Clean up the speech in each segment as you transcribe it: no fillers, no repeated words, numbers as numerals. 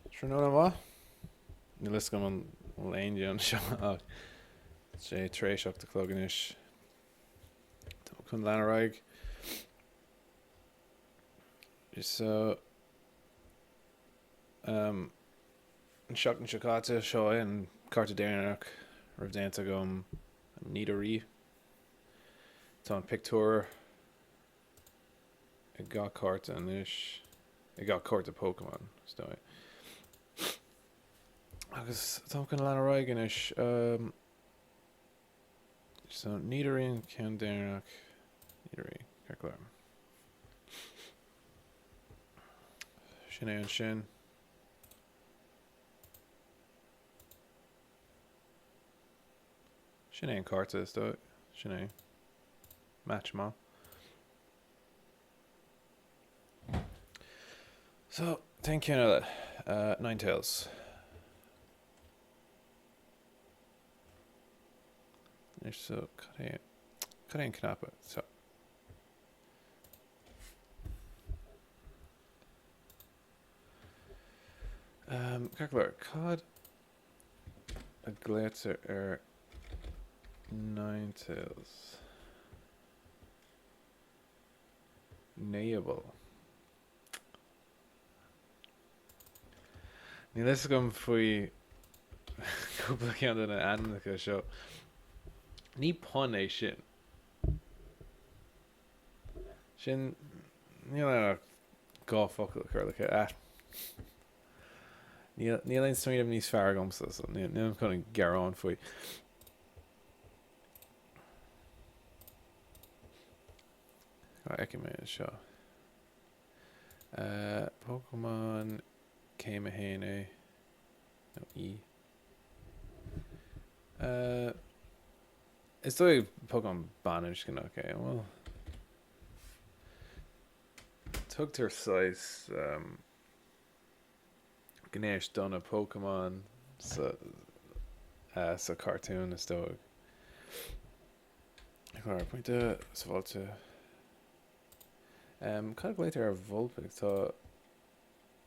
Tráthnóna maith. Níl fhios agam an bhfuil aon duine anseo ach tá sé tar éis 8 a chlog anois. Tá mé chun lean ar aghaidh. So, um, an seachtain seo caite seo é an cárta deireanach a raibh déanta agam an Nidori. Tá an pictiúr ag gach cárta anois, ag gach cárta Pokémon, is dóigh. Agus táim chun lean ar aghaidh anois. Um, so, Nidorina ceann deireanach. Nidori, ceart go leor. Sin é ansin. Sin é an cárta, is dóigh. Sin é. Match maith. So, tá ceann eile. Uh, Ninetales. Anois so, cad é, cad é an cnaipe? So. Um, ceart go leor, cad a glaoitear ar Ninetales? Neible. Níl fhios agam faoi cúpla ceann de na ainmneacha seo. Ní pun é sin. Sin, níl ann ach 2 focal a chur le chéile. Ah. Níl, níl aon smaoineamh níos fearr agamsa, so níl, nílim chun gearán faoi. Cá fheicfidh mé anseo? Uh, Pokémon céim 1 é. Nó í. Uh, is dóigh Pokémon baininscneach é, bhuel. Tugtar saghas um, gnéis do na Pokémon sa, uh, sa cartún is dóigh. Clár pointe sábháilte. Um, cad a ghlaoitear ar Vulpix? Tá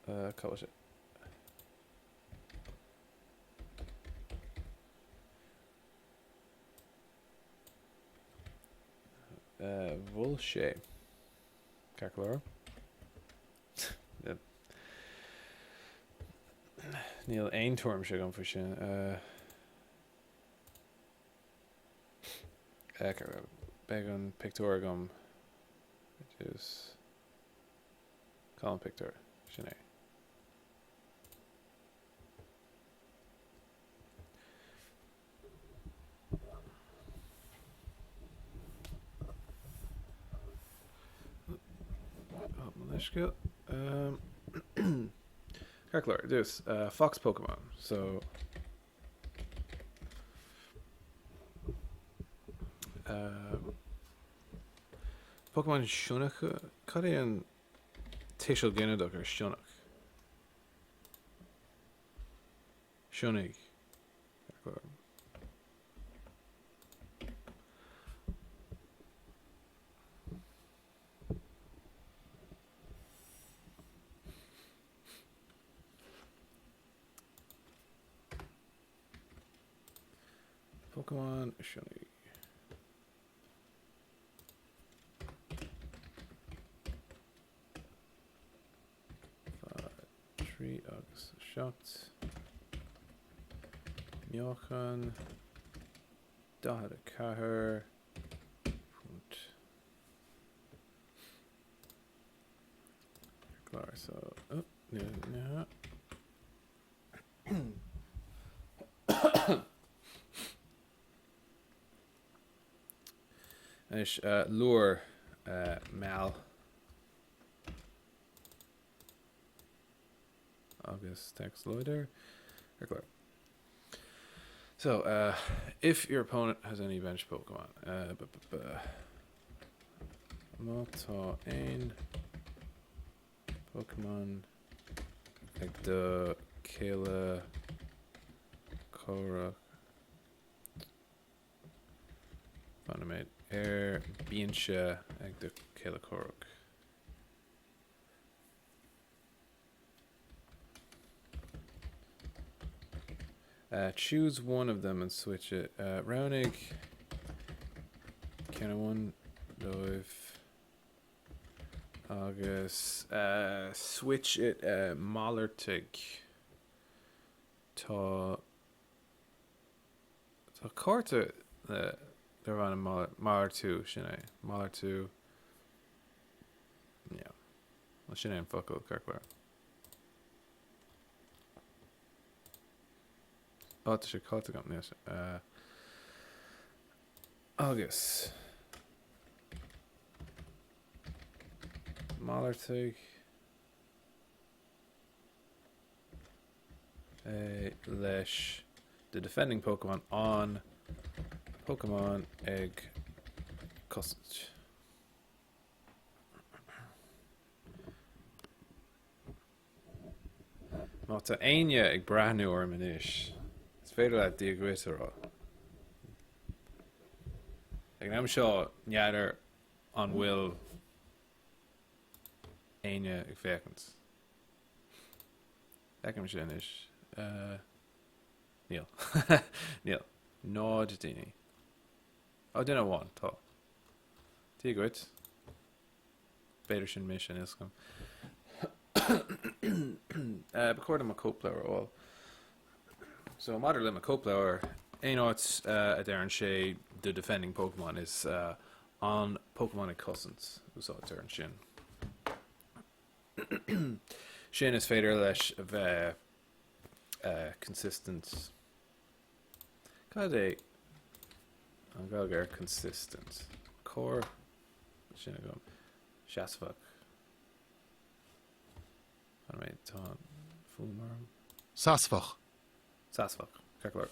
uh, cá bhfuil sé? Uh, bhfuil sé. Ceart go leor. Níl aon tuairimse agam faoi sin. Uh, Beidh an pictiúr agam ar dtús. Cá bhfuil an pictiúr? Sin é. Leithscéal. Ceart go leor, ar dtús, Fox Pokemon. So, Pokémon sionnach, cad é an tuiseal ginideach ar sionnach? Sionnaigh. Pokémon Sionnaigh. 3 agus 7. Meáchan 44 punt. Clár so. Oh, no, no. Anois, lure meall agus téacs láidir ar chlár. So, uh, if your opponent has any bench Pokemon, uh, b -b -b má tá aon Pokemon ag do chéile comhraic Fan nóiméad. Ar binse ag do chéile comhraic. Choose one of them and switch it. Roghnaigh ceann amháin dóibh agus switch it malartaigh. Tá tá cárta le darb ainm malartú, sin é, malartú, yeah. Well, sin é an focal, ceart go leor. Á, tá sé caillte agam, níl sé. Agus malartaigh é leis the defending Pokemon an Pokemon ag cosaint. Má tá éinne ag breathnú orm anois, is féidir leat Dia dhuit a rá. Ag an am seo, n'fheadar an bhfuil éinne ag féachaint. Feicimse anois. Níl. Níl. 0 daoine. Ó, duine amháin, tá. Dia dhuit. B'fhéidir sin mise, níl 's agam. Ba chóir dom mo cóipleabhar a fháil. So maidir le mo cóipleabhar, aon áit a deireann sé the defending Pokemon is an Pokemon ag cosaint úsáidtear ansin. Sin is féidir leis a bheith consistent. Cad é an Ghaeilge ar consistent? Cóir sin agam. Seasmhach. An mé tá an fuaim orm? Seasmhach. Seasmhach. Ceart go leor.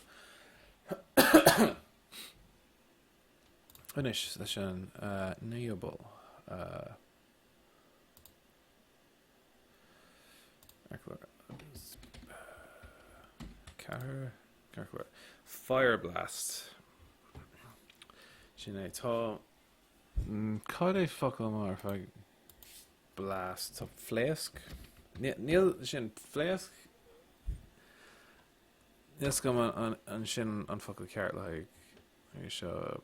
Anois leis an naoú ball. 4, 4, Fire Blast. Sin é. Tá cad é focal mar feadh blast? Tá phléasc? Níl sin phléasc? Níl 's agam an sin an focal ceart le haghaidh seo.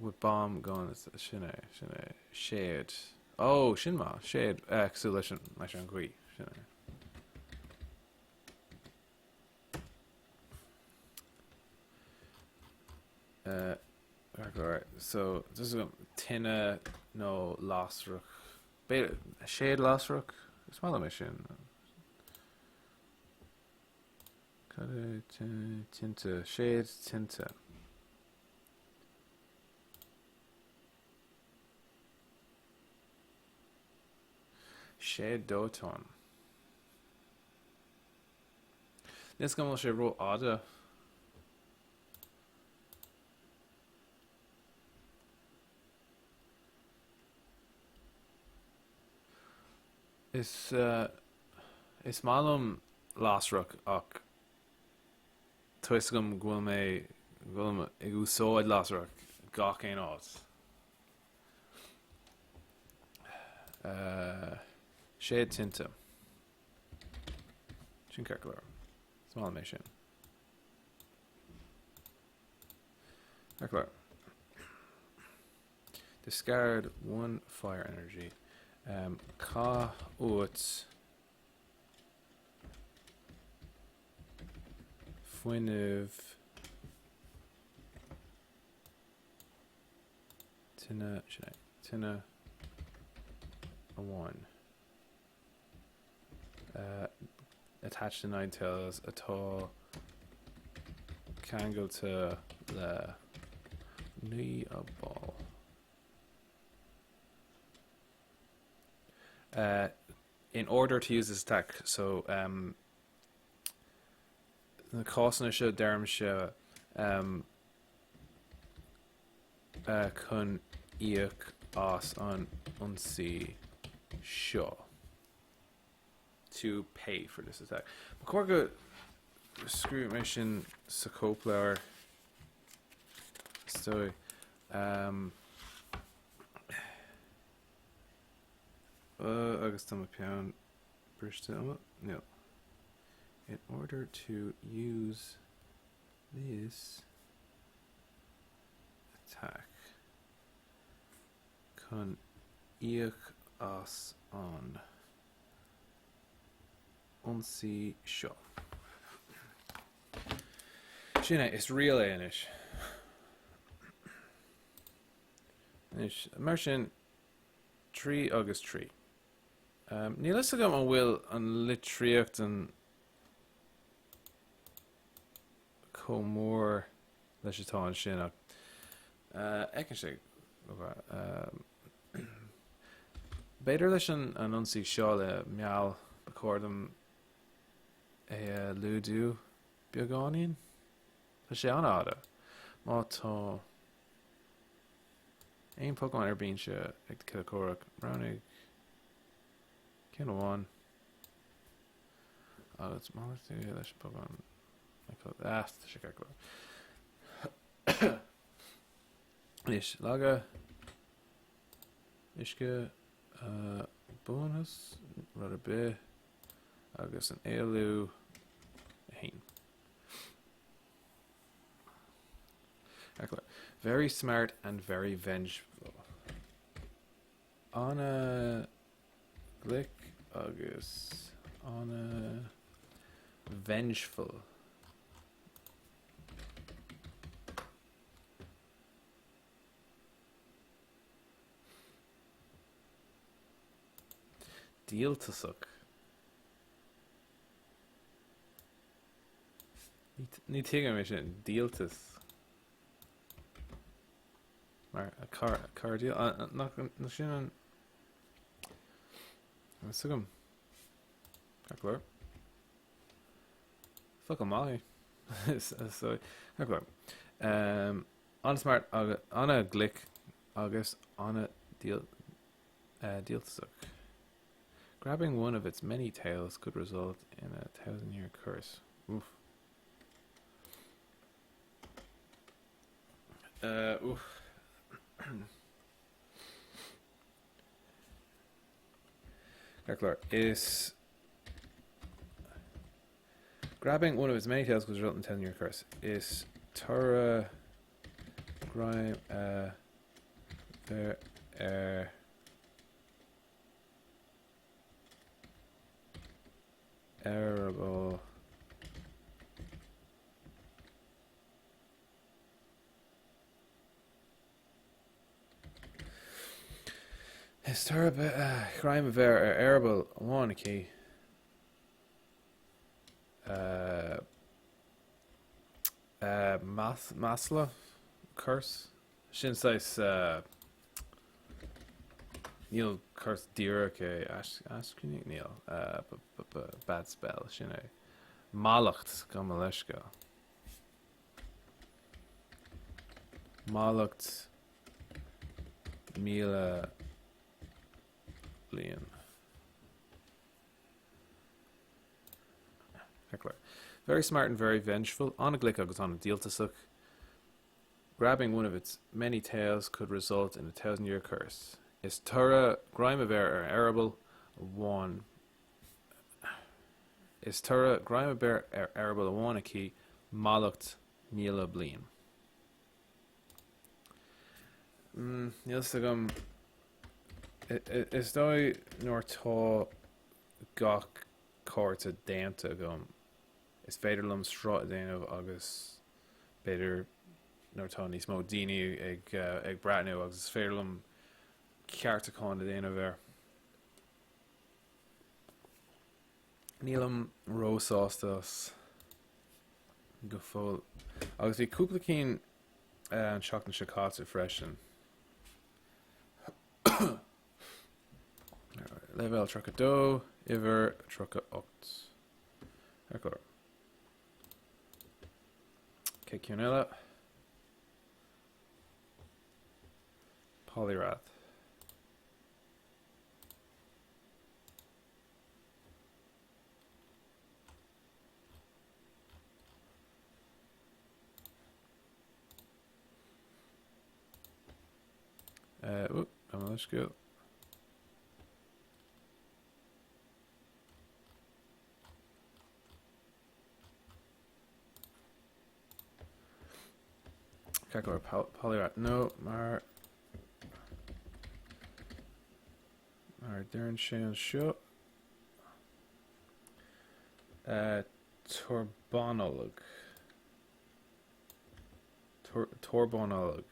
With bomb gun sin é, sin é. Séid. Ó, sin maith. Séid, cosúil leis an, leis an ghaoth. Sin é. Uh, alright, so this is tine nó lasrach. Séid lasrach? Is maith liom é sin. Cad é tinte? Séid tinte. Séid dóiteáin. Níl 's agam an bhfuil sé rófhada. Is is maith liom lasrach ach tá 'fhios agam go bhfuil mé go bhfuilim ag úsáid lasrach gach aon áit. Séid tinte. Sin ceart go leor. Is maith liom é sin. Ceart go leor. Discard one fire energy. Um, caith uait fuinneamh tine, sin é, tine amháin. Uh, attached to Ninetales atá ceangailte le Naomh Ball. Uh, in order to use this attack, so um, na cásanna seo deirimse um, uh, chun íoc as an ionsaí seo. To pay for this attack. Ba chóir go scríobh mé sin sa cóipleabhar. Is dóigh. Um, uh, agus tá mo peann briste, an bhfuil? Níl. In order to use this attack chun íoc as an ionsaí seo. Sin é, is riail é anois. Anois, mar sin, 3 agus 3. Níl fhios agam an bhfuil an litríocht an chomh mór leis atá ansin ach fheiceann sé b'fhéidir leis an ionsaí seo le meall ba chóir dom é a laghdú beagáinín. Tá sé an-fhada. Má tá Aon Pokémon ar binse ag do chéile comhraic, roghnaigh ceann amháin agus malartaigh leis an Pokémon. Ah, tá sé ceart go leor. Anois, laige, uisce, buanfas, rud ar bith, agus an éalú 1. Very smart and very vengeful. Ana glic agus ana vengeful. Díoltasach. Ní tuigim é sin. Díoltas. Mar car díol nach sin an Is agam. Ceart go leor. Focal maith é. Ceart go leor. An-smart agus an-ghlic agus an-díoltasach. Grabbing one of its many tails could result in a thousand-year curse. Oof. Uh, oof. Ceart go leor. Is grabbing one of its many tails could result in a thousand-year curse. Is toradh greim a bheir ar eireaball Is toradh greim a bheir ar eireaball amháin aici. Masla? Curse? Sin saghas Níl curse díreach é aischrínigh? Níl. Bad spell, sin é. Mallacht, gabh mo leithscéal. Mallacht 1000 bliain. Very smart and very vengeful, an-ghlic agus an-díoltasach. Grabbing one of its many tails could result in a thousand-year curse. Is toradh greim a bheir ar eireaball amháin Is toradh greim a bheir ar eireaball amháin aici mallacht 1000 bliain. Níl fhios agam. Is dóigh nuair atá gach cárta déanta agam, is féidir liom sruth a dhéanamh agus b'fhéidir nuair atá níos mó daoine ag ag breathnú agus is féidir liom ceartúchán a dhéanamh air. Nílim róshásta as go fóill. Agus bhí cúpla cinn an tseachtain seo caite freisin. Leibhéal 32, uimhir 38. Ar chlár. Cé ceann eile? Poliwrath. Uh, I'm on school. Ceart go leor Poliwrath nó mar mar a deireann sé anseo Torbanolg Torbanolg.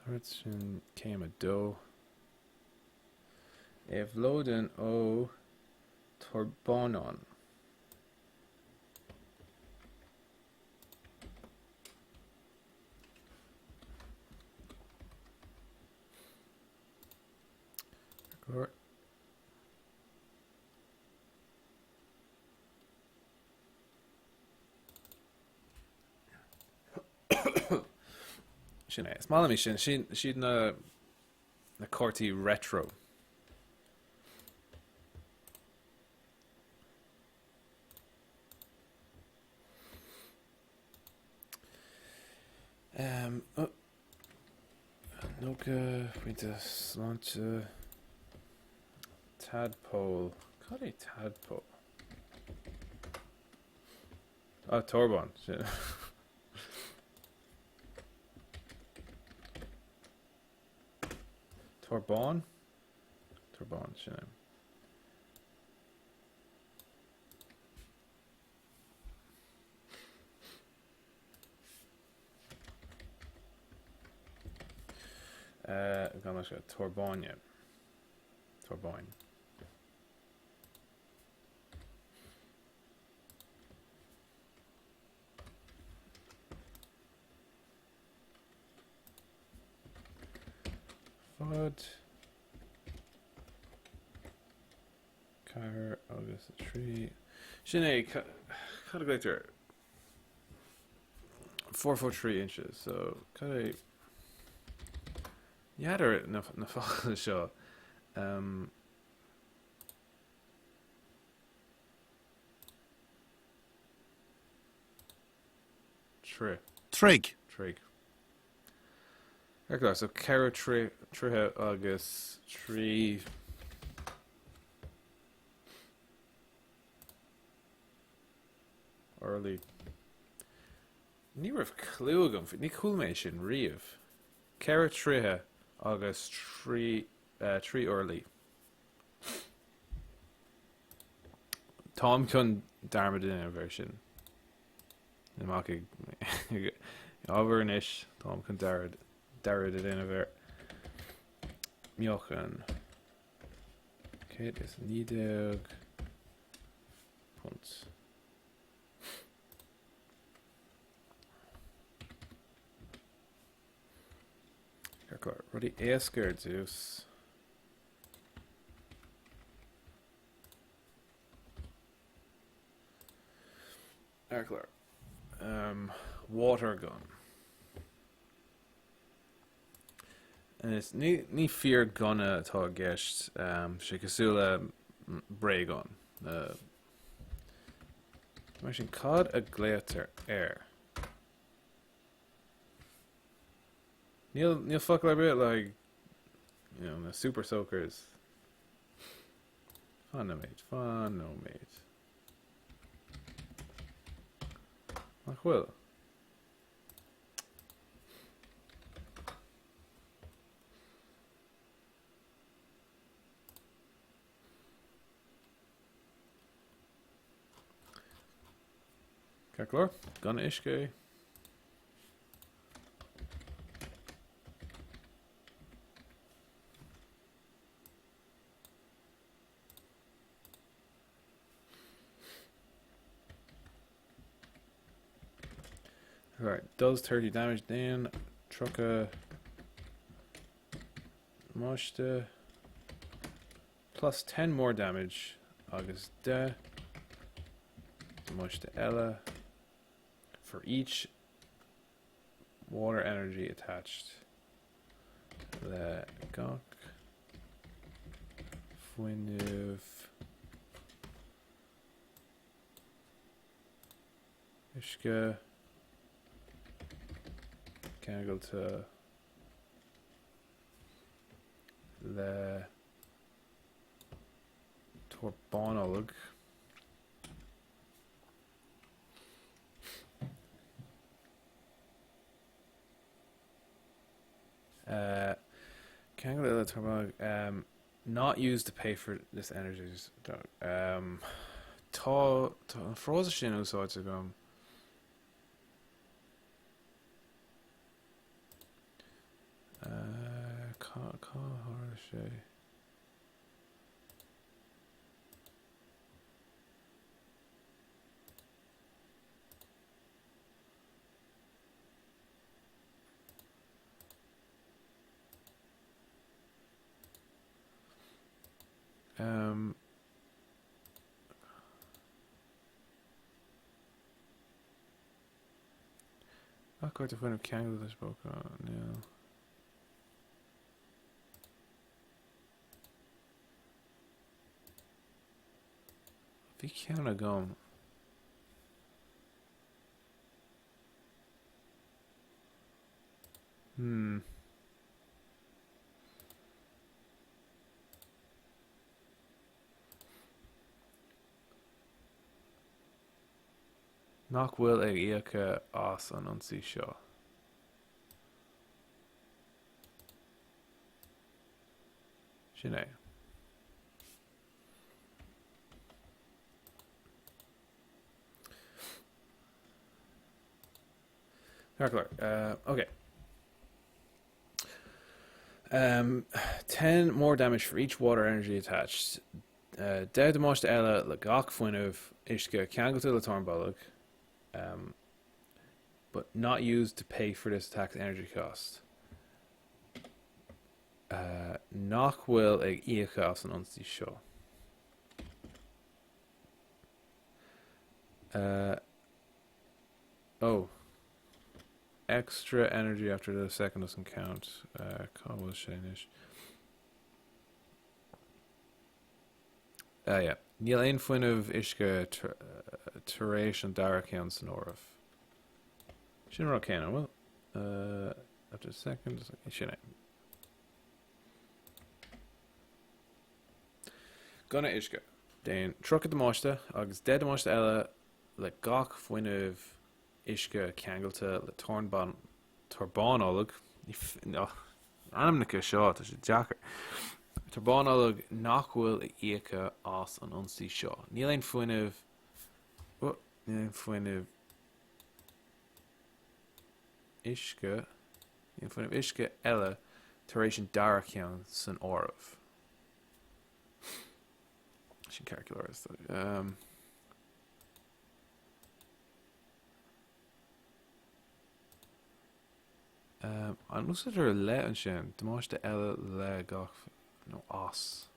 Rud sin céim 2. Éabhlóideann ó Torbánán. Go Sin é. Is maith liom é sin. Sin siad na na cártaí retro. Um, oh. 90 pointe sláinte. Tadpole. Cad é tadpole? Ah, torbán. Sin. Torbán? Torbán, sin é. Gan leis Torbáine. Torbáin. Fad. 4 agus 3. Sin é, cad a ghlaotar? 4 foot 3 inches, so cad é N'fheadar na na focail seo. Um, Troigh. Troigh. Troigh. Ar go so 4 troithe agus 3 orlaí. Ní raibh clue agam faoi, ní chuala mé sin riamh. 4 troithe agus 3 3 orlaí. Táim chun dearmad a dhéanamh air sin. Amach ag ábhar anois, táim chun dearmad a dhéanamh air. Meáchan. 119 punt. Rudaí éasca ar dtús. Ar um, water gun. Is ní, ní fíor gunna atá i gceist, um, sé cosúil le bréagán. Uh, mar sin cad a glaotar air? Níl, níl focal ar bith like, you know, na super soakers. Fan nóiméad, fan nóiméad. Nach bhfuil? Ceart go leor, gunna uisce é. Right, does 30 damage déan 30 damáiste plus 10 more damage agus 10 damáiste eile for each water energy attached le gach fuinneamh uisce ceangailte. le Tor Bánolg. Uh, ceangal le Tor Bánolg. Um, not used to pay for this energy. Um, tá, tá an frása sin úsáidte agam. Uh, cá, cá tharla sé? Um, Ach cuid fuinneamh ceangal leis bóca níl. Bhí ceann agam. Hmm. Nach bhfuil ag íoc as an ionsaí seo. Sin é. Ceart go leor. Uh, okay. Um, 10 more damage for each water energy attached. Uh, 10 damáiste eile le gach fuinneamh uisce ceangailte le Tor an Bholg. Um, but not used to pay for this attack's energy cost. Uh, nach bhfuil ag íoc as an ionsaí seo. Uh, oh. Extra energy after the second doesn't count. Uh, cá bhfuil sé anois? Ah, yeah. Níl aon fuinneamh uisce tar éis an dara ceann san áireamh. Sin rud céanna, bhfuil? Uh, after the second, sin é. Gunna uisce. Déan 30 damáiste agus 10 damáiste eile le gach fuinneamh uisce ceangailte le Tor Bánolg, ainmneacha seo, tá sé deacair. Tor Bánolg nach bhfuil ag íoc as an ionsaí seo. Níl aon fuinneamh, oh, níl aon fuinneamh uisce, níl aon fuinneamh uisce eile tar éis an dara ceann san áireamh. Sin ceart go leor. Um, An úsáidtear le ansin? Damáiste eile le gach nó as.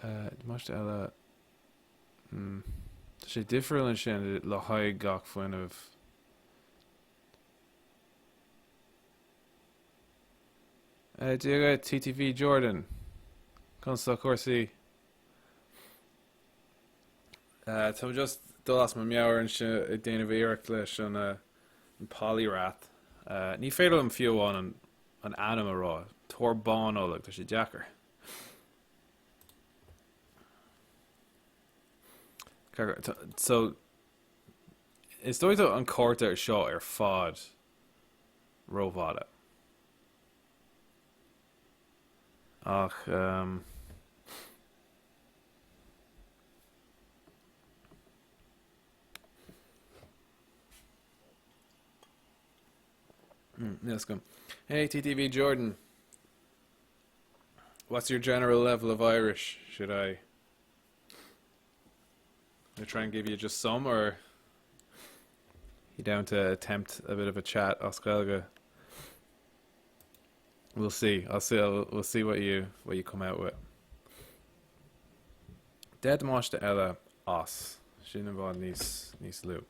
Damáiste eile Hmm. Tá sé difriúil ansin le haghaidh gach fuinneamh. Eh, Dia dhuit, TTV Jordan. Conas tá cúrsaí? Eh, tá mé just dul as mo meabhair anseo ag déanamh iarracht leis an, eh, an Poliwrath. Eh, ní féidir liom fiú amháin an, an ainm a rá. Tor Bánolg, tá sé deacair. So, is dóigh tá an cárta seo ar fad rófhada. Ach um, Mm, yes, go. Hey, TTV Jordan. What's your general level of Irish? Should I, I try and give you just some, or you down to attempt a bit of a chat, as Gaeilge? We'll see. I'll see. I'll, we'll see what you what you come out with. 10 damáiste eile as sin i bhfad níos níos lú.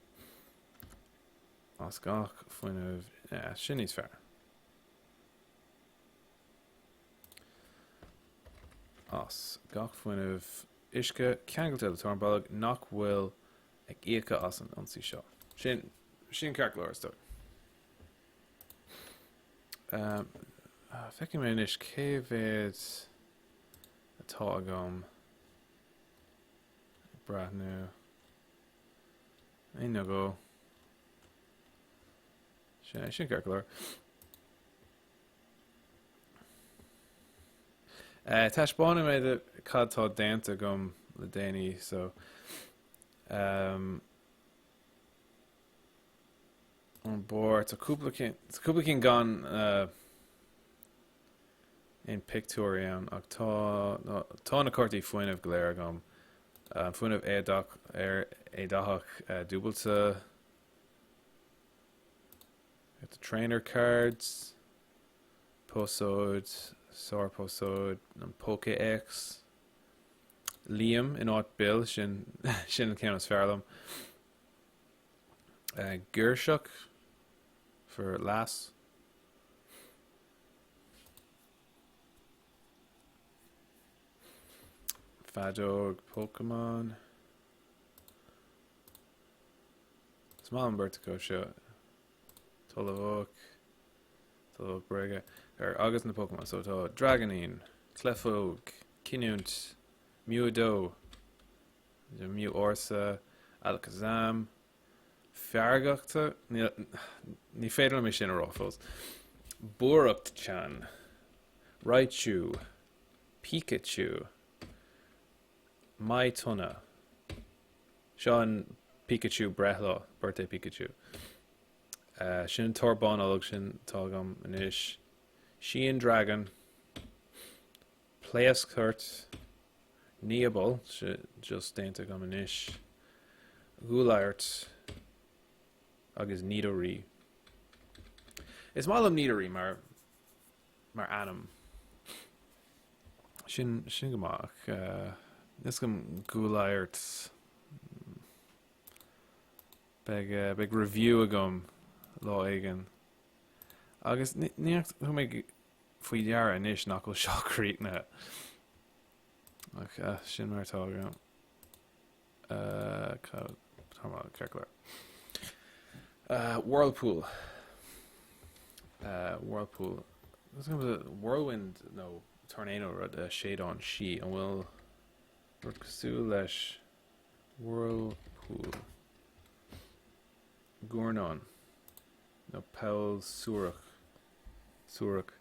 As gach fuinneamh yeah, sin níos fearr. as gach fuinneamh uisce ceangailte le Tornbolg nach bhfuil ag íocadh as an ionsaí seo. Sin, sin ceart go leor, is dóigh. Um, feicfidh mé anois cé mhéad atá agam ag breathnú. Aon nó dhó. Sin, sin ceart go leor. Uh, taispeánfaidh mé duit cad tá déanta agam le déanaí, so um, an bord tá cúpla cinn tá cúpla cinn gan uh, aon pictiúirí ann ach tá no, tá na cártaí fuinnimh go léir agam. Uh, fuinneamh éadach ar éadathach uh, dúbailte Got the trainer cards, Posóid, sár-posóid, an Pokédex, Liam in áit Bill, sin sin an ceann is fearr liom. Uh, Girseach for lass. Feadóg Pokemon. Is maith an bheirt acu seo. Tollamhach, Tollamhach bréige, ar agus na Pokémon. So tá Dragonine, Clefóg, Cinniúint, Mew 2, Mew ársa, Alakazam, Feargachta, ní féidir liom é sin a rá fós, Buaireacht-chan, Raichu, Pikachu, Mytona. Seo an Pikachu breithlá, Birthday Pikachu. Sin an tOrbán Nollag sin atá agam anois. Sheen Dragon. Pléascthort. Nibble, just déanta agam anois. Goolart. Agus Nidori. Is maith liom Nidori mar mar ainm. Sin, sin go maith ach níl fhios agam Goolart. Beidh, beidh review agam lá éigin. Agus ní, ní thug mé faoi deara anois nach bhfuil seo críochnaithe. Ach uh, sin mar atá agam. Uh, tá ceart go leor. Uh, Whirlpool. Uh, Whirlpool. Whirlwind nó tornado rud uh, séideán sí an bhfuil rud cosúil leis Whirlpool. Guairneán nó poll suarach suarach.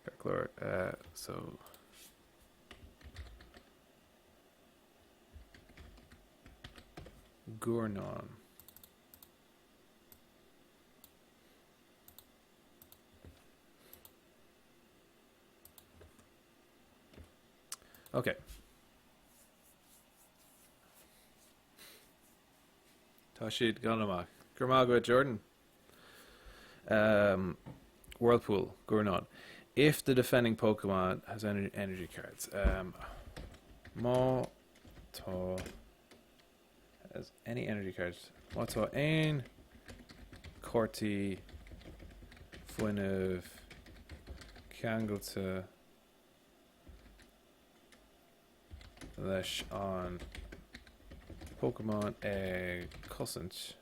Ceart go leor uh, so Guairneán. Ok. Tá siad gan amach. Go raibh maith agat Jordan. Um, Whirlpool, Guairneán. If the defending Pokemon has any energy cards. Um, má tá has any energy cards. Má tá aon cártaí fuinnimh ceangailte leis an Pokemon ag cosaint.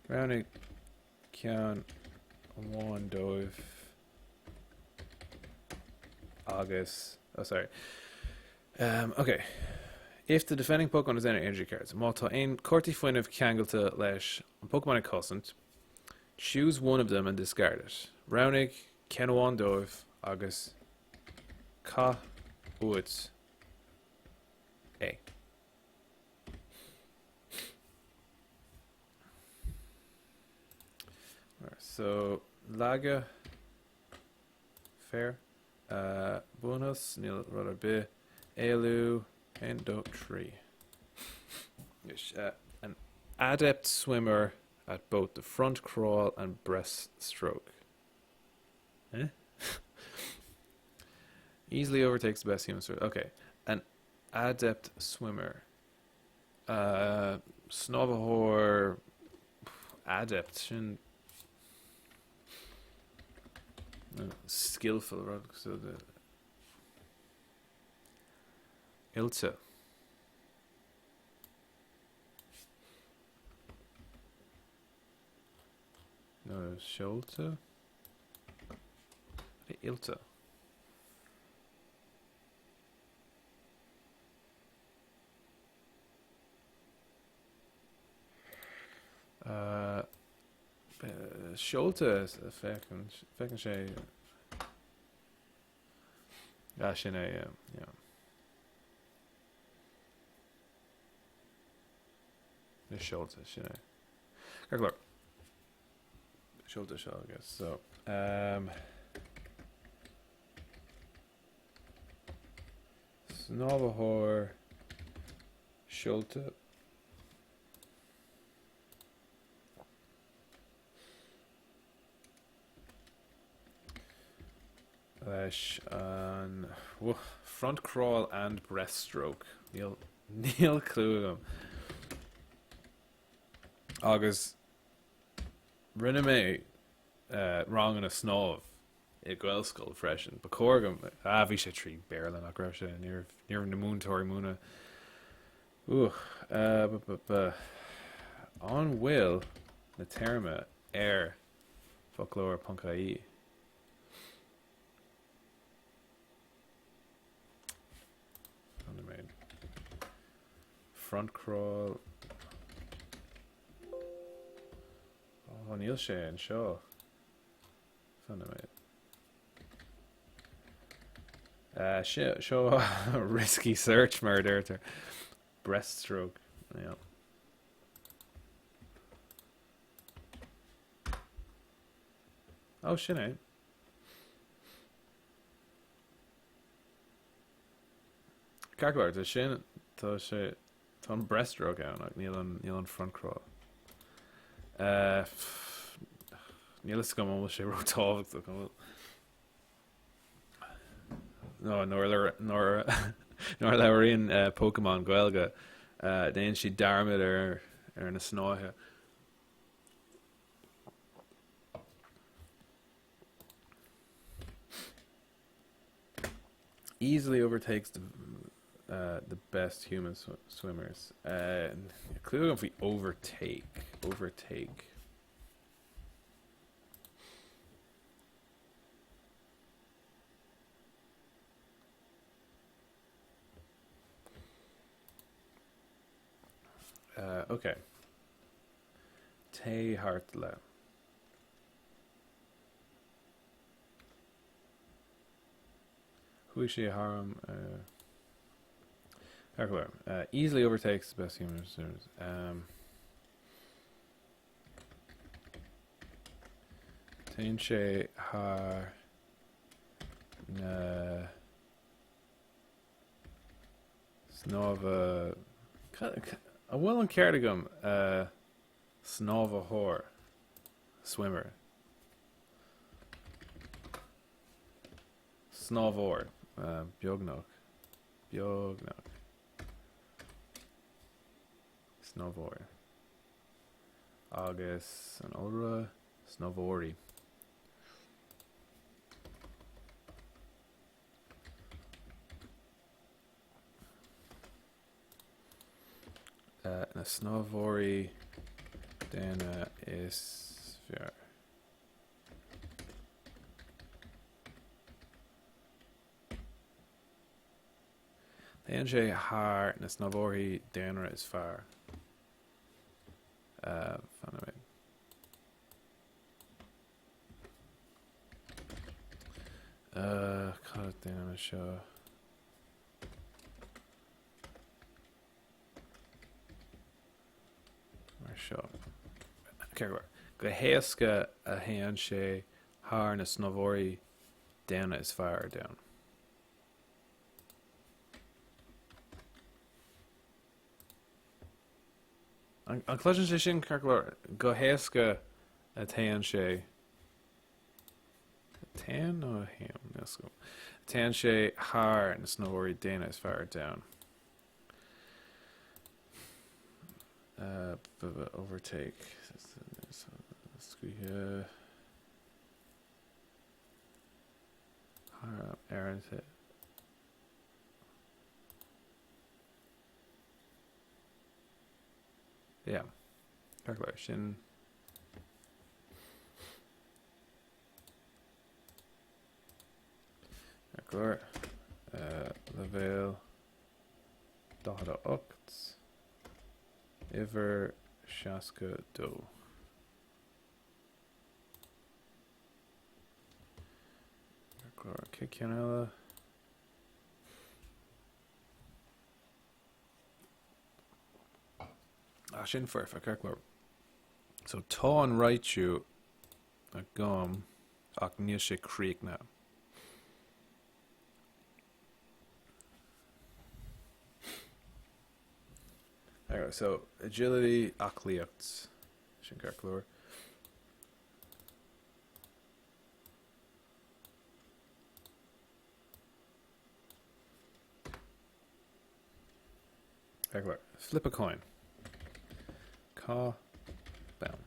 Roghnaigh ceann amháin dóibh agus oh sorry um, okay If the defending Pokemon has any energy cards má tá aon cártaí fuinnimh ceangailte leis an Pokemon ag cosaint choose one of them and discard it Roghnaigh ceann amháin dóibh agus caith uait é. So laige fair uh, buanthas níl rud ar bith éalú 1 2 3 uh, an adept swimmer at both the front crawl and breaststroke. Eh? Easily overtakes the best human swimmer. Okay. An adept swimmer. Uh, snámhthóir Adept, sin skillful rud cosúil le oilte. Nó seolta? Oilte. Seolta féachann féachann sé Ah sin é yeah yeah. Na seolta sin é. Ceart go leor. Seolta seo agus so um, Snámhthóir seolta. Leis an front crawl and breaststroke. Níl níl clue agam. Agus rinne mé ranganna snámh i Gaelscoil freisin. Ba chóir go, ah bhí sé trí Béarla nach raibh sé, ní raibh, ní raibh na múinteoirí múineadh. Uch, eh, ba, ba, ba. An bhfuil na téarmaí ar foclóir ponc ie? Fan nóiméad. Front crawl. Oh, níl sé anseo. Fan nóiméad. Seo risky search mar a deirtear. Breaststroke. Yeah. Oh, sin é. Ceart go leor, tá sin, tá sé, Tá an breaststroke ann ach níl an, níl an front crawl. Uh, níl a fhios agam an bhfuil sé róthábhachtach an bhfuil. No, nuair nuair nuair a labhraíonn uh, Pokémon Gaeilge, uh, déanann siad dearmad ar ar na snáithe. Easily overtakes the uh, the best human sw swimmers. Uh, clue agam faoi overtake. Overtake. Uh, okay. Téigh thart le. Chuaigh sé tharam ar go leor. Easily overtakes the best human swimmers. Um, Téann sé thar na snámha An bhfuil an ceart agam uh, snámhthóir swimmer. Snámhóir. Beagnach. Beagnach. Snámhóir. Agus an iolra snámhóirí. Na snámhóirí daonna is fearr. Téann sé thar na snámhóirí daonna is fearr. Fan nóiméad. Cad daonna seo? Mar seo. Ceart go leor. Go héasca a théann sé thar na snámhóirí daonna is fearr ar domhan. An gcloiseann sé sin ceart go leor? Go héasca a théann sé Téann nó a théann? Níl a fhios agam. Téann sé thar na snámhóirí daonna is fearr ar domhan. Overtake. Scríofa thar ar an Yeah. Ceart go leor, sin. Ceart go leor. Leibhéal 48, uimhir 62. Ceart go leor, cén ceann eile? Ah, sin foirfe, ceart go leor. So tá an Raichu agam ach níl sé críochnaithe. There so agility, aclaíocht, sin ceart go leor. Ceart go leor. Flip a coin. Caith bonn.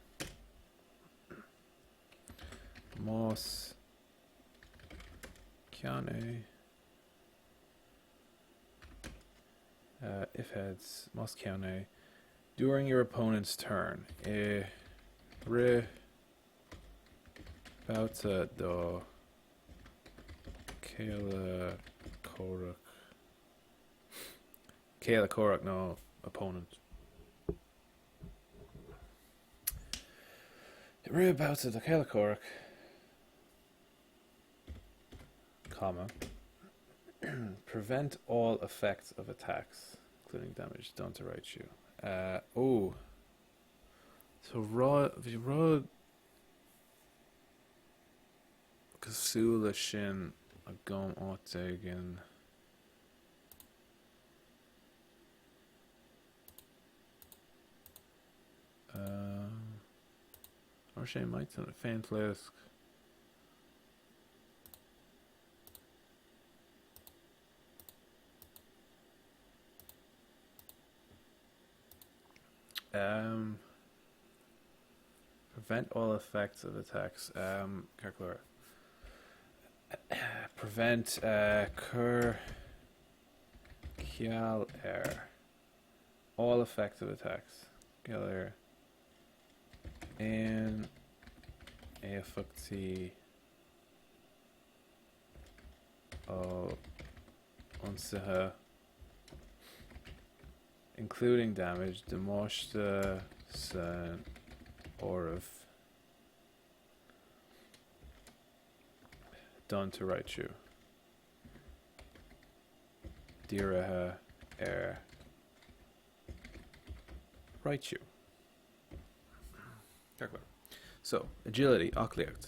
Más ceann é. Uh, if heads, más ceann é. During your opponent's turn. I rith babhta do chéile comhraic. Céile comhraic nó opponent. I rith babhta do chéile comhraic. Comma. Prevent all effects of attacks, including damage done to Raichu. Uh, oh. So rud, bhí rud cosúil leis sin agam áit éigin. Um, Ar sé maith féinphléasc. Um, prevent all effects of attacks. Um, ceart go leor. Prevent uh, cuir ceal ar all effects of attacks. Ceal ar aon éifeachtaí ó ionsaithe including damage, damáiste san áireamh done to Raichu dírithe ar Raichu. So, agility, aclaíocht.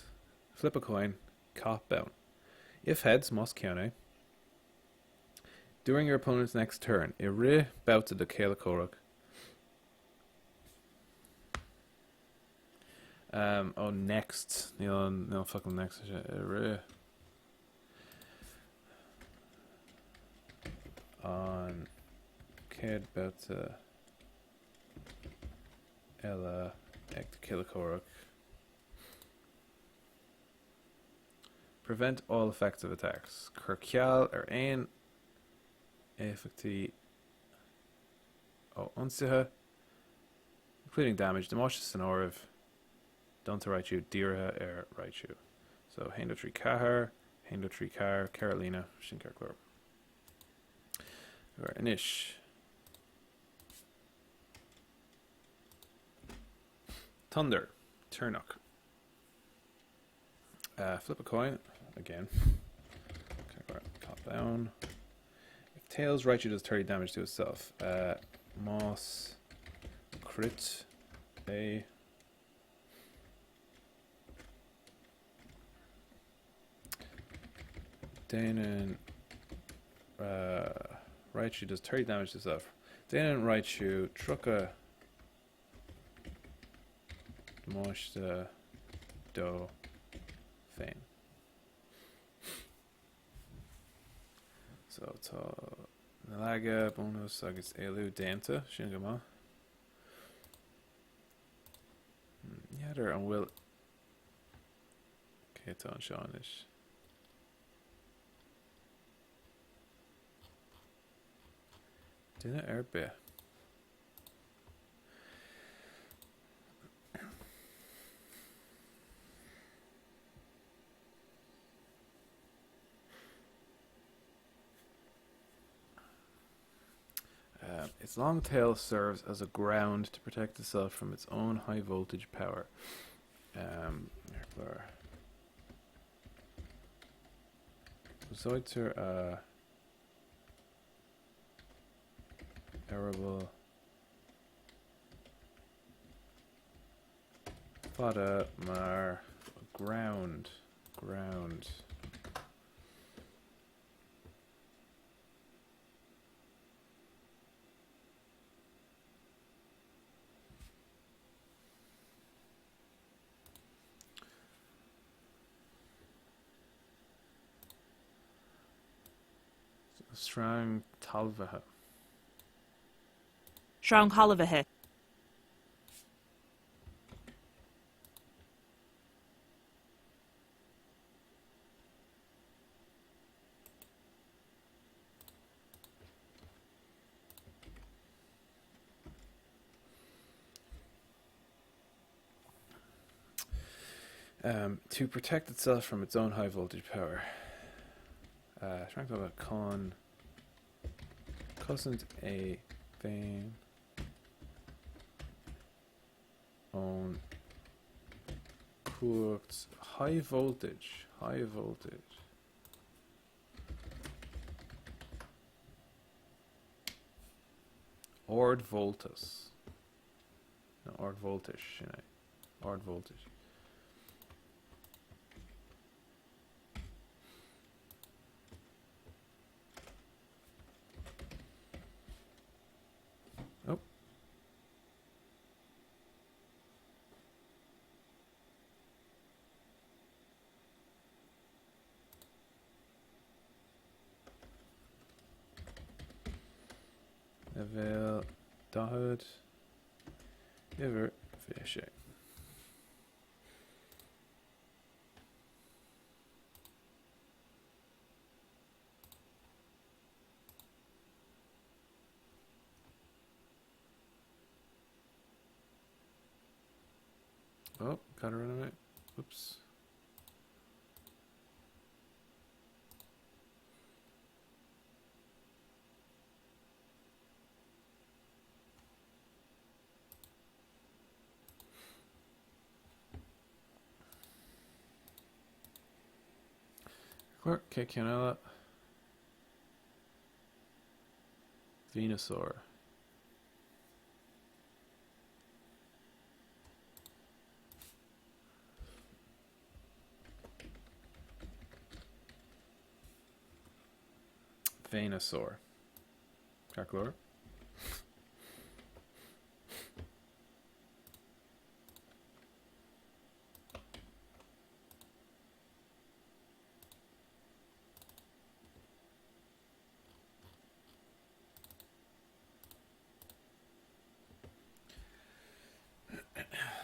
Flip a coin, caith bonn. If heads, más ceann é. During your opponent's next turn, i rith babhta do chéile comhraic. Um, oh, next. Níl an, níl an focal next. I rith an chéad babhta eile ag do chéile comhraic. Prevent all effects of attacks. Cuir ceal ar aon éifeachtaí ó ionsaithe, including damage, damáiste san áireamh, done to Raichu, dírithe ar Raichu. So, 1, 2, 3, 4, 1, 2, 3, 4, 4 líne, sin ceart go leor. Anois. Thunder, toirneach. Uh, flip a coin, again. Caith bonn. If tails, Raichu does 30 damage to itself. Uh, más crit é. Déanann uh, Raichu does 30 damage to itself. Déanann Raichu 30 damáiste dó féin. So tá na laige, bónas agus éalú déanta, sin go maith. N'fheadar an bhfuil Cé atá anseo anois? Duine ar bith. Uh, its long tail serves as a ground to protect itself from its own high voltage power. Um, Úsáidtear a eireaball fada mar ground, ground. Sreang talmhaithe. Sreang thalmhaithe. Um, to protect itself from its own high voltage power. Uh, sreang talmhaithe chun cosaint é féin ón cumhacht high voltage, high voltage. Ardvoltas. No, ardvoltais, sin é. Ardvoltais. Oh. Leibhéal 40, uimhir 26. Oh, got rid of it. Oops. Chlár cé ceann eile? Venusaur. Venusaur. Ceart go leor.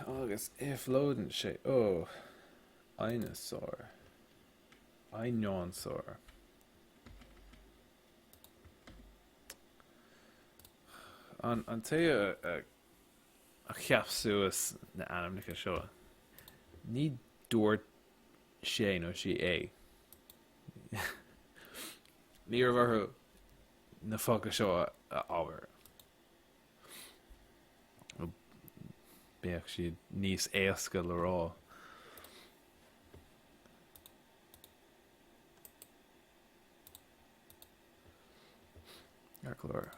Agus éabhlóideann sé ó Einiosaur. Einiosaur. An, an té a, a, a cheap suas na ainmneacha seo, ní dúirt sé nó sí é. Ní raibh orthu na focail seo a abair. Bheadh siad níos éasca le rá. Ceart go leor.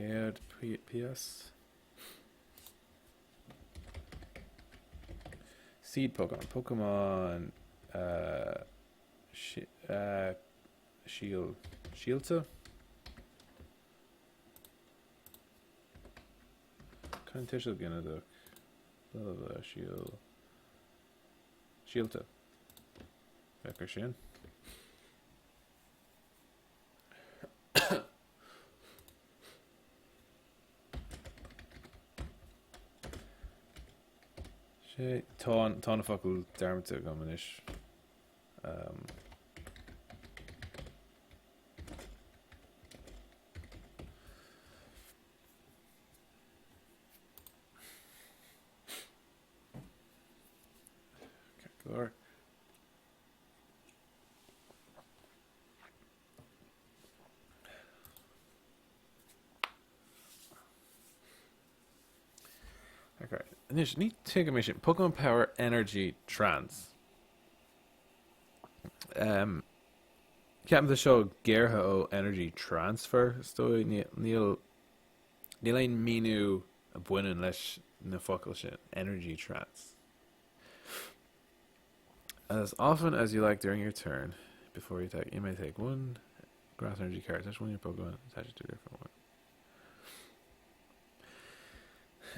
100 PS. Seed Pokemon. Pokemon uh, shi, uh, Síol. Síolta? Cén tuiseal ginideach? Blah blah blah. Síol. Síolta. Féach ar sin. Sé, tá, tá na focail dearmadta agam anois. Um, Ceart go leor. Okay. Anois, ní tuigim é sin. Pokemon Power Energy Trans. Um, Ceapaim tá seo gearrtha ó Energy Transfer, is dóigh. Níl níl aon míniú a bhaineann leis na focail sin. Energy Trans. As often as you like during your turn, before you attack, you may take one grass energy card, attach one of your Pokemon, attach it to a different one.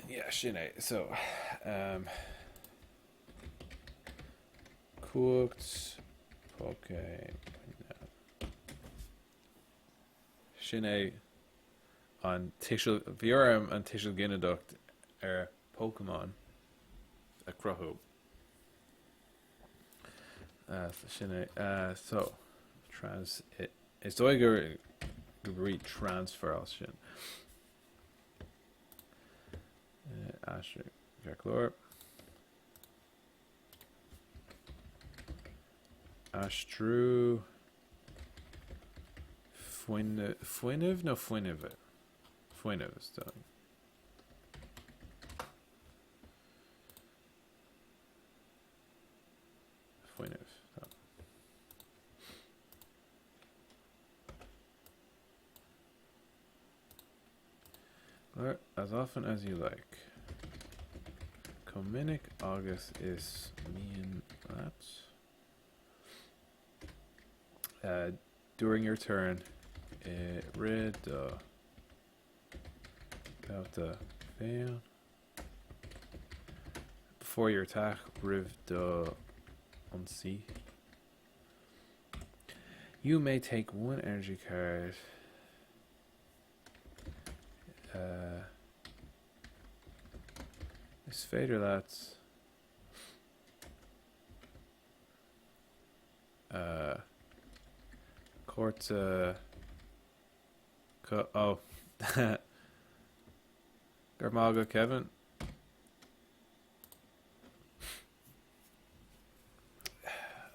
Yeah, sin é. So, um, cumhacht Pokémon. Sin é an tuiseal, bhí orm an tuiseal ginideach ar Pokémon a chruthú. Uh, sin é. Uh, so, trans, is dóigh gur gur brí transfer as sin. Uh, aistrigh ceart go leor. Aistriú fuinnimh nó fuinnimhe? Fuinneamh is dóigh. Fuinneamh. As often as you like. Chomh minic agus is mian leat. Uh, during your turn, i rith do bhabhta féin. Before your attack, roimh do ionsaí. You may take one energy card. Uh, is féidir leat uh, cárta oh Go raibh maith agat Kevin.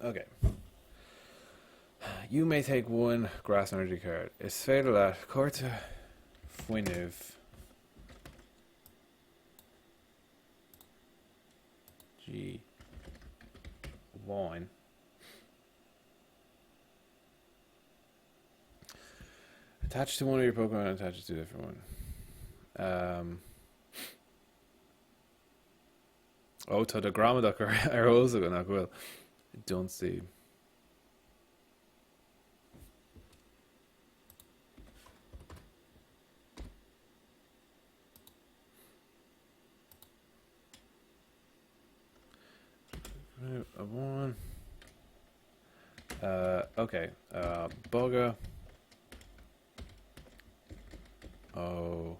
Okay. You may take one grass energy card. Is féidir leat cárta fuinnimh G amháin Attach to one of your Pokemon, attach it to a different one. Um, oh, tá do gramadach ar ar eolas agat nach bhfuil. Don't see. Amháin. Uh, ok. Uh, bogadh. Ó.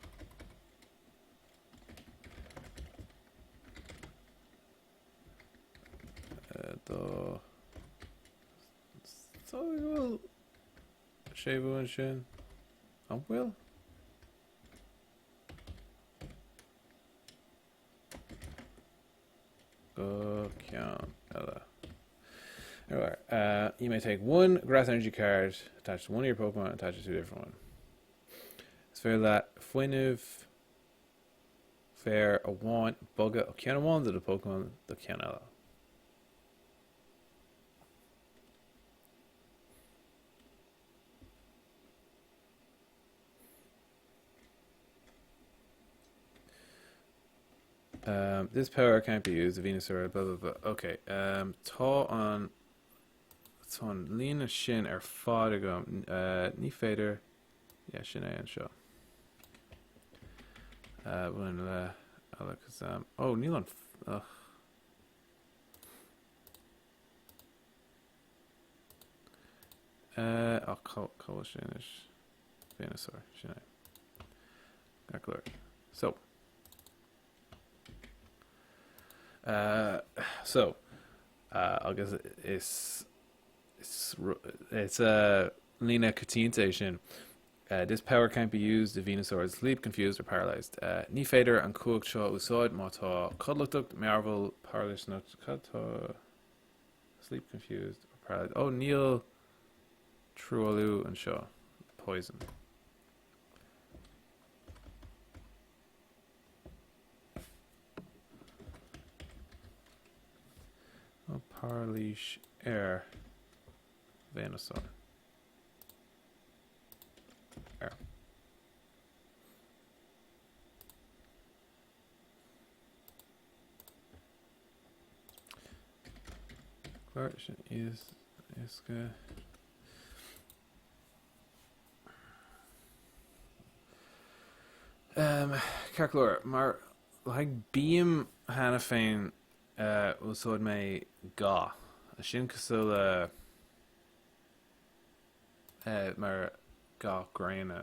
Uh, do. So bhfuil séimhiú ansin? An bhfuil? Go ceann eile. Anyway, uh, you may take one grass energy card attached to one of your Pokemon, attach it to a different one. Is féidir leat fuinneamh féir amháin bogadh ó ceann amháin de do Pokemon do ceann eile. Um, this power can't be used, Venusaur, blah blah blah. Ok, um, tá an tá an líne sin ar fad agam. Uh, ní féidir yeah, sin é anseo. Uh, bhain le Alakazam. Oh, níl an ugh. Uh, oh, cá bhfuil sé anois? Venusaur, sin é. Ceart go leor. So. So, agus is is líne coitianta é sin. This power can't be used if Venusaur is asleep, confused or paralysed. Ní féidir an cumhacht seo a úsáid má tá codlatach, mearbhall, pairilis nó cad tá asleep, confused or paralysed. Ó, níl truailliú anseo. Poison. Nó pairilís ar Venusaur. Ar. Clár sin éasca. Ceart go leor, mar le haghaidh beam cheana féin úsáid mé ga. Sin cosúil le mar ga gréine.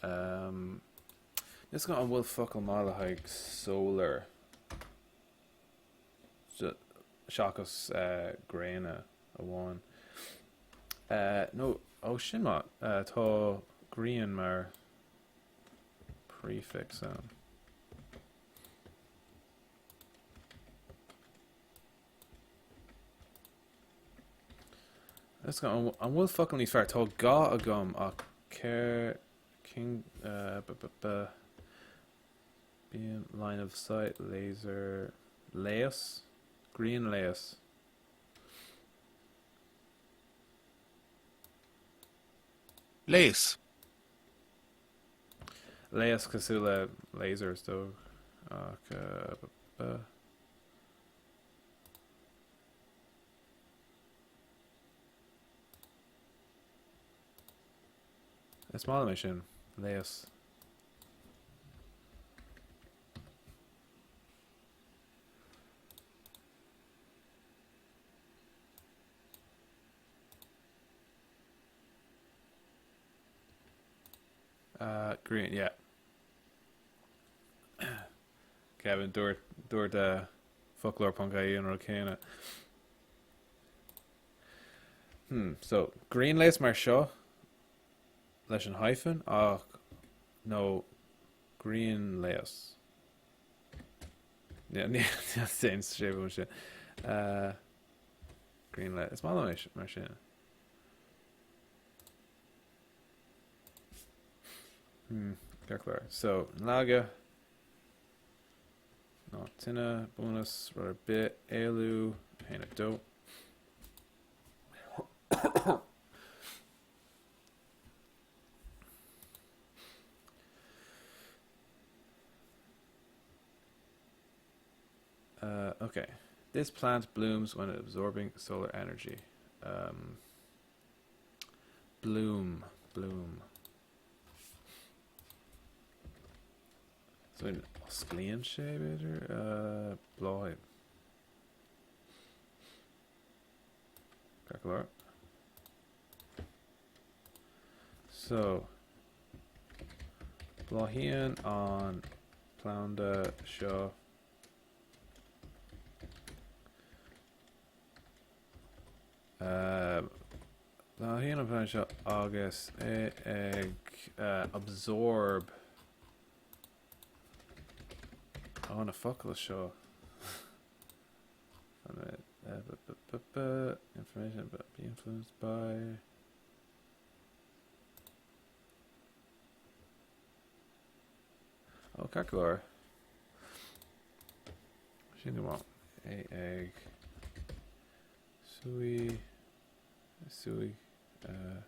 Níl 's agam an bhfuil focal maith le haghaidh solar. seachas gréine amháin. Nó, ó sin maith, tá grian mar prefix ann. An bhfuil focal níos fearr? Tá ga agam ach cér cén Beam, line of sight, laser, léas, grianléas. Léas. Léas cosúil le laser is dóigh ach eh, Is maith liom é sin, léas. Uh, grian, yeah. Kevin, dúirt, dúirt uh, foclóir ponc ie an rud céanna. Hmm, so, grianléas mar seo leis an hyphen ach nó grianléas. Ní aon séimhiú ansin. Uh, grianléas. Is maith liom é mar sin. Hmm, ceart go leor. So, laige ná tine, bónas, rud ar bith, éalú, 1, 2. Uh, okay. This plant blooms when absorbing solar energy. Um, bloom, bloom. So in osclaíonn sé b'fhéidir? Uh, bláthaíonn. Ceart go leor. So, bláthaíonn an planda seo uh, bláthaíonn an planda seo agus é ag uh, absorb Ó na focail seo. Information about be influenced by. Ó, ceart go leor. Sin go maith. É ag suí suí uh,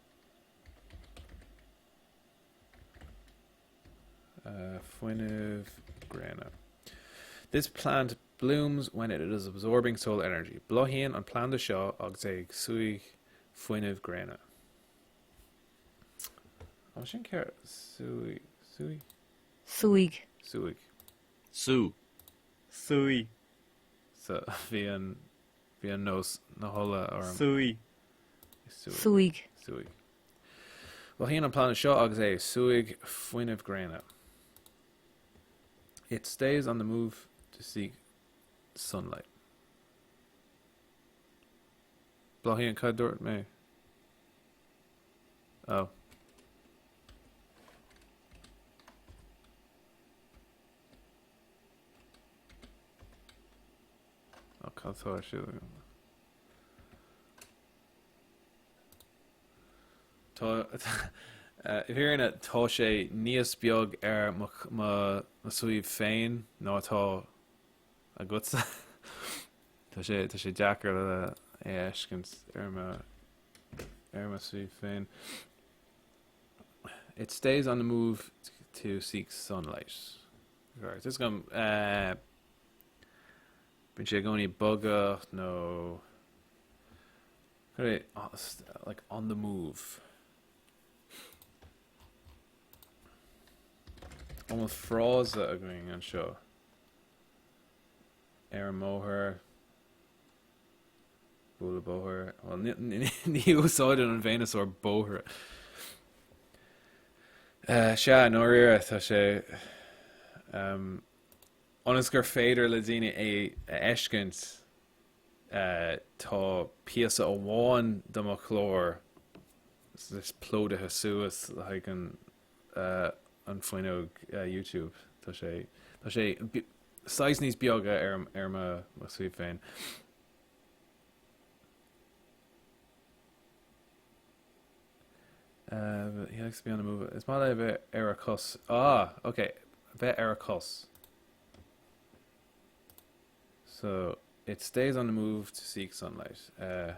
Fuinneamh gréine. This plant blooms when it is absorbing solar energy. Bláthaíonn an planda seo agus é ag súigh fuinneamh gréine. Ó sin ceart. Súigh. Súigh? Súigh. Súigh. Sú. Súigh. So, bhí an, bhí an nós na hola orm. Súigh. Súigh. Súigh. Bláthaíonn an planda seo agus é ag súigh fuinneamh gréine. It stays on the move to seek sunlight. Bláithín, cad dúirt mé? Oh. Oh, cad atá ar siúl agam? Tá, i bhfírinne, tá sé níos beag ar mo suíomh féin ná atá agatsa. Tá sé, tá sé deacair le é a fheiscint ar mo, ar mo suíomh féin. It stays on the move to seek sunlight. Right, is agam, eh, bíonn sé i gcónaí ag bogadh nó like on the move. An bhfuil frása againn anseo? Ar an mbóthar, bualadh bóthair, bhuel ní úsáideann an Venusaur bóithre. Sea, i ndáiríre, tá sé ionas gur féidir le daoine é a fheiscint, tá píosa amháin de mo chlár plódaithe suas le haghaidh an an fuinneog YouTube. Tá sé tá sé saghas níos beaga ar ar mo mo suíomh féin. Uh, he likes to be on the move. Is maith leis bheith ar a cos. Ah, okay. Bheith ar a cos. So, it stays on the move to seek sunlight. Uh,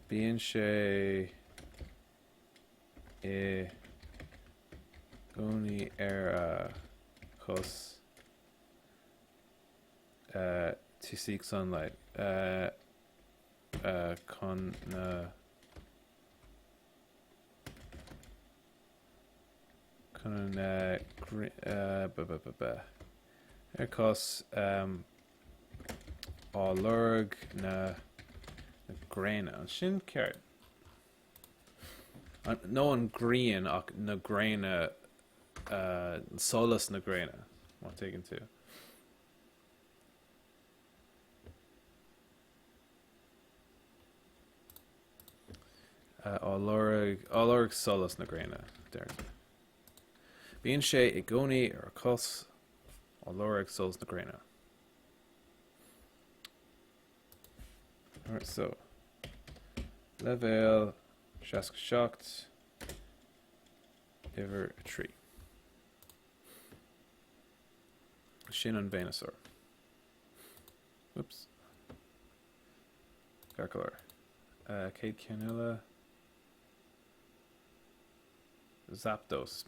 bíonn sé i gcónaí ar a chos to seek sunlight chun na chun na ar cos á lorg na gréine. An sin ceart? Nó an ghrian ach na gréine, solas na gréine, má tuigeann tú. Á lorg, á lorg solas na gréine, deireann tú. Bíonn sé i gcónaí ar a cos á lorg solas na gréine. Alright, so leibhéal 67 uimhir 3. Sin an Venusaur. Oops. Ceart go leor. Uh, céad ceann eile. Zapdos.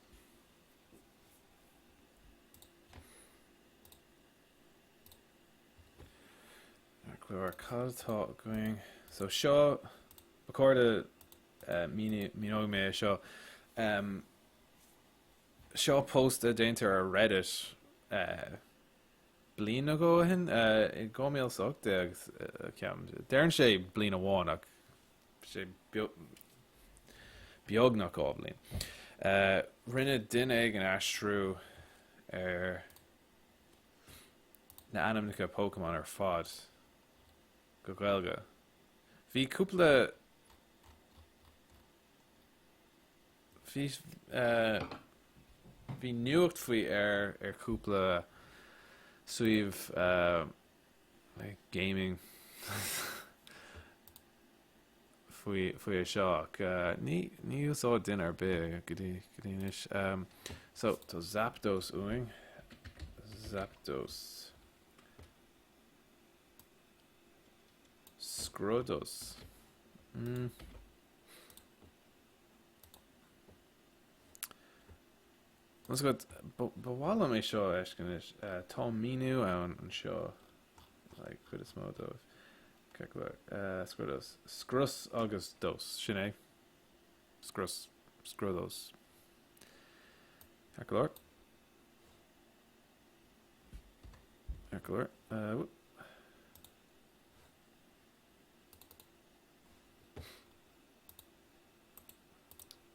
Go leor cad atá againn? So seo, ba chóir do míneoidh mé é seo. Seo post a déantar ar Reddit bliain nó dhó ó shin, i 2018 ceapaim. Deireann sé bliain amháin ach sé beagnach 2 bhliain. Rinne duine éigin aistriú ar na ainmneacha Pokémon ar fad go Gaeilge. Bhí cúpla bhí bhí nuacht faoi ar ar cúpla suíomh gaming faoi faoi é seo ach ní ní úsáid duine ar bith go dtí go dtí anois. So tá Zapdos uainn. Zapdos. Scrodos. Mm. Ba mhaith liom é seo a fheiscint anois. Tá míniú ann anseo, like cuid is mó dóibh. Ceart go leor. Scrodos. Scros agus dos. Sin é. Scros. Scrodos. Ceart go leor. Ceart go leor.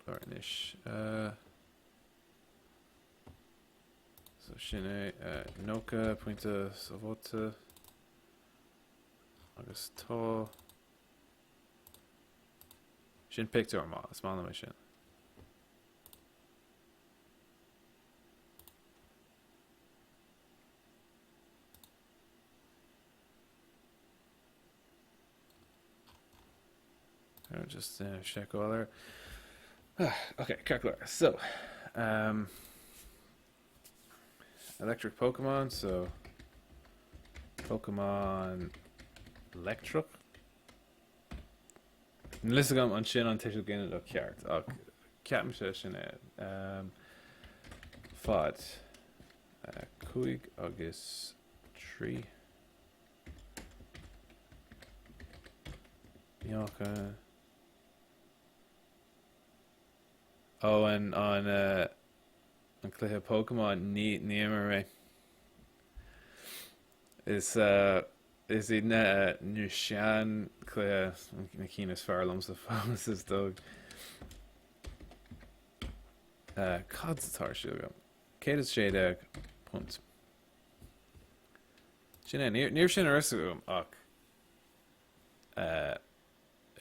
Clár anois. So sin é 90 pointe sa vóta agus tá sin pictiúr maith, is maith liom é sin. Just uh, seiceáil air. Ah, okay, ceart go leor. So, um, electric Pokemon, so Pokemon leictreach. Níl fhios agam an sin an tuiseal ginideach ceart ach ceapaimse sin é. Um, fad uh, 5 agus 3. Meáchan. Ó an an uh, an cluiche Pokémon ní ní imir mé. Is uh, is iad na uh, na sean cluiche na cinn is fearr liomsa fós is dóigh. Uh, cad atá ar siúl agam? 116 punt. Sin é, ní raibh sin ar fhios agam ach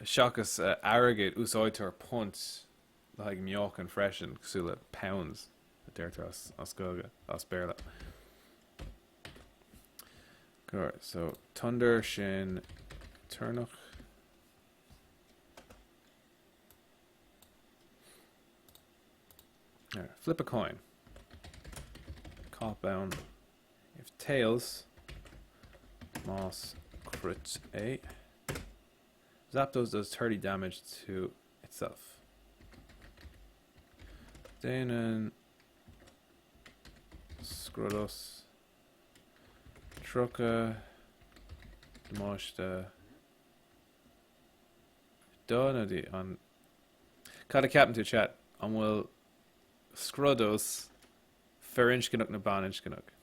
seachas airgead, úsáidtear punt le haghaidh meáchan freisin, cosúil le pounds a deirtear as Gaeilge, as Béarla. Go so thunder sin toirneach. Right, flip a coin. Caith bonn. If tails, más cruit é. Zapdos does 30 damage to itself. Déanann Scrodos 30 damáiste do nó di an Cad a ceapann tú chat an bhfuil Scrodos firinscneach nó baininscneach?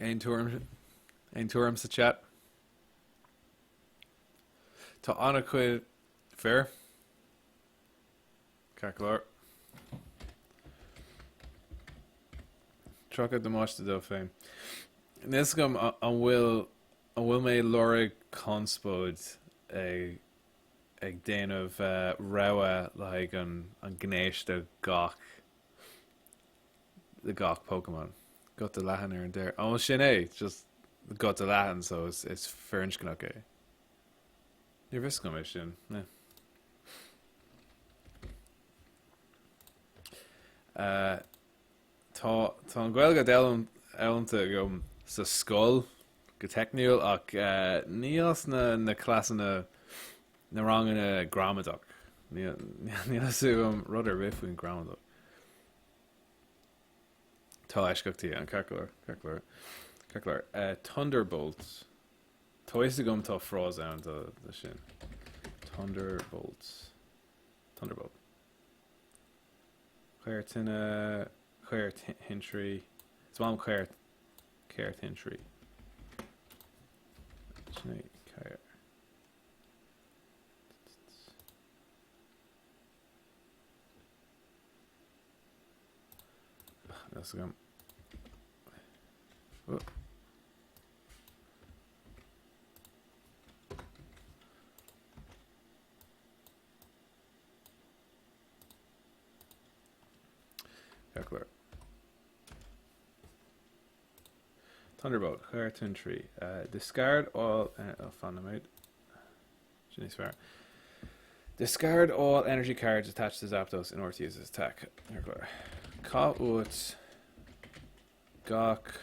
Aon tuairim aon tuairim sa chat? Tá an-chuid fir. Ceart go leor. 30 damáiste dó féin. Níl fhios agam an bhfuil an bhfuil mé ag lorg conspóid ag ag déanamh rogha le haghaidh an an gnéis do gach do gach Pokémon. Guta leathan ar an deireadh. Ó sin é, just guta leathan so is is firinscneach é. Níorbh fhios agam é sin. Eh. Uh, tá tá an Ghaeilge foghlamtha agam sa scoil go teicniúil ach uh, ní as na na cleasanna na ranganna gramadach. Níl fhios agam rud ar bith faoin gramadach. Tá eisceachtaí ann ceart go leor, ceart go leor, ceart go leor. Uh, Thunderbolt. Tá fhios agam tá frása ann do do sin. Thunderbolt. Thunderbolt. Caor tine, caor tintrí. Is maith liom caor, caor tintrí. Sin é caor. Níl fhios agam. Oh. Ceart go leor. Thunderbolt, Caor tintrí. Uh, discard all... Uh, oh, fan nóiméad. Sin níos fearr. Discard all energy cards attached to Zapdos in order to use this attack. Ceart go leor. Caith uait gach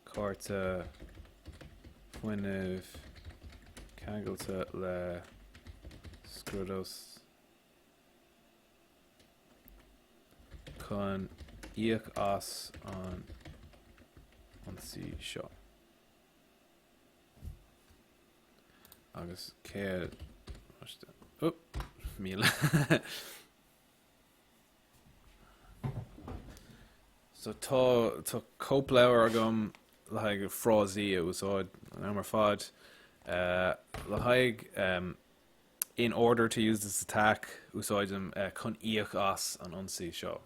cárta fuinnimh ceangailte le Scrodos chun íoc as an ionsaí seo. Agus 100 míle. So tá tá cóipleabhar agam le haghaidh frásaí a úsáid an am ar fad. Le haghaidh in order to use this attack úsáidim chun íoc as an ionsaí seo.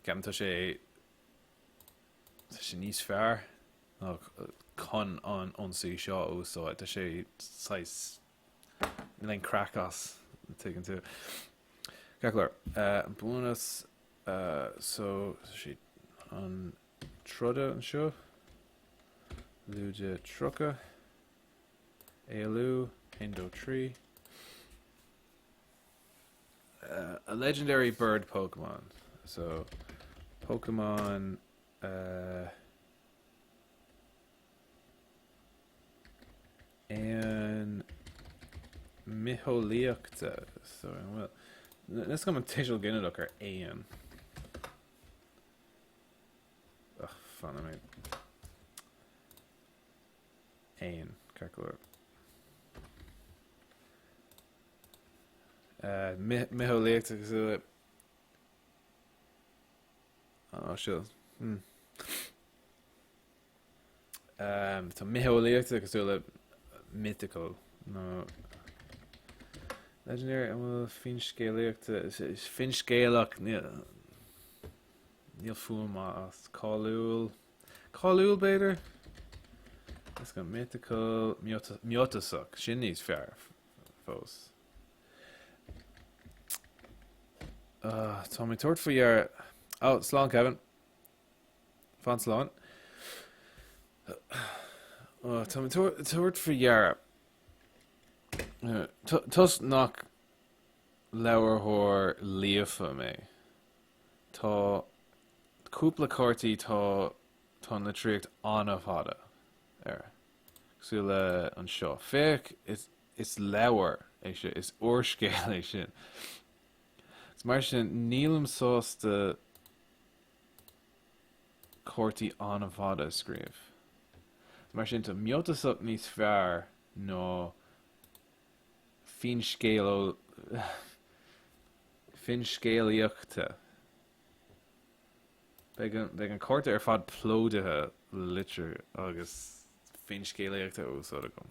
Ceapaim tá sé tá sé níos fearr ná chun an ionsaí seo a úsáid. Tá sé saghas Níl aon craic as, tuigeann tú. Ceart go leor. An buannas so sé an troda anseo. Lúide 30. Éalú, 1, 2, 3. A legendary bird Pokemon. So, Pokemon uh, Éan mitheolaíochta so an bhfuil Níl a fhios agam an tuiseal ginideach ar éan. Ach fan nóiméad. Éan, ceart go leor. Uh, mitheolaíochta cosúil le Oh, sure. Hmm. Tá mitheolaíochta cosúil le mythical nó legendary an bhfuil finscéalaíochta finscéalach níl fuaim maith as cáiliúil cáiliúil b'fhéidir is go mythical miotasach sin níos fearr fós Tá mé ag tabhairt faoi deara oh slán Kevin Fan slán. Tá mé ag tabhairt faoi deara. Toisc nach labharthóir líofa mé, tá cúpla cártaí tá tá an litríocht an-fhada air. Cosúil le anseo. Féach, is leabhar é sin, is úrscéal é sin. Is mar sin, nílim sásta cártaí an-fhada a scríobh. Mar sin tá miotasach níos fearr ná finscéalaíochta. Beidh an, beidh an cárta ar fad plódaithe le litriú agus finscéalaíochta á úsáid agam.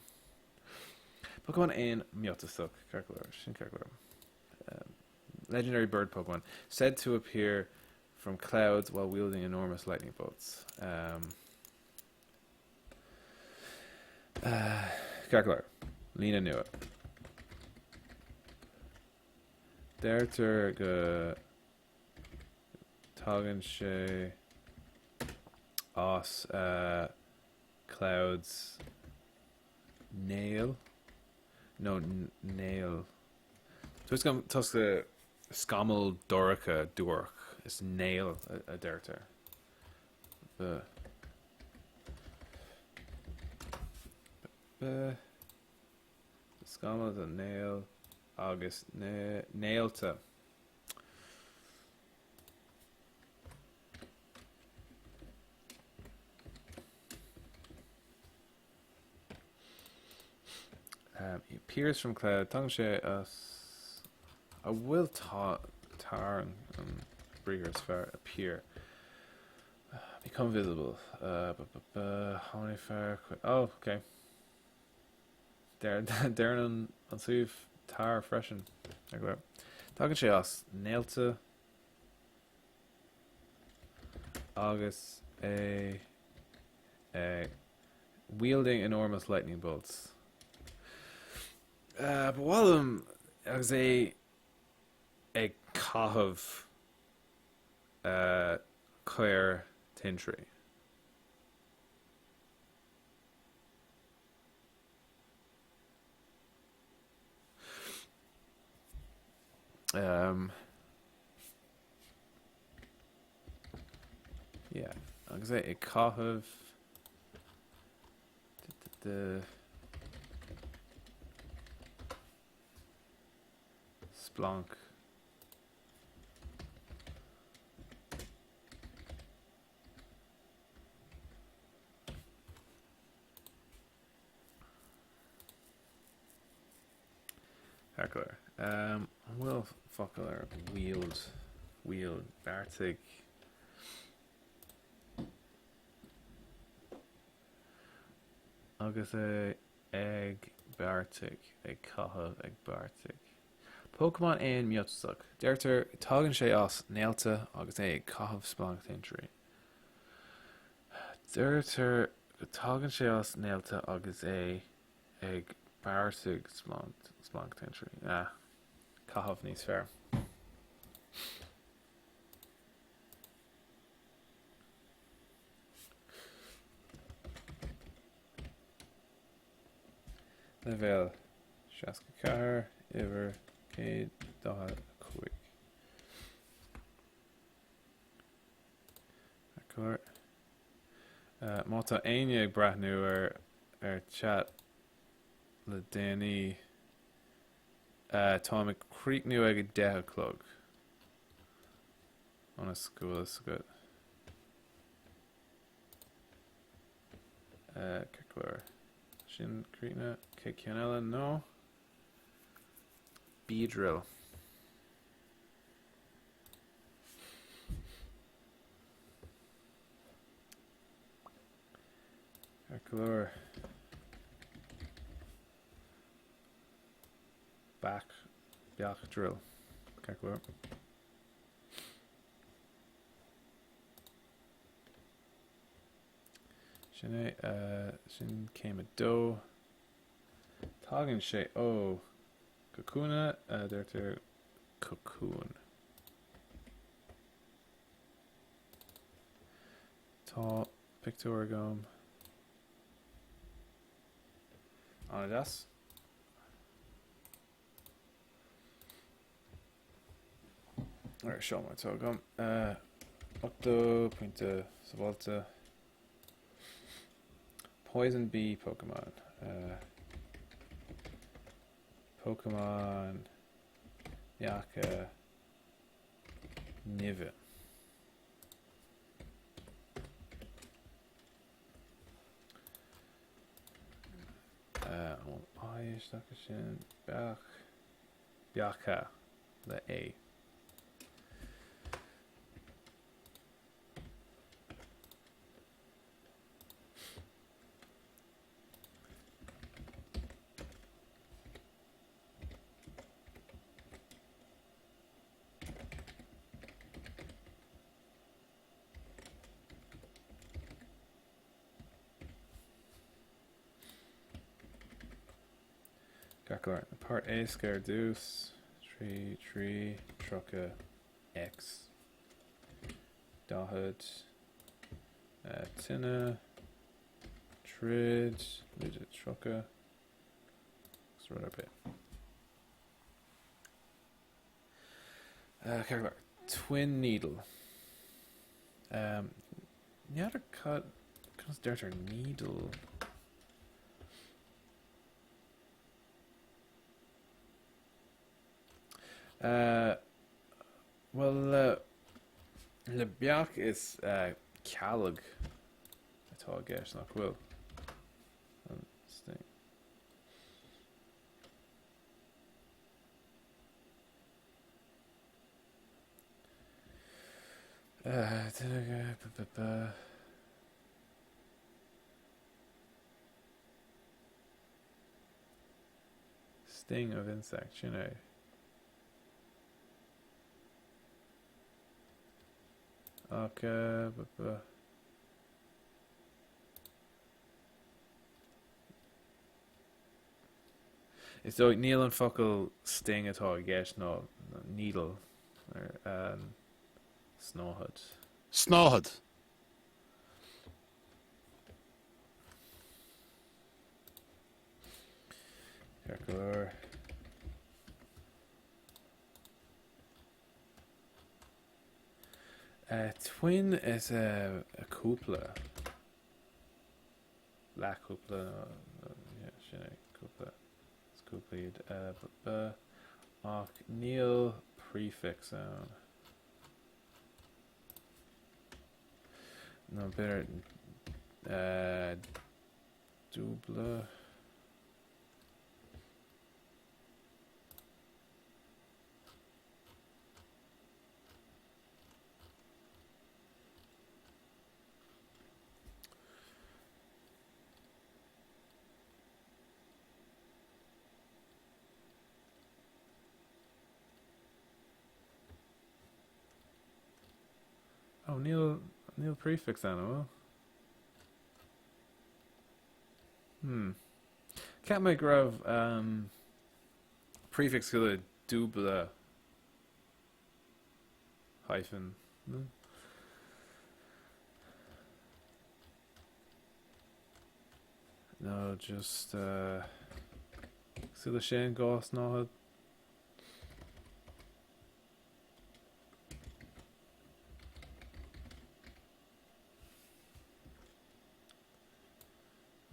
Pokémon éan miotasach, ceart go leor, sin ceart go leor. Legendary bird Pokemon, said to appear from clouds while wielding enormous lightning bolts. Um, uh, ceart go leor. Líne nua. Deirtear go tagann sé as uh, clouds néal nó néal Toisc go scamall dorcha duairc, is néal a deirtear. B. B. Scamall de néal agus néalta. He appears from cloud, tagann sé as an bhfuil tar an briathar is fearr appear become visible tháinig fear oh ok deireann an suíomh tar freisin tagann sé as néalta agus é ag wielding enormous lightning bolts. Ba mhaith liom agus é ag caitheamh caor tintrí. Um, yeah, agus é ag caitheamh de splanc. Ceart go leor. An bhfuil focal ar wield, wield, beartaigh. Agus é ag beartaigh, ag caitheamh, ag beartaigh. Pokémon éan miotasach. Deirtear tagann sé as néalta agus é ag caitheamh splanc tintrí. Deirtear go tagann sé as néalta agus é ag beartaigh splanc tintrí. Ah, caitheamh níos fearr. Leibhéal 64, uimhir 145. Cur. Má tá éinne ag breathnú ar ar chat le déanaí, táim ag críochnú ag a 10 a chlog. Ionas go bhfuil fhios agat. Ceart go leor. Sin críochnaithe. Cé ceann eile? No. Beedrill. Ceart go leor. Beach, beach drill. Ceart go leor. Sin é, sin céim a dó. Tagann sé ó Kakuna, deirtear cocún. Tá pictiúr agam. An-deas. Ar seo mar atá agam. 80 pointe sábháilte. Poison Bee Pokemon. Pokemon eacha nimhe. An bhfuil I isteach ansin? Beach. Beacha le A. Ceart go leor. Páirt éasca ar dtús. 3, 3, 30, X. 40, tine, troid, lúide 30, agus rud ar bith. Ceart go leor. Twin needle. N'fheadar cad, conas deirtear needle? Bhuel, le beach is cealg atá i gceist, nach bhfuil? An sting. Sting of insect, sin é. Ach, Is dóigh, níl an focal sting atá i gceist ná needle ar snáthaid. Snáthaid. Ceart go leor. Twin is a cúpla. Leathchúpla yeah, sin é, cúpla. Is cúpla iad. Ach níl prefix ann. Nó b'fhéidir dúbla. Oh, níl, níl prefix ann, an bhfuil? Hmm. Cheap mé go raibh um, prefix go le dúbla hyphen. No? No, just uh, cosúil le sin dhá snáthaid.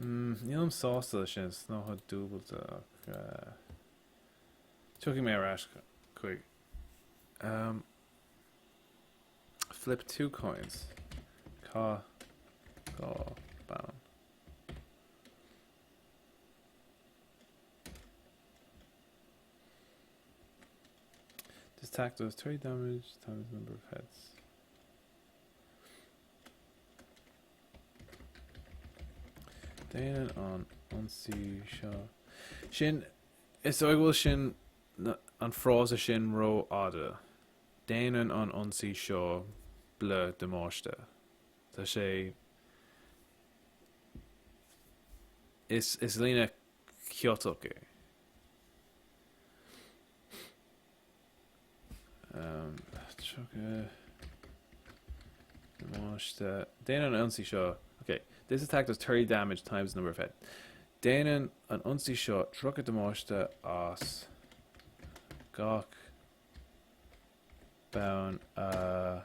Mm, nílim sásta leis sin, snáthaid dúbailte ach uh, tiocfaidh mé ar ais chuig. Um, flip two coins. Caith dhá bonn. This attack does 30 damage times number of heads. Déanann an ionsaí seo. Sin, is dóigh go bhfuil sin, an frása sin rófhada. Déanann an ionsaí seo bl damáiste. Tá sé, is, is líne ciotach é. Um, damáiste. Déanann an ionsaí seo. Okay, this attack does 30 damage times the number of head. Déanann an ionsaí seo 30 damáiste as gach bonn a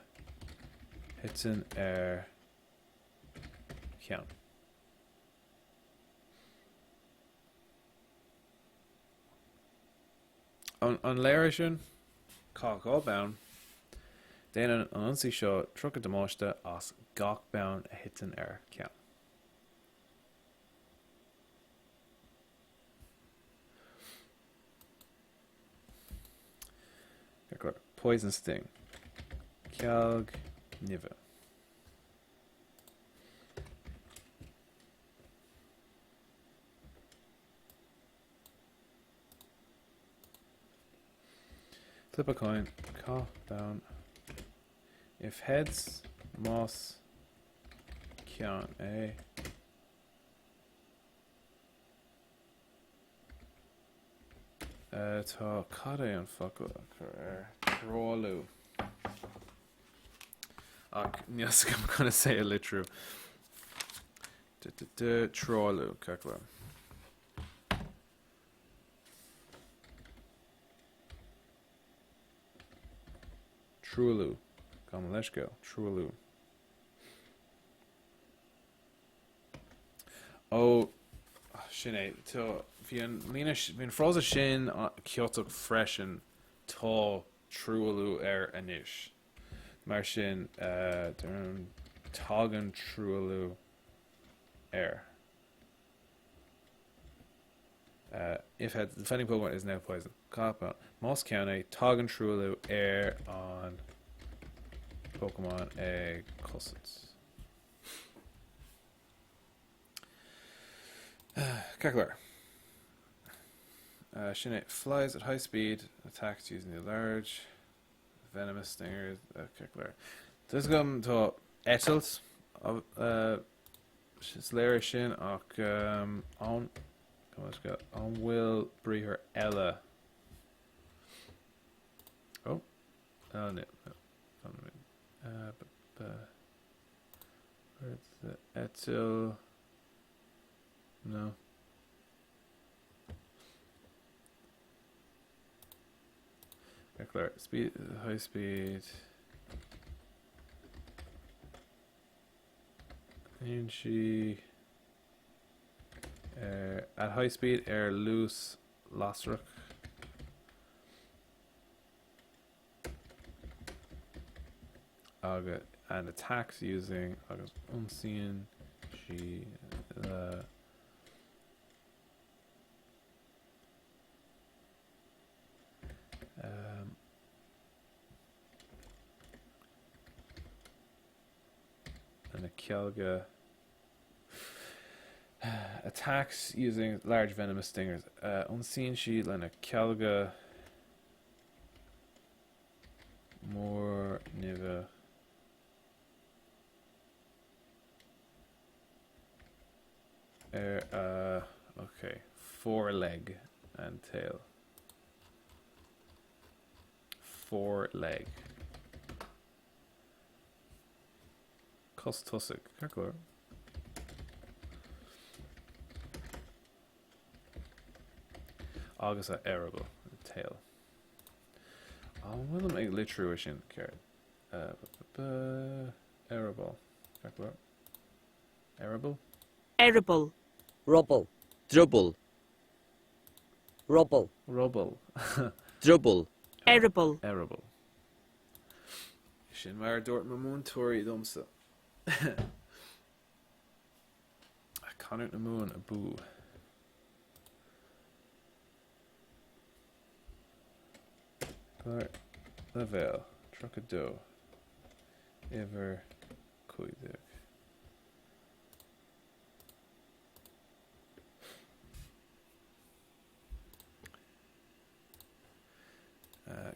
thiteann ar cheann. An léir é sin? Caith dhá bonn. Déanann an ionsaí seo 30 damáiste as gach bonn a thiteann ar cheann. Poison Sting. Cealg nimhe. Flip a coin, caith bonn. If heads, más ceann é. Uh, tá cad é an focal a chur ar truailliú. Ach níl a fhios agam conas é a litriú. Truailliú, ceart go leor. Truailliú. Gabh mo leithscéal. Truailliú. Ó, sin é. Tá, bhí an líne, bhí an frása sin ciotach freisin, tá truailliú air anois. Mar sin, deirim, tagann truailliú air. If heads, the defending Pokemon is now poisoned. Caith bonn. Más ceann é, tagann truailliú ar an Pokemon ag cosaint. Ceart go leor. Sin é. Flies at high speed, attacks using the large venomous stingers. Ceart go leor. Tá a fhios agam tá eitilt Is léir é sin ach an an bhfuil briathar eile? Ó Eitil No. Speed, high speed. Aon sí ar at high speed ar luas lasrach. Agus and attacks using agus ionsaíonn sí le um, Na cealga Attacks using large venomous stingers. Ionsaíonn sí lena cealga mór nimhe. Ar a ok foreleg and tail. Foreleg. Cos tosaigh. Ceart go leor. Agus a eireaball, tail. An bhfuilim ag litriú é sin ceart? Eireaball. Ceart go leor. Eireaball? Eireaball. Ruball. Drioball. Ruball. Ruball. Drioball. Eireaball. Eireaball. Sin mar a dúirt mo mhúinteoirí domsa. Canúint na Mumhan abú. Leibhéal 32, uimhir 15.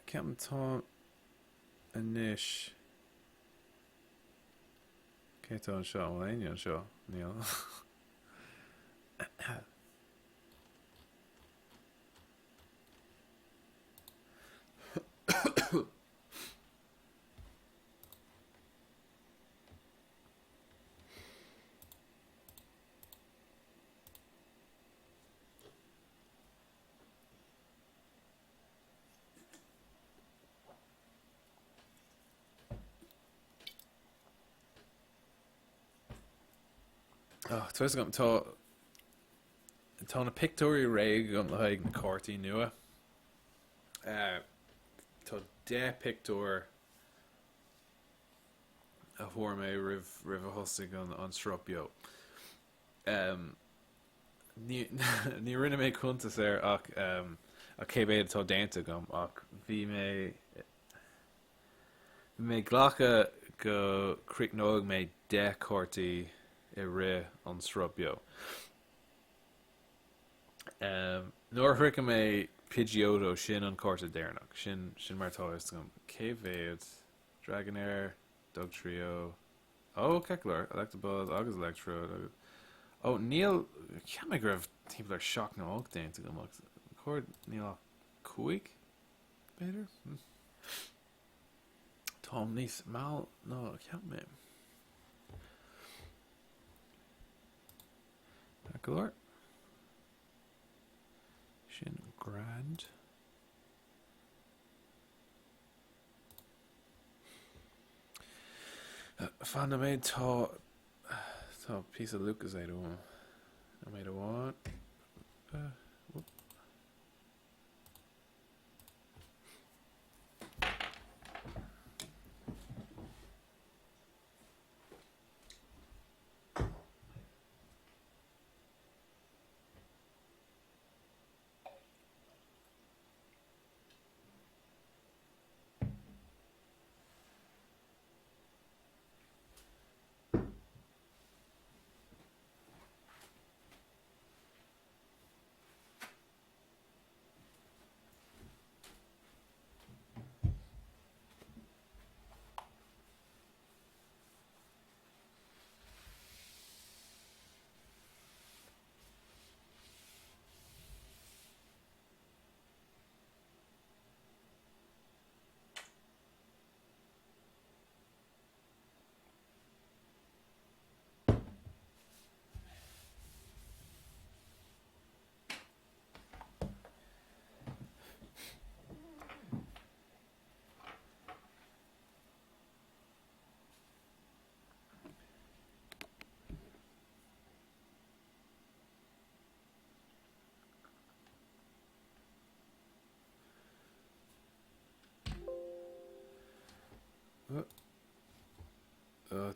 Ceapaim tá anois Cé tá anseo? An bhfuil éinne anseo? Níl. Tá fhios agam, tá tá na pictiúirí réidh agam le haghaidh na cártaí nua. Tá 10 pictiúr a fuair mé roimh roimh a thosaigh an an sruth beo. Ní ní rinne mé cuntas air ach ach cé mhéad atá déanta agam ach bhí mé Bhí mé ag glacadh go críochnóidh mé 10 cártaí i rith an sruth beo. Nuair a shroicheann mé Pidgeotto, sin an cárta deireanach. Sin, sin mar atá a fhios agam. Cé mhéad? Dragonair, Dugtrio, Ó, ceart go leor, Electabuzz agus Electrode agus, ó, níl, cheap mé go raibh timpeall ar 7 nó 8 déanta agam ach cóir, níl ach 5? B'fhéidir? Táim níos mall ná a cheap mé. Ceart go leor. Sin grand. Fan nóiméad tá tá píosa Lucozade uaim. Nóiméad amháin.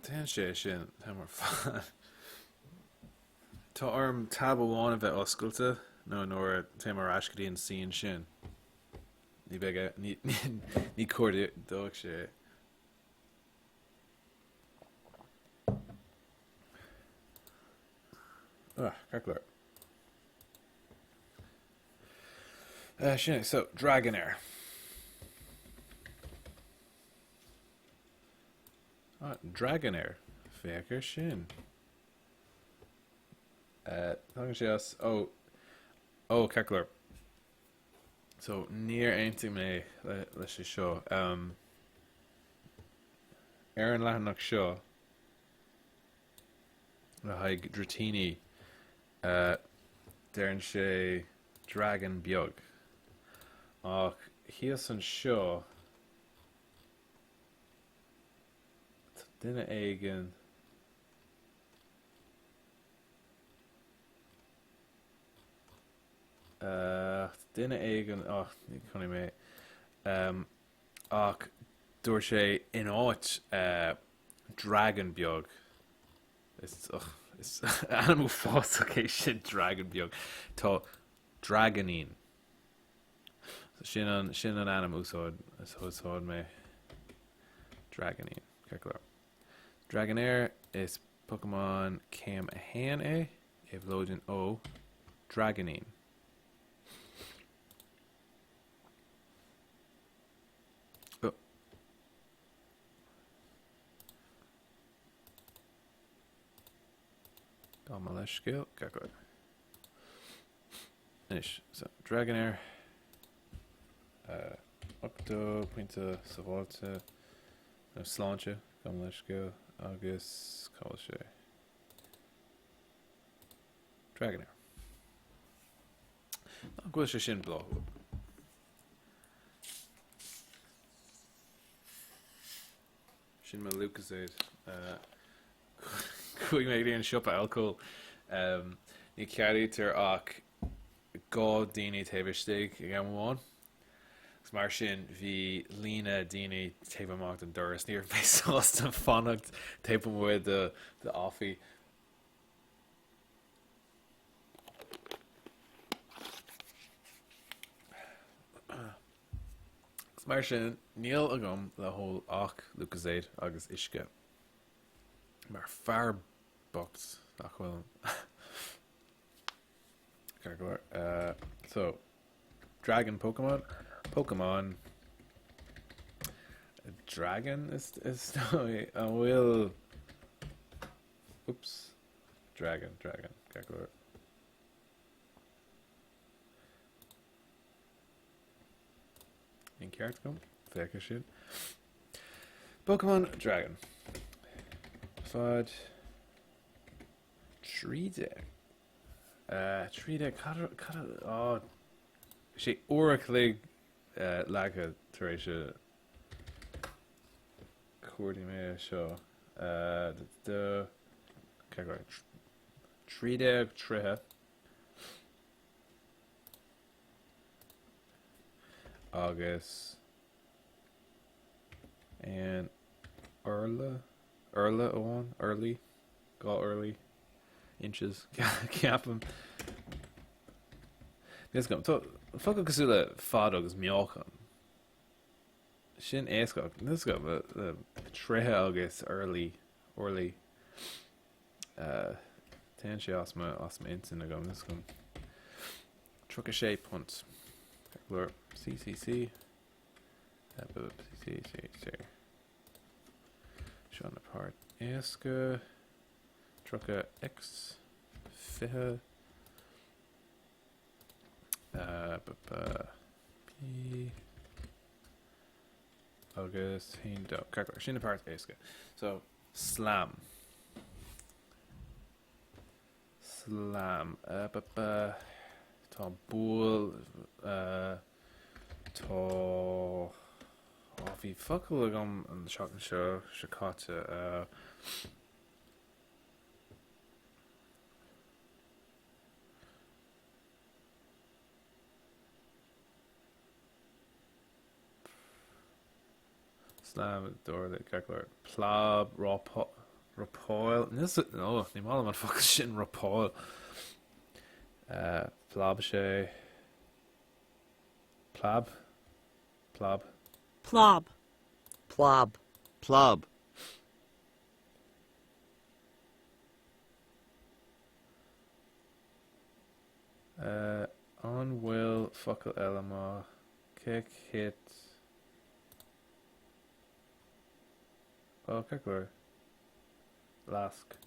Téann sé sin an t-am ar fad. Tá orm tab amháin a bheith oscailte nó nuair a téim ar ais go dtí an scene sin ní bheidh ní ní cuardóidh sé é. Ah, ceart go leor. Sin é, so, Dragonair. Ah, Dragonair. Féach ar sin. Tagann sé as, ó, ó, ceart go leor. So, níor aontaigh mé leis é seo. Ar an leathanach seo, le haghaidh Dratini, deireann sé dragan beag. Ach thíos anseo, tá duine éigin. Duine éigin, ach ní chonaic mé, ach dúirt sé in áit dragan beag, is is ainm uafásach é sin dragan beag, tá Dragonin. Sin an sin an ainm úsáid úsáid mé Dragonin. Ceart go leor. Dragonair, Is Pokémon Céim 1 é, éabhlóideann ó Dragonine. Oh. Gabh mo leithscéal, ceart go leor. Anois, so, Dragonair, 80 pointe sábháilte, nó sláinte, gabh mo leithscéal, agus cá bhfuil sé? Dragonair. Nach bhfuil sé sin bláthúil? Sin mo Lucozade. Chuaigh mé go dtí an siopa alcóil. Ní ceadaítear ach 2 daoine taobh istigh ag am amháin. Agus mar sin bhí líne daoine taobh amach den doras. Ní raibh mé sásta fanacht taobh amuigh de Ofi. Agus mar sin, níl agam le hól ach Lucozade agus uisce. Mar fear bocht nach bhfuilim. Ceart go leor. Uh, so, Dragon Pokemon. Pokemon. Dragon is, is dóigh an bhfuil... Oops. Dragon, Dragon. Ceart go leor. An ceart agam? Féach air sin. Pokemon Dragon. Fad 13. 13, cad, cad, á, sé uair a chloig leagtha tar éis a chuardaigh mé é seo. 13 troithe. Agus aon orla, orla amháin, orlaí, 2 orlaí, inches, ceapaim. Níl 's agam, tá focal cosúil le fad agus meáchan. Sin éasca, níl 's agam, le troithe agus orlaí, orlaí. Téann sé as m'intinn agam, níl 's agam. 36 punt. C C C C C C. Seo na páirt éasca. 30 X 20 B B P agus 1 2. Sin na páirt éasca. So Slam. Slam. Tá buail. Tá. Ó, bhí focal agam an tseachtain seo seo caite. Slam d'orlaí, ceart go leor. Plab, rapáil, níl sa, ó, ní maith liom an focal sin, rapáil. Phlab sé, plab, plab. Plob. Plob. Plob. An bhfuil focal eile maith? Kick, hit. Ó, ceart go leor. Lasc.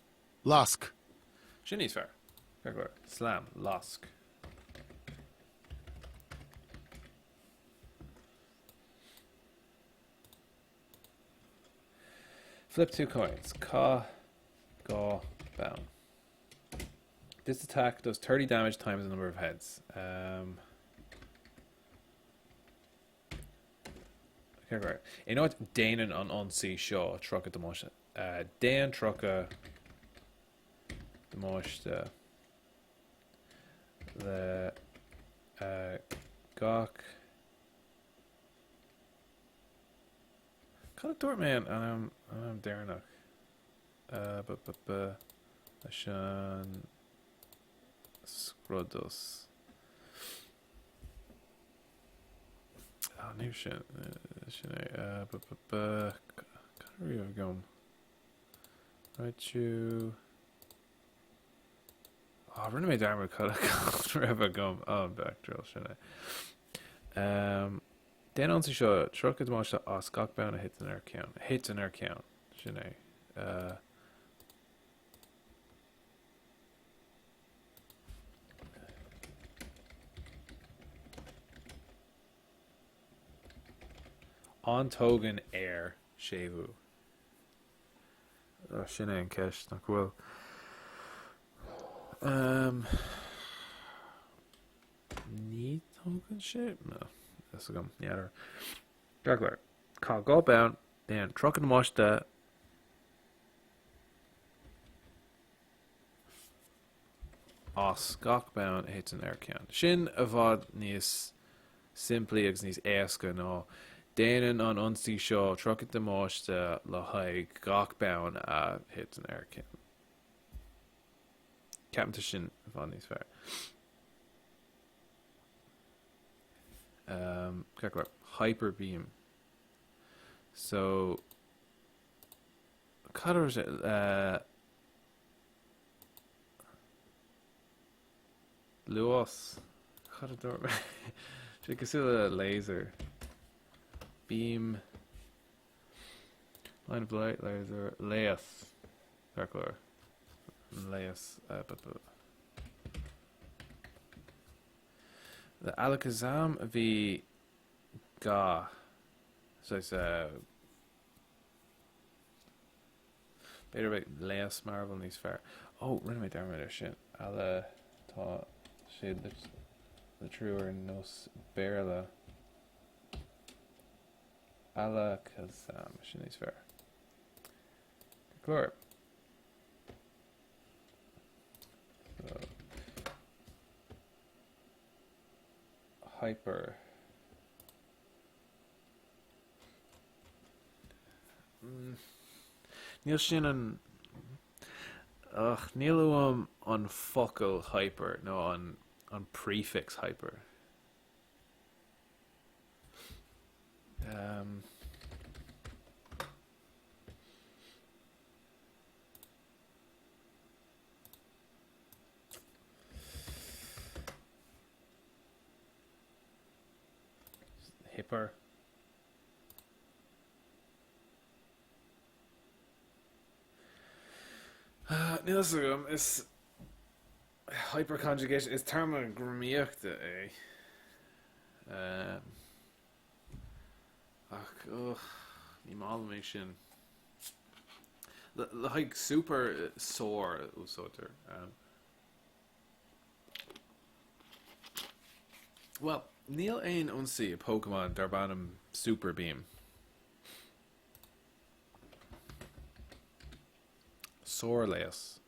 Lasc. Sin níos fearr. Ceart go leor. Slam. Lasc. Flip 2 coins. Caith 2 bonn. This attack does 30 damage times the number of heads. Um, Ceart go leor. In áit déanann an ionsaí seo 30 damáiste. Uh, déan 30 damáiste le uh, gach Cad a dúirt mé an am an am deireanach? Uh, b b b leis an scrodos. Ah, ní sin sin é. Uh, b b b cad a raibh agam? Raichu. Ah, rinne mé dearmad cad a raibh agam. Ah, back drill sin é. Um, Déanann an ionsaí seo 30 damáiste as gach bonn a thiteann ar ceann. Thiteann ar ceann. Sin é. Uh, An dtógann air séimhiú? Sin é an ceist, nach bhfuil? Um, Ní thógann sé? Níl a fhios agam. Ní fheadar. Ceart go leor. Caith 2 bonn, déan 30 damáiste as gach bonn a thiteann ar ceann. Sin i bhfad níos simplí agus níos éasca ná déanann an ionsaí seo 30 damáiste le haghaidh gach bonn a thiteann ar ceann. Ceapaim tá sin i bhfad níos fearr. Um, ceart go leor. Hyper beam. So, cad a raibh sé? Uh, Luas. Cad a dúirt mé? Sé cosúil le laser. Beam. Line of light, laser, léas. Ceart go leor. Léas. Le Alakazam a bhí ga. Saghas B'fhéidir beidh léas mearbhall níos fearr. Ó, rinne mé dearmad ar sin. Ala tá sé litriú ar nós Béarla. Alakazam, sin níos fearr. Go leor. So, hyper. Mm. Níl sin an Ach níl uaim an focal hyper nó an an prefix hyper. Um, Hipper. Níl a fhios agam, is hyperconjugation, is téarma gramadaíochta é. Ach, ugh, ní maith liom é sin. Le haghaidh super, sár a úsáidtear. Bhuel, níl aon ionsaí i Pokémon darb ainm Super Beam. Sárléas.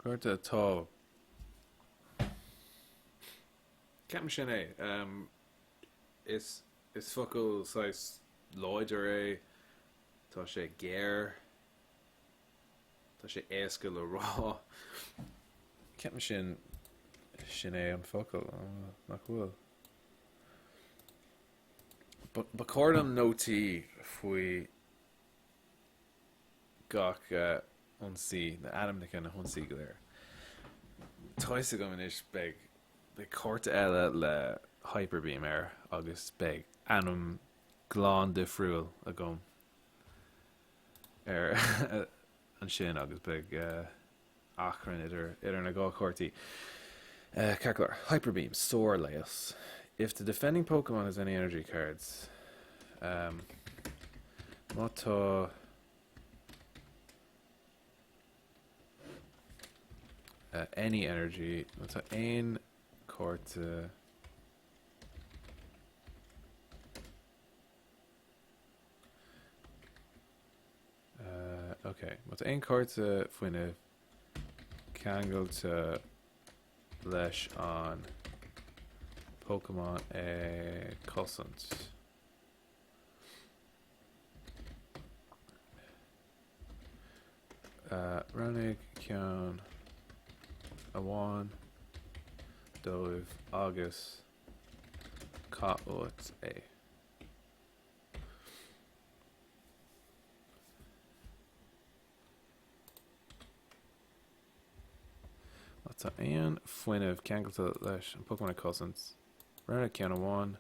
Céard atá. Ceapaim sin é. Is is focal saghas láidir é. Tá sé géar. Tá sé éasca le rá. Ceapaim sin sin é an focal, nach bhfuil? Ba chóir dom nótaí faoi gach ionsaí, na ainmneacha na hionsaí go léir. Tá fhios agam anois beidh beidh cárta eile le Hyper Beam air agus beidh ainm glan difriúil agam. Ar ansin agus beidh achrann idir idir na dhá chártaí. Ceart go leor. Hyper Beam, sárleigheas. If the defending Pokemon has any energy cards. Um, má tá uh, any energy, má tá aon cárta Ok, má tá aon cárta fuinnimh ceangailte leis an Pokémon ag cosaint. Roghnaigh ceann amháin dóibh agus caith uait é. Má tá aon fuinneamh ceangailte leis an Pokémon ag cosaint, roghnaigh ceann amháin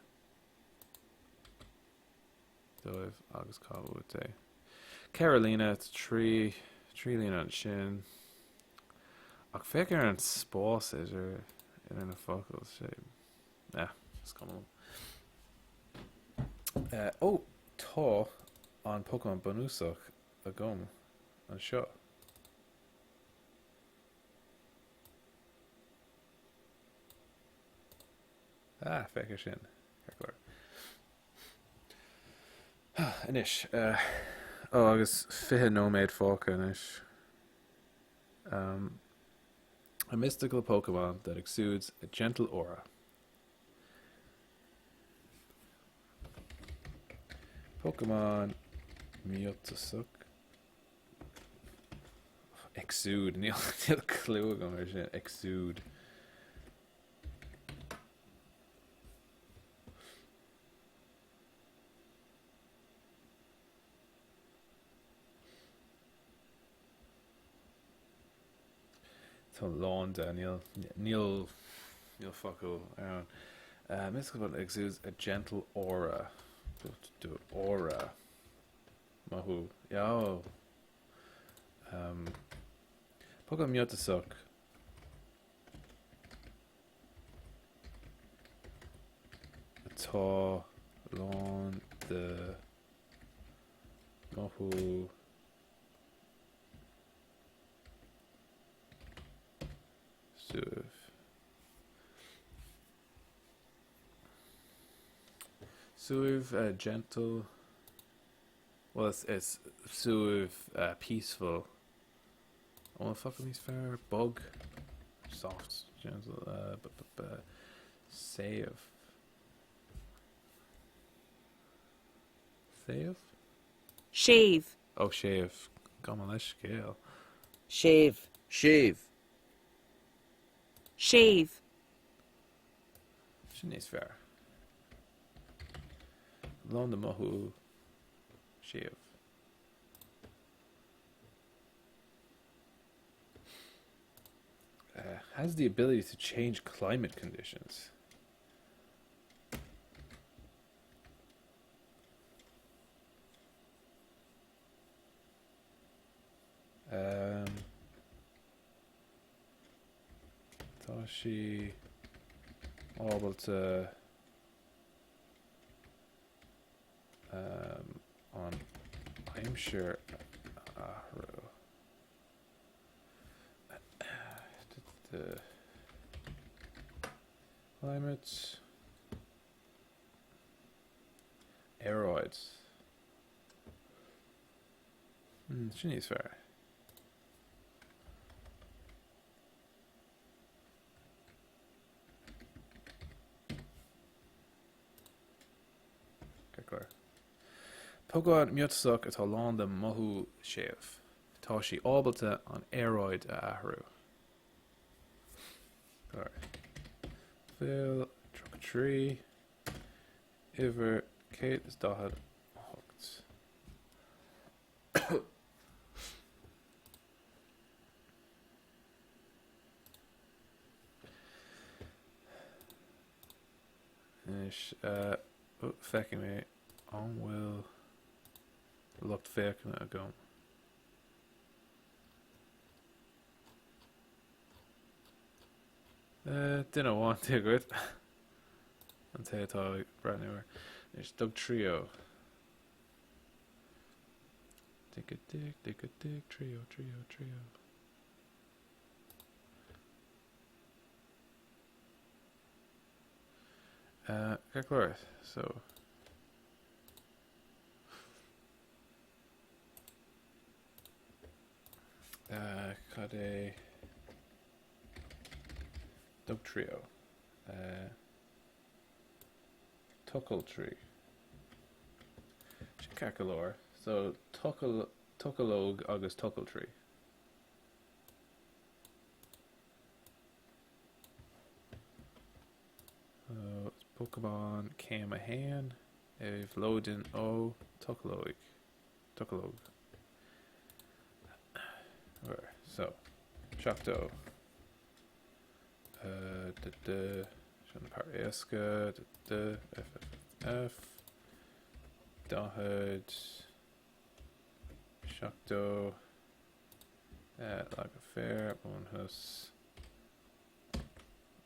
dóibh agus caith uait é. 4 líne, 3, 3 líne ansin. Ach féach ar an spás idir idir na focail, sé. Eh, is cuma liom. Eh, ó, tá an Pokémon bunúsach agam anseo. Ah, féach ar sin. Ceart go leor. Anois, eh, ó, agus 20 nóiméad fágtha anois. Um, a mystical Pokemon that exudes a gentle aura. Pokemon miotasach. Exude, níl níl clue agam ar sin. Exude. Tá lán de, níl, níl, níl focal ann. Uh, mystical Pokemon exudes a gentle aura. Do aura. Mothú. Oh. Um, Pokémon miotasach. Atá lán de mothú Suaimh. Suaimh uh, gentle. Well, it's, it's suaimh uh, peaceful. An bhfuil focal níos fearr? Bog. Soft. Gentle. Uh, b -b -b séimh. Séimh? Séimh. Ó, séimh. Gabh mo leithscéal. Séimh. Séimh. Séimh. Sin níos fearr. Lán de mothú séimh. Uh, has the ability to change climate conditions. Um, tá sí ábalta um, an aimsir a athrú. The climate Aeráid. Hmm, sin níos fearr. Ceart go leor. Pokémon miotasach atá lán de mothú séimh. Tá sí ábalta an aeráid a athrú. Leibhéal 33, uimhir 148. Anois, feicfidh mé an bhfuil lucht féachana agam. Duine amháin Dia dhuit. An té atá ag breathnú air. Anois, Dugtrio. Dig a dig, dig a dig, trio, trio, trio. Uh, Ceart go leor, so. Uh, cad é Dugtrio. Uh, Tochailtrí. Sin ceart go leor. So, tochail, tochalóg agus tochailtrí. So, Pokemon céim 1, éabhlóideann ó tochalóig. Tochalóg. So, 70. Uh, d d sin an páirt éasca, d d f f f 40 70 Laga féir, bónas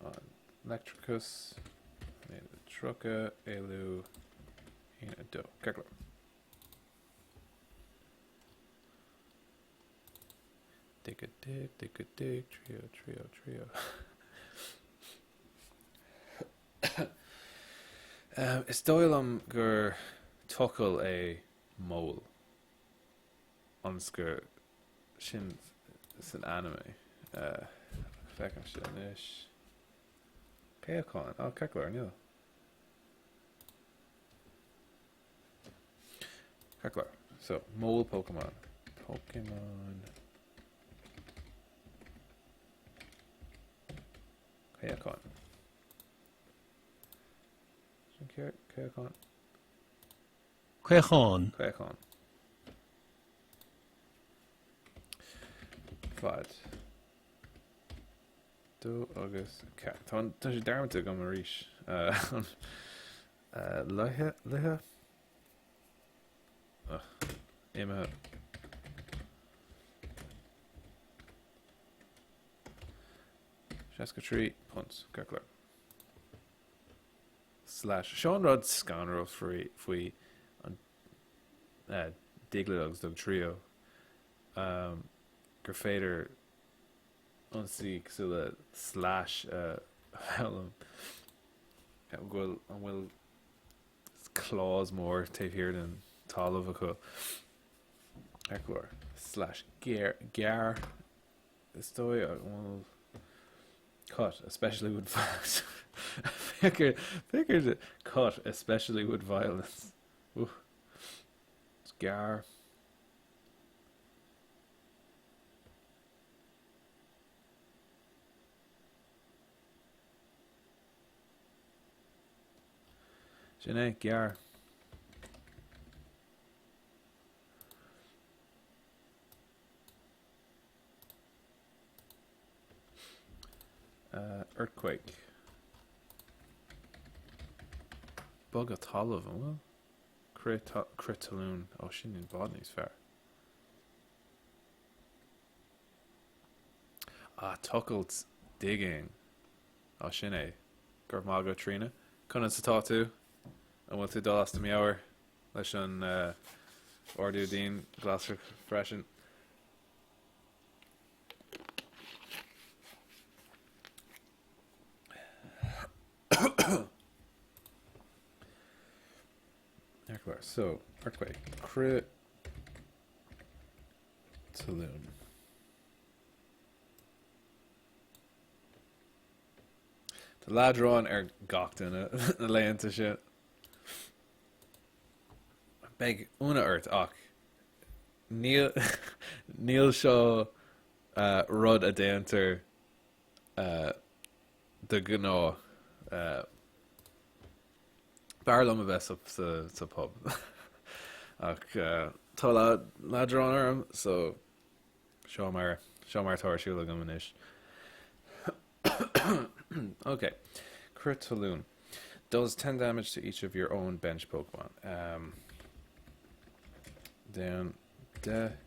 an leictreachas, 30, éalú 1, 2. Ceart go leor. Dig a dig, dig a dig, trio, trio, trio. Is dóigh liom gur tochailt é mol. Ionas gur sin san ainm é. Feicim sin anois. Péacáin? Á, ceart go leor, níl. Ceart go leor. So, mol Pokemon. Pokemon. Péacáin. Sin caochán. Caochán. Caochán. Fad. Dó agus ce. Tá tá sé dearmadta agam arís. Luiche? Luiche? Ugh. Imithe. 63 punt. Ceart go leor. Slash. Seo an rud scanrúil faoi an Diglett agus Dugtrio gur féidir ionsaí cosúil le slash a fhoghlaim. An bhfuil an bhfuil claws mór taobh thiar den talamh acu? Ceart go leor. Slash gearr gearr is dóigh an bhfuil cut especially with violence féach ar cut especially with violence. Ooh. It's gearr. Sin é, gearr. Uh, earthquake. Bogadh talaimh, an bhfuil? Crith talún. Ó, sin i bhfad níos fearr. Ah, tochailt, digging. Á, sin é. Go raibh maith agat, Tríona. Conas atá tú? An bhfuil tú ag dul as do meabhair leis an ardú díon glasra freisin? So, earthquake. Crith talún. Tá leadrán ar gach duine na laethanta seo. Beidh ionadh ort ach níl níl seo rud a déantar de ghnáth. B'fhearr liom a bheith sa pub ach tá leadrán orm so seo mar seo mar atá ar siúl agam anois. Ok, Crith talún. Does 10 damage to each of your own bench Pokemon. Um, Déan 10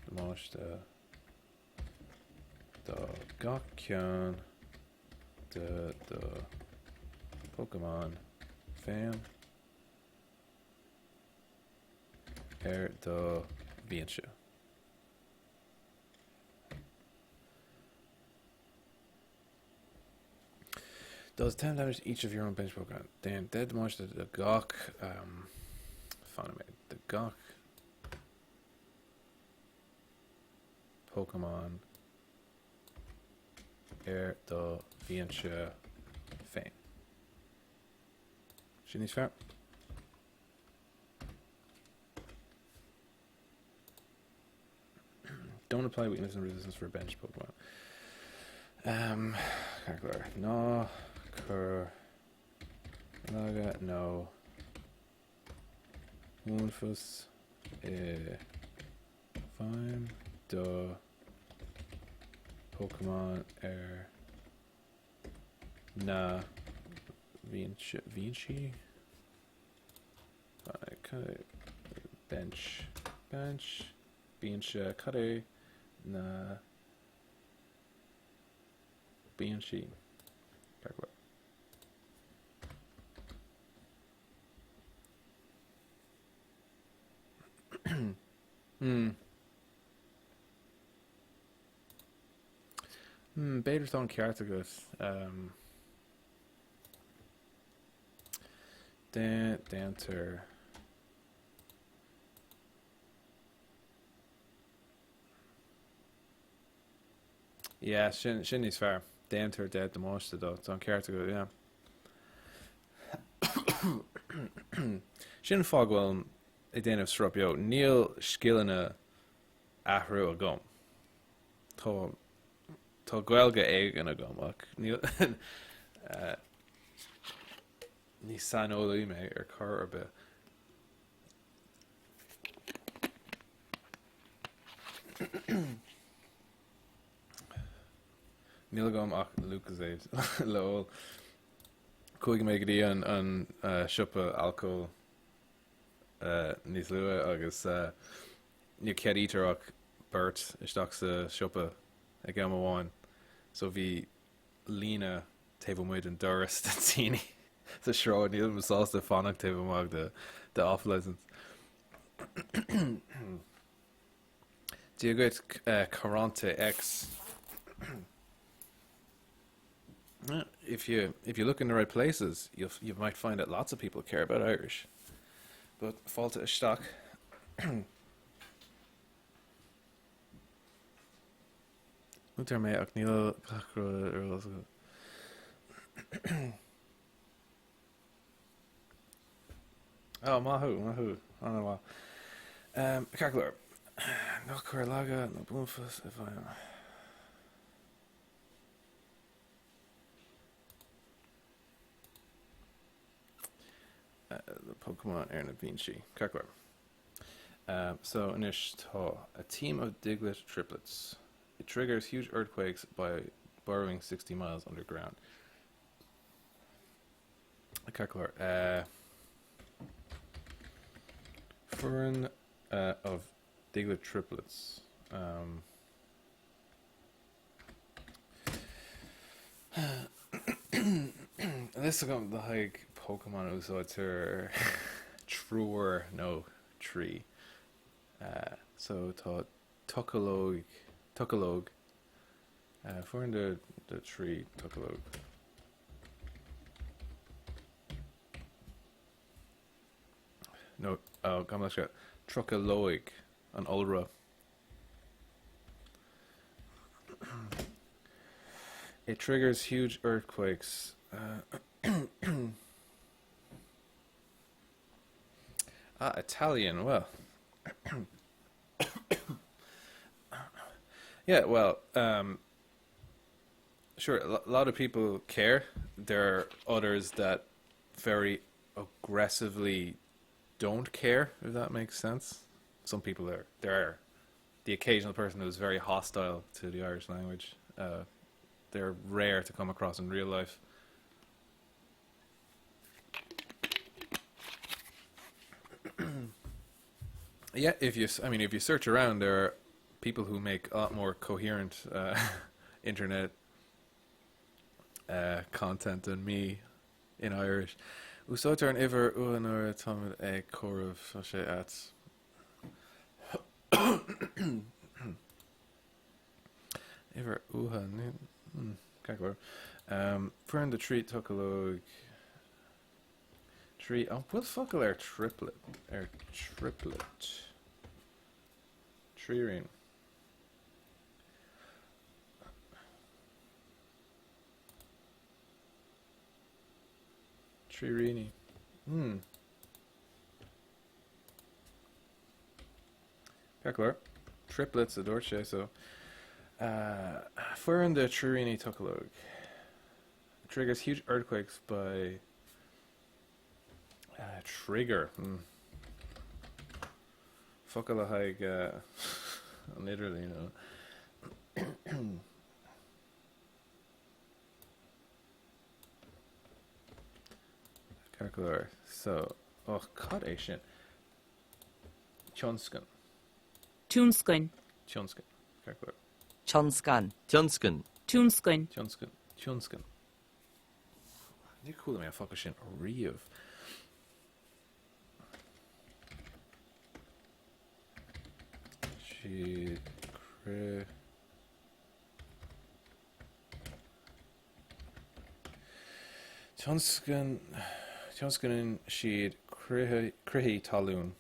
damáiste. Do gach ceann de do Pokémon féin ar do bhinse. Does 10 damage to each of your own bench Pokemon. Déan 10 damáiste do gach um, fan mé, do gach Pokémon ar do bhinse féin. Sin níos fearr. Don't apply weakness and resistance for bench Pokemon. Um, Calcular. Ná cuir laige nó buanfas i bhfeidhm do Pokemon ar na bhinsí? Bench bench binse cad é na binsí? Ceart go leor. Hmm. Hmm, b'fhéidir tá an ceart agat. Um, Déantar. Yeah, sin, sin níos fearr. Déantar 10 damáiste dó. Tá an ceart agat, yeah. Sin an fáth go bhfuilim ag déanamh sruth beo. Níl scileanna athrú agam. Tá Tá Gaeilge éigin agam ach níl ní saineolaí mé ar chor ar bith. Níl agam ach Lucozade le ól. Chuaigh mé go dtí an an siopa alcóil níos luaithe agus ní cheadaítear ach beirt isteach sa siopa ag am amháin so bhí líne taobh amuigh den doras de daoine sa sráid. Nílim sásta fanacht taobh amuigh de de off licence. Dia dhuit Carante X. If you if you look in the right places, you you might find that lots of people care about Irish. But fáilte isteach. Múinteoir mé ach níl gach rud ar eolas agam. Ó, maith thú, maith thú, an-mhaith. Um, ceart go leor. Ná cuir laige nó buanfas i bhfeidhm. Uh, Pokemon ar na binsí. Ceart go leor. Um, so anois tá a team of Diglett triplets. It triggers huge earthquakes by burrowing 60 miles underground. Ceart go leor. Uh, foireann uh, of Diglett triplets. Um, Níl agam le haghaidh Pokémon a úsáidtear triúr nó trí. So tá trucail, trucail, foireann de de thrí trucail. No, oh, gabh mo leithscéal. Trucail an iolra. It triggers huge earthquakes. Uh, ah, Italian, well. yeah, well, um, sure, a lot of people care. There are others that very aggressively don't care, if that makes sense. Some people are there are the occasional person who's very hostile to the Irish language. Uh, they're rare to come across in real life. yeah, if you I mean if you search around, there are people who make a lot more coherent uh, internet uh, content than me in Irish. Úsáidtear an uimhir uatha nuair atáimid ag comhaireamh, tá sé ait. Uimhir uatha, hmm, ceart go leor. Um, foireann de thrí thochlóg trí an bhfuil focal ar triplet ar triplet trírín. Tríríní. Hmm. Ceart go leor. Triplets a dúirt sé so. Uh, foireann de thríríní tochlóg. Triggers huge earthquakes by uh, trigger. Hmm. Focal le haghaidh uh, an idirlíon. Ceart go leor. So, och, cad é sin? Tionscain. Tionscain. Tionscain. Ceart go leor. Tionscain. Tionscain. Tionscain. Tionscain. Tionscain. Níor chuala mé an focal sin riamh. Siad cri. Tionscnann siad croitheadh talún.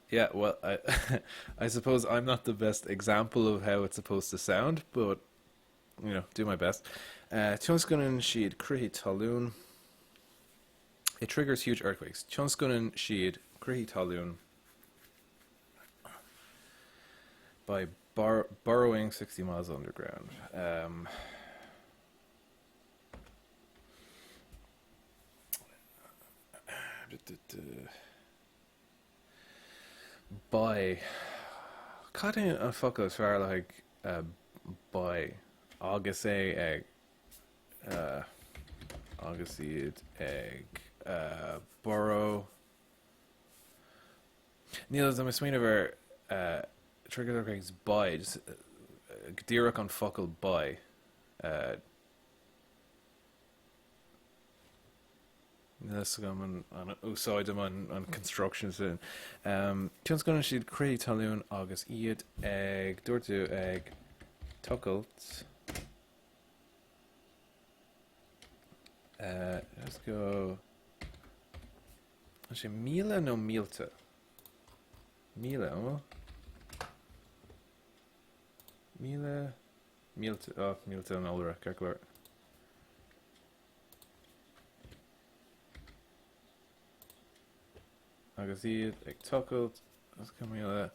Yeah, well, I, I suppose I'm not the best example of how it's supposed to sound, but you know, do my best. Uh, tionscnann siad croitheadh talún. It triggers huge earthquakes. Tionscnann siad croitheadh talún by burrowing 60 miles underground. Um, by Cad é an focal is fearr le haghaidh by agus é ag agus iad ag burrow Níl tá mé ag smaoineamh ar trigger earthquakes by just go díreach an focal by. Níl a fhios agam an úsáidim an construction sin. Tionscnann siad croitheadh talún agus iad ag dúirt tú ag tochailt. Let's go. An sé míle nó mílte? Míle, an bhfuil? Míle, mílte, oh, mílte an iolra, ceart go leor. Agus iad ag tochailt os cionn míle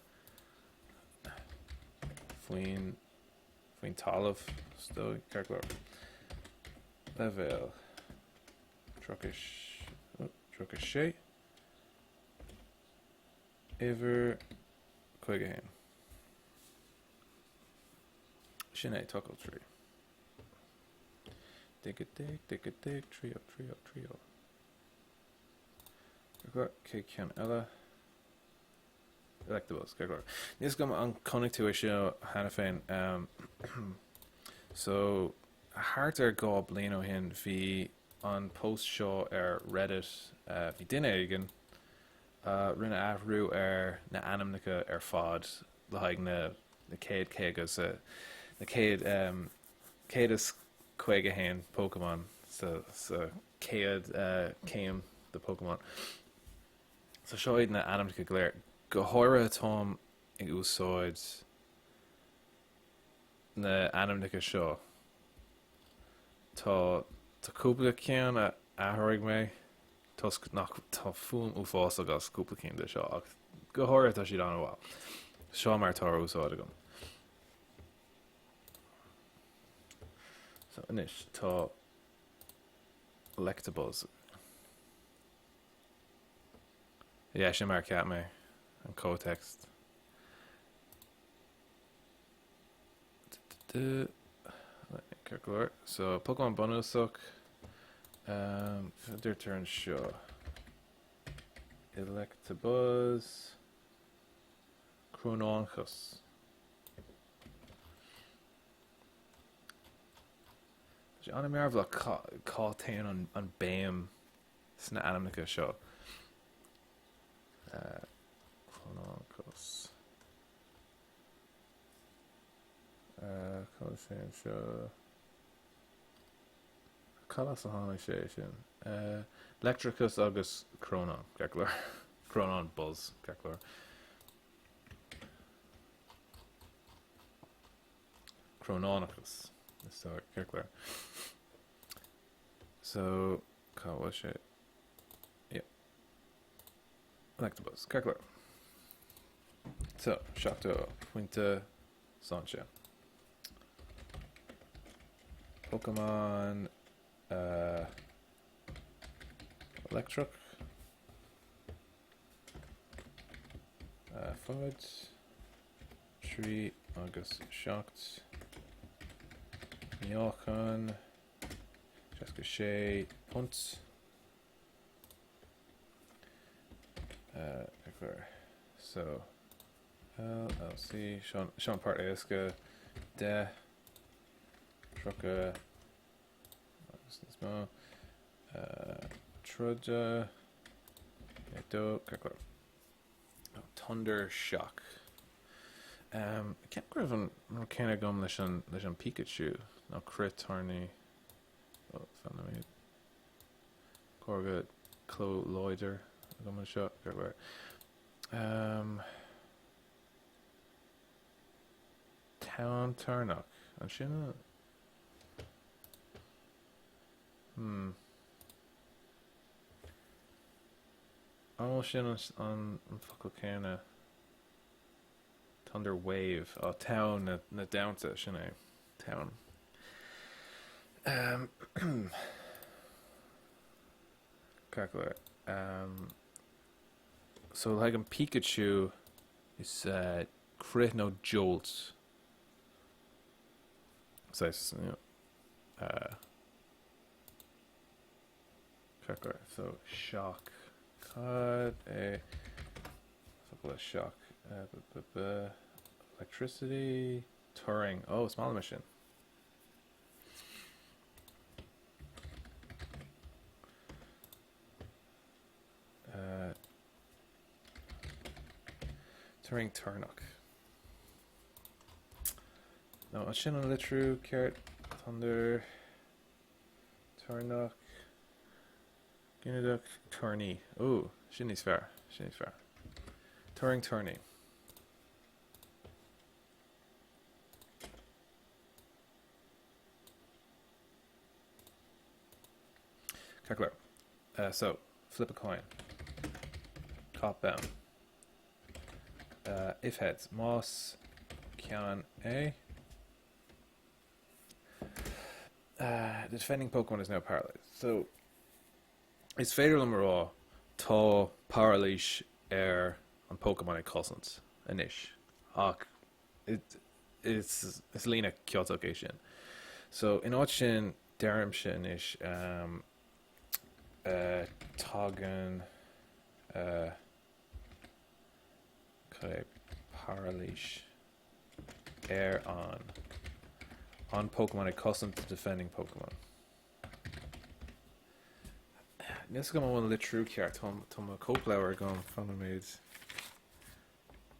faoin faoin talamh, is dóigh, ceart go leor. Leibhéal. 36, uimhir 51. Sin é, tochailt 3. Dig a dig, dig a dig, trio, trio, trio. Cé ceann eile? Electabuzz, ceart go leor. Níl a fhios agam an chonaic tú é seo cheana féin. So, thart ar 2 bliain ó shin bhí an post seo ar Reddit, bhí duine éigin a rinne athrú ar na ainmneacha ar fad le haghaidh na na céad caoga sa na céad 151 Pokemon sa sa chéad chéim de Pokemon. So seo iad na ainmneacha go léir. Go háirithe táim ag úsáid na ainmneacha seo. Tá tá cúpla ceann a athraigh mé toisc nach tá fuaim uafásach as cúpla cinn de seo ach go háirithe tá siad an-mhaith. Seo mar atá á úsáid agam. So anois tá Electabuzz. Yeah, sin mar a cheap mé an comhthéacs. Ceart go leor. So, Pokémon bunúsach. Um, cad a deirtear anseo? Electabuzz. Crónánchas. Tá sé an-mhearbhlach cá dtéann an béim sna ainmneacha seo. Crónánachas. Cá bhfuil sé anseo? Cad as a tháinig sé sin? Leictreachas agus crónán, ceart go leor. Crónán buzz, ceart go leor. Crónánachas, is dóigh, ceart go leor. So, cá bhfuil sé? Yeah. Electabuzz, ceart go leor. So, 70 pointe sláinte. Pokémon uh, Leictreach. Uh, Fad. 3 agus 7. Meáchan. 66 punt. Uh, so, L, L, C, seo an páirt éasca, 10, 30, agus níos mó, 30, 2, ceart go leor. Thunder Shock. Um, ceapaim go raibh an rud céanna agam leis an, leis an Pikachu, nó crith toirní. Oh, fan nóiméad. Cóir go cló láidir agam anseo, ceart go leor. Um, Tonn Toirneach. An sin a... Hmm. An bhfuil sin an, an focal céanna? Thunder Wave. Oh, tonn na, na dtonnta, sin é. Tonn. Um, ceart go leor. Um, So le haghaidh an Pikachu is crith nó jolt. Saghas, you know, ceart go leor. So shock. Cad é focal le shock? Electricity, turraing. Oh, is maith liom é sin. Turraing toirneach. Nó an sin an litriú ceart thunder toirneach ginideach toirní. Ó, sin níos fearr, sin níos fearr. Turraing toirní. Ceart go leor. So, flip a coin. Cop bonn. If heads. Más ceann é. The defending Pokemon is now paralyzed. So, is féidir liom a rá tá parailís ar an Pokemon ag cosaint anois. Ach is líne ciotach é sin. So, in áit sin, deirimse anois, tagann, cad é, parailís ar an, an Pokemon ag cosaint, the defending Pokemon. Níl 's agam an bhfuil an litriú ceart, tá mo cóipleabhar agam, fan nóiméad.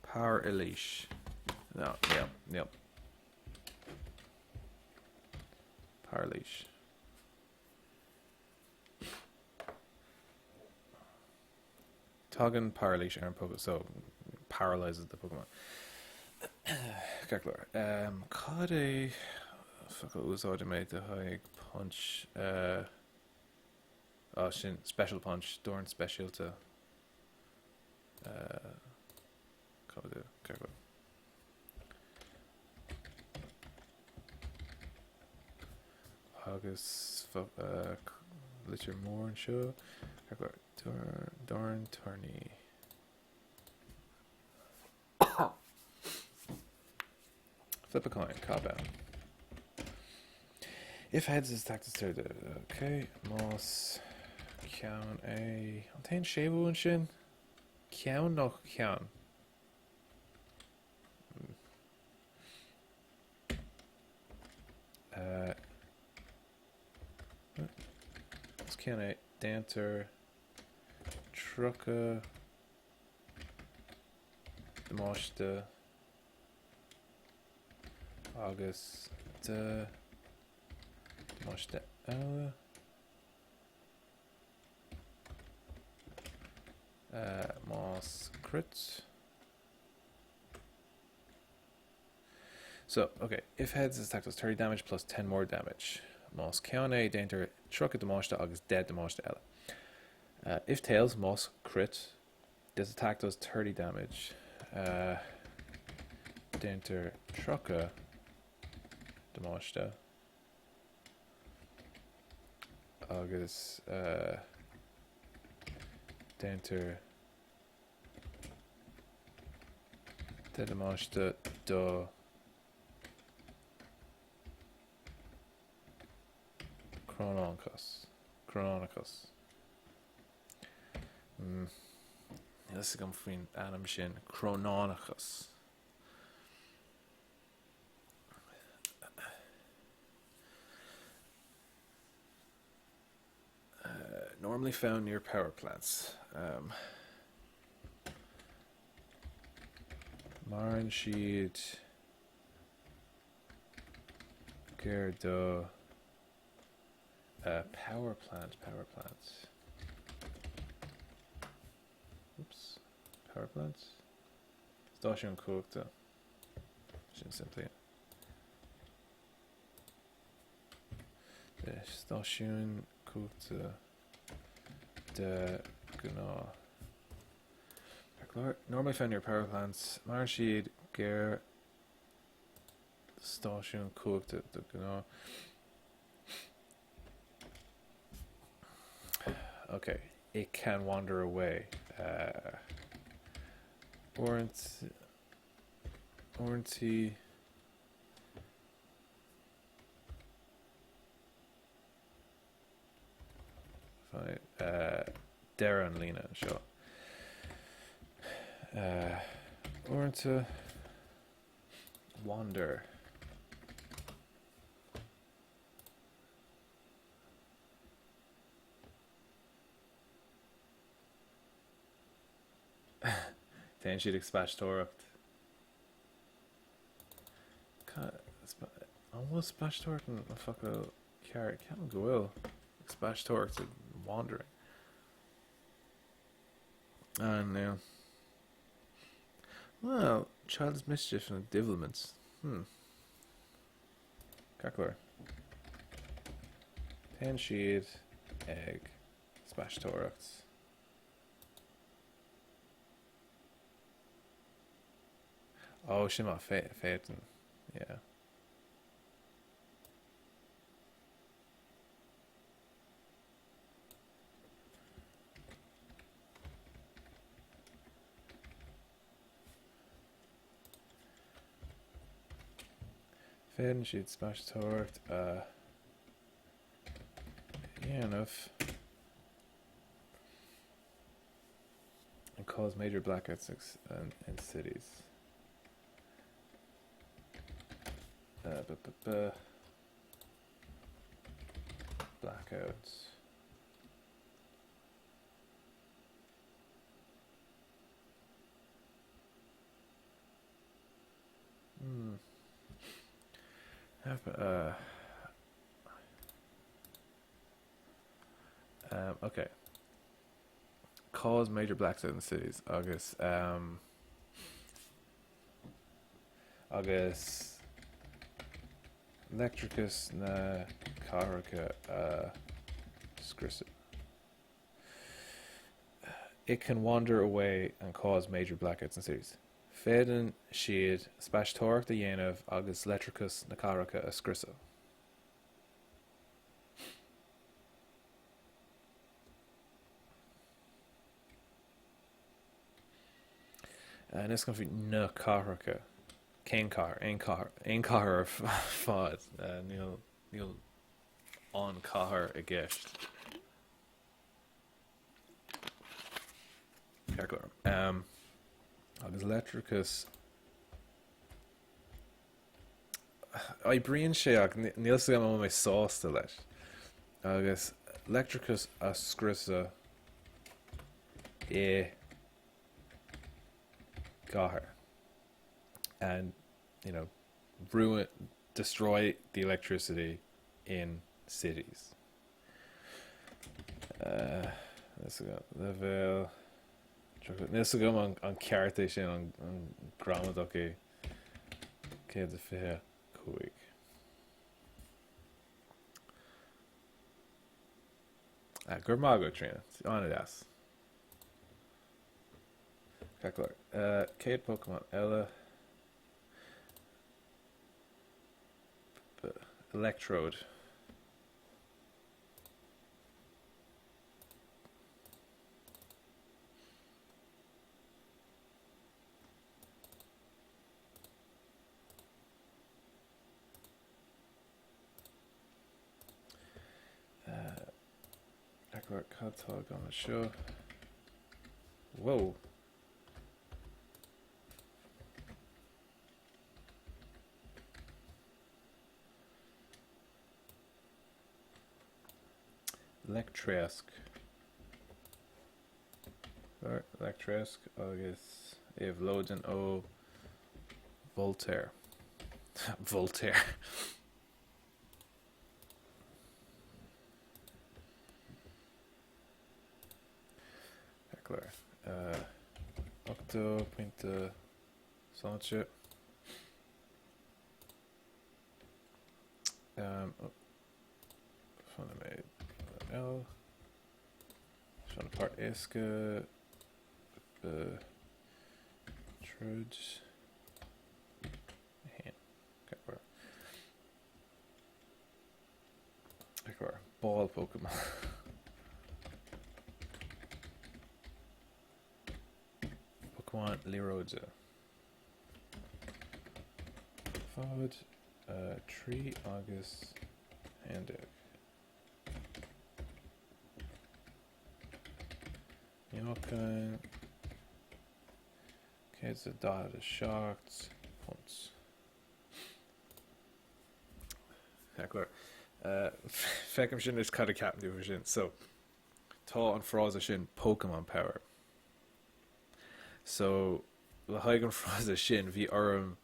Parailís. No, níl, níl. Parailís. Tagann parailís ar an Pokemon, so paralyzes the Pokemon. Ceart go leor. Um, cad é focal a úsáidfidh mé le haghaidh punch? Uh, ah, sin special punch, dorn speisialta. Cá bhfuil ceart go leor. Agus litir mór anseo. Ceart go leor. Dorn toirní. Flip a coin, cop out. If heads is tactics to the okay, más ceann é an t-aon séimhiú ansin? Ceann nó ceann? Uh, ceann é, déantar 30 damáiste agus 10 damáiste eile. Más crit. So, ok, if heads this attack does 30 damage plus 10 more damage. Más ceann é, déantar 30 damáiste agus 10 damáiste eile. Uh, if tails, más crit, this attack does 30 damage. Uh, déantar 30 damáiste agus uh, déantar 10 damáiste do Crónánachas. Crónánachas. Níl fhios agam faoin ainm sin. Crónánachas. Normally found near power plants. Um, Maireann siad gar do uh, power plant, power plant. Oops, power plant. Stáisiún cumhachta. Sin simplí. Stáisiún cumhachta de ghnáth. Normally found near power plants. Maireann siad gar stáisiún cumhachta de ghnáth. Ok, it can wander away. Uh, Uaireanta Deireadh an líne anseo. Uaireanta wander. Téann siad ag spaisteoireacht. An bhfuil spaisteoireacht an focal ceart? Ceapaim go bhfuil. Ag spaisteoireacht wandering. Ah, no. Well, child's mischief and devilments. Hmm. Ceart go leor. Téann siad ag spaisteoireacht. Ó, sin má féadann. Yeah. Féadann siad spaisteoireacht a dhéanamh. And cause major blackouts in, in cities. Uh, b -b -b blackouts. Hmm. Have, uh, um, okay. Cause major blackouts in cities agus um, agus leictreachas na cathracha a scriosadh. It can wander away and cause major blackouts in cities. Féadann siad spaisteoireacht a dhéanamh agus leictreachas na cathracha a scriosadh. Níl fhios agam faoi na cathracha. Cén cathair? Aon cathair? Aon cathair ar fad. Níl níl an cathair i gceist. Ceart go leor. Agus leictreachas Oibríonn sé ach níl fhios agam an bhfuil mé sásta leis. Agus. Leictreachas a scriosadh i gcathair. And, you know, ruin, destroy the electricity in cities. Uh, leibhéal Níl fhios agam an ceart é sin an gramadach é 125. Ah, go raibh maith agat, Tríona. An-deas. Ceart go leor. Uh, céad Pokémon eile. Electrode. Cad tá agam anseo? Whoa! Leictreasc. Leictreasc agus éabhlóideann ó Voltaire. Voltaire. Heckler. 80 pointe sláinte. Um, oh. Fanfaidh mé L. Seo an páirt éasca. Troid. 1. Okay, where? Ball Pokemon. Pokemon Liathróide. Fad 3 agus 11. Meáchan 147 punt. Ceart go leor. Feicim sin is cad a ceapann tú faoi sin. So, tá an frása sin Pokemon Power. So, le haghaidh an frása sin, bhí orm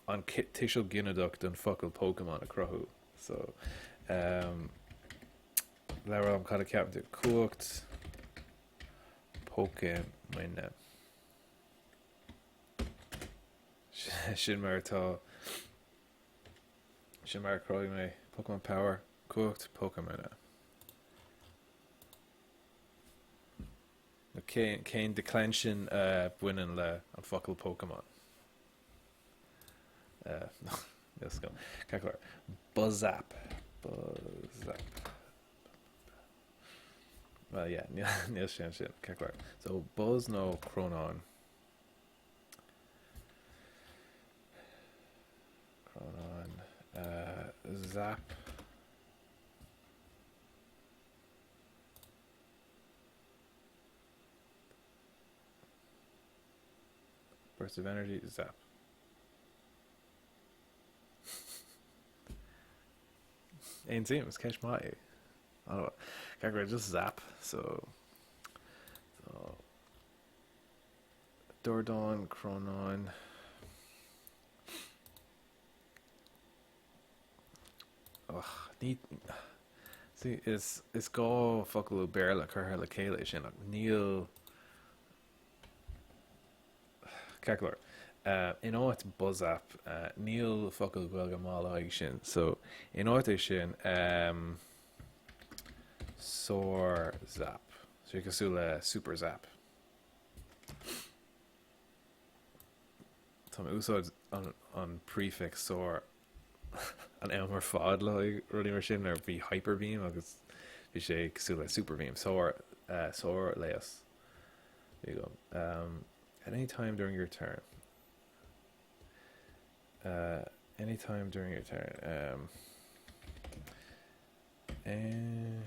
an tuiseal ginideach don focal Pokémon a chruthú. So, um, labhair liom cad a ceapann tú. Cumhacht Pokémon. Sin mar atá. Sin mar a chruthaigh mé Pokémon Power, cumhacht Pokémon. Nó cén, cén declension a bhaineann le an focal Pokémon? Uh, let's go. Ceart go leor. Buzzap. Buzzap. Well, yeah, níl, níl sé ansin. Ceart go leor. So, Buzz nó Crónán? Crónán. Uh, zap. Burst of energy, zap. Aontaím, is ceist maith é. Ceart go leor, just zap, so so dordán, crónán. Och, ní see, is is gá focal Béarla curtha le chéile é sin ach níl Ceart go leor. In áit Buzzap, níl focal Gaeilge maith le haghaidh sin. So, in áit é sin, sár-zap. Sé cosúil le super zap. Tá mé ag úsáid an prefix sár an am ar fad le haghaidh rudaí mar sin ar bhí hyper beam agus bhí sé cosúil le super beam sár sárleigheas. There you go. Um, at any time during your turn. Uh, any time during your turn. Um, eh,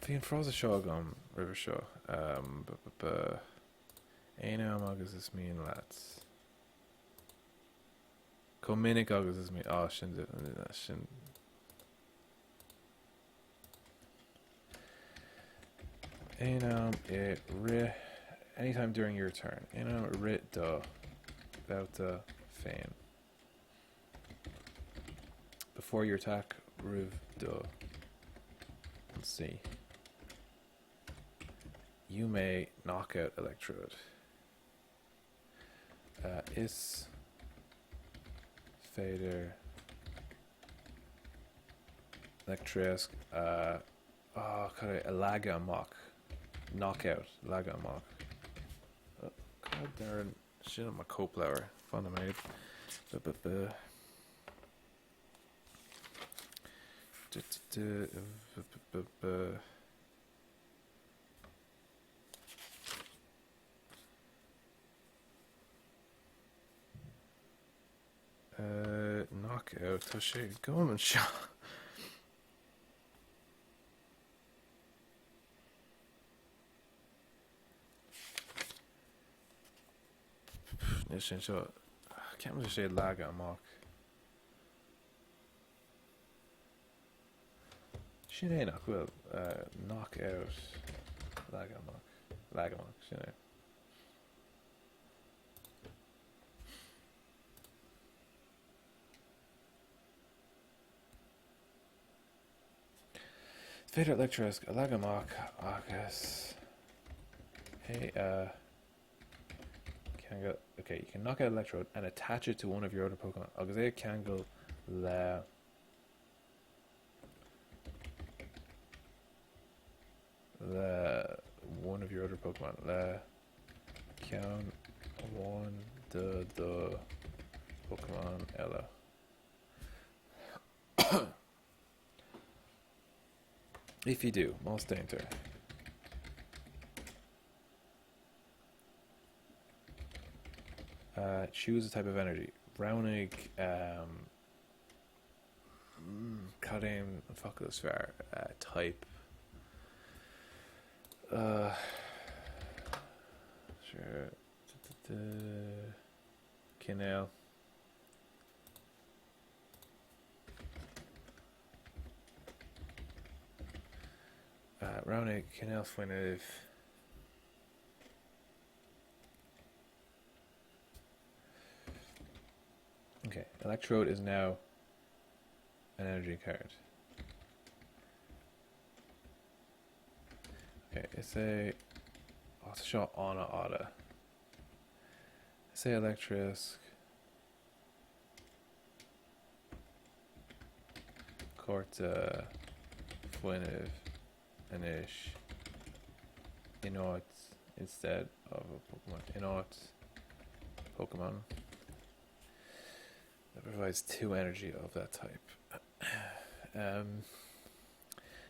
Bhí an frása seo agam roimhe seo. Um, aon am agus is mian leat. Chomh minic agus is mé á sin sin Aon am i rith anytime during your turn. Aon am i rith do bhabhta féin. Before your attack roimh do ionsaí. You may knock out Electrode. Uh, is féidir Leictreasc a oh, cad é, a leagadh amach. Knockout, leagadh amach. Oh, cad deireann sin mo cóipleabhar. Fan nóiméad. B -b -b. D -d -d -b -b -b -b. Uh, knockout, tá sé agam anseo. Níl sé anseo. Ceapaim tá sé leagadh amach. Sin é nach bhfuil uh, knockout leagadh amach. Leagadh amach, sin é. Is féidir Leictreasc a leagadh amach agus é a cheangal. Okay, you can knock out Electrode and attach it to one of your other Pokemon agus é a cheangal le le one of your other Pokemon le ceann amháin de do Pokemon eile. If you do, más déantar. Uh, choose a type of energy. Roghnaigh um, cad é an focal is fearr? Uh, type. Uh, sure. Cineál. Uh, roghnaigh cineál fuinnimh. Okay, Electrode is now an energy card. Okay, is é oh, tá seo an-fhada. Is é Leictreasc cárta fuinnimh anois in áit instead of a Pokemon in áit Pokemon that provides 2 energy of that type. Um,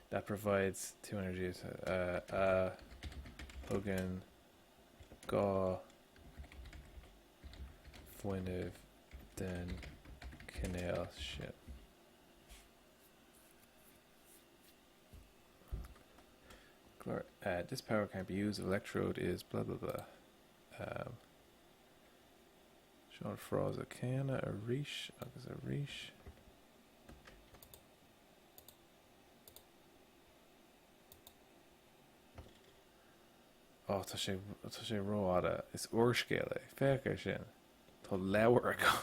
that provides 2 energy uh, a thugann 2 fuinneamh den chineál sin. Uh, this power can't be used if electrode is blah blah blah. Um, Seo an frása céanna arís agus arís. Ó, tá sé, tá sé rófhada. Is úrscéal é. Féach air sin. Tá leabhar agam.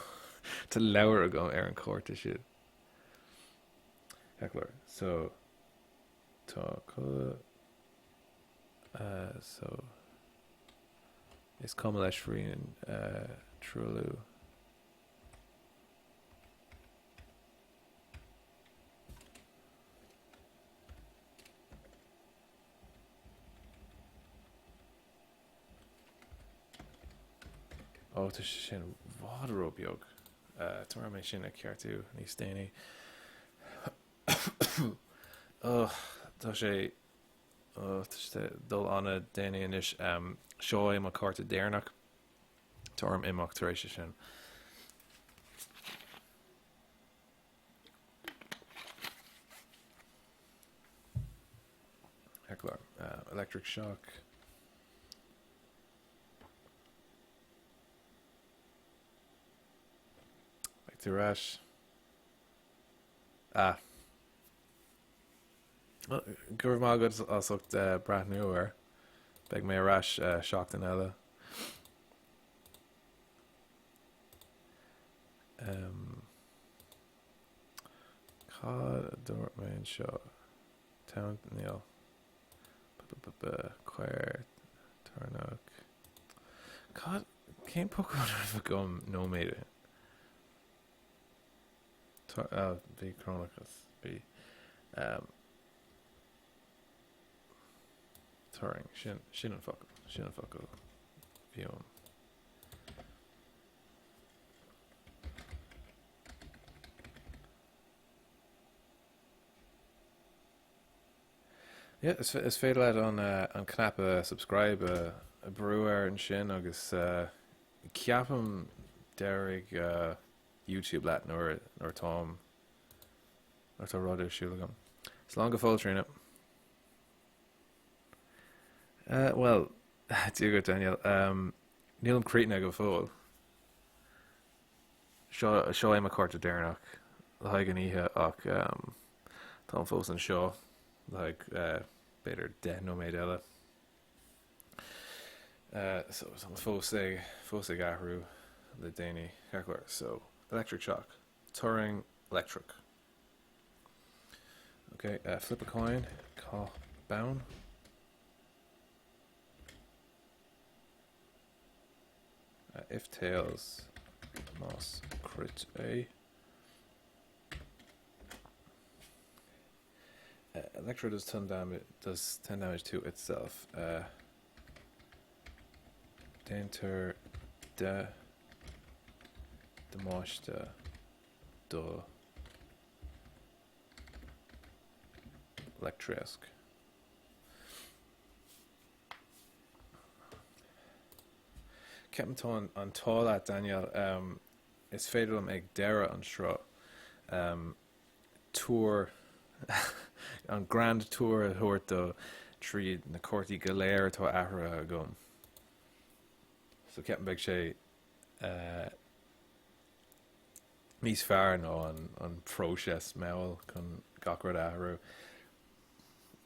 Tá leabhar agam ar an chárta sin. Heckler. So, tá culaith, uh, so, is cuma leis faoin uh, truailliú. Ó, tá sé sin i bhfad róbheag. Tá orm é sin a cheartú níos déanaí. Ugh, tá sé, ugh, tá sé dul an-déanaí anois. Seo é mo chárta deireanach. Tá orm imeacht tar éis sin. Heckler, Electric Shock. tú ar ais. Ah. Go raibh maith agat as ucht breathnú air. Beidh mé ar ais seachtain eile. Um, cad a dúirt mé anseo? Town níl. Cuir Tornach. Cad cén Pokémon a raibh agam nóiméad ó shin? Bhí Cronachas. Bhí um, Turraing. Sin, sin an focal. Sin an focal. Bhí uaim. Yeah, is, is féidir leat an, uh, an cnaipe subscribe a, a brú air ansin agus uh, ceapaim déarfaidh uh, YouTube leat nuair, nuair táim nuair tá rud ar siúl agam. Slán go fóill Tríona. Uh, well, Dia dhuit Daniel, um, nílim críochnaithe go fóill. Seo, seo é mo chárta deireanach le haghaidh an oíche ach um, táim fós anseo le haghaidh uh, b'fhéidir 10 nóiméad eile. Uh, so táim fós ag, fós ag athrú le déanaí. Ceart go leor. So, electric shock. Turraing leictreach. Ok, uh, flip a coin, caith bonn. Uh, if tails, más crit é. Uh, Electro does 10 damage, does 10 damage to itself. Uh, Déantar 10 damáiste do leictreasc. Ceapaim tá an t-ádh leat Daniel, is féidir liom ag deireadh an sruth tour an grand tour a thabhairt do tríd na cártaí go léir atá athraithe agam. So ceapaim beidh sé níos fearr ná an an próiseas mall chun gach rud a athrú.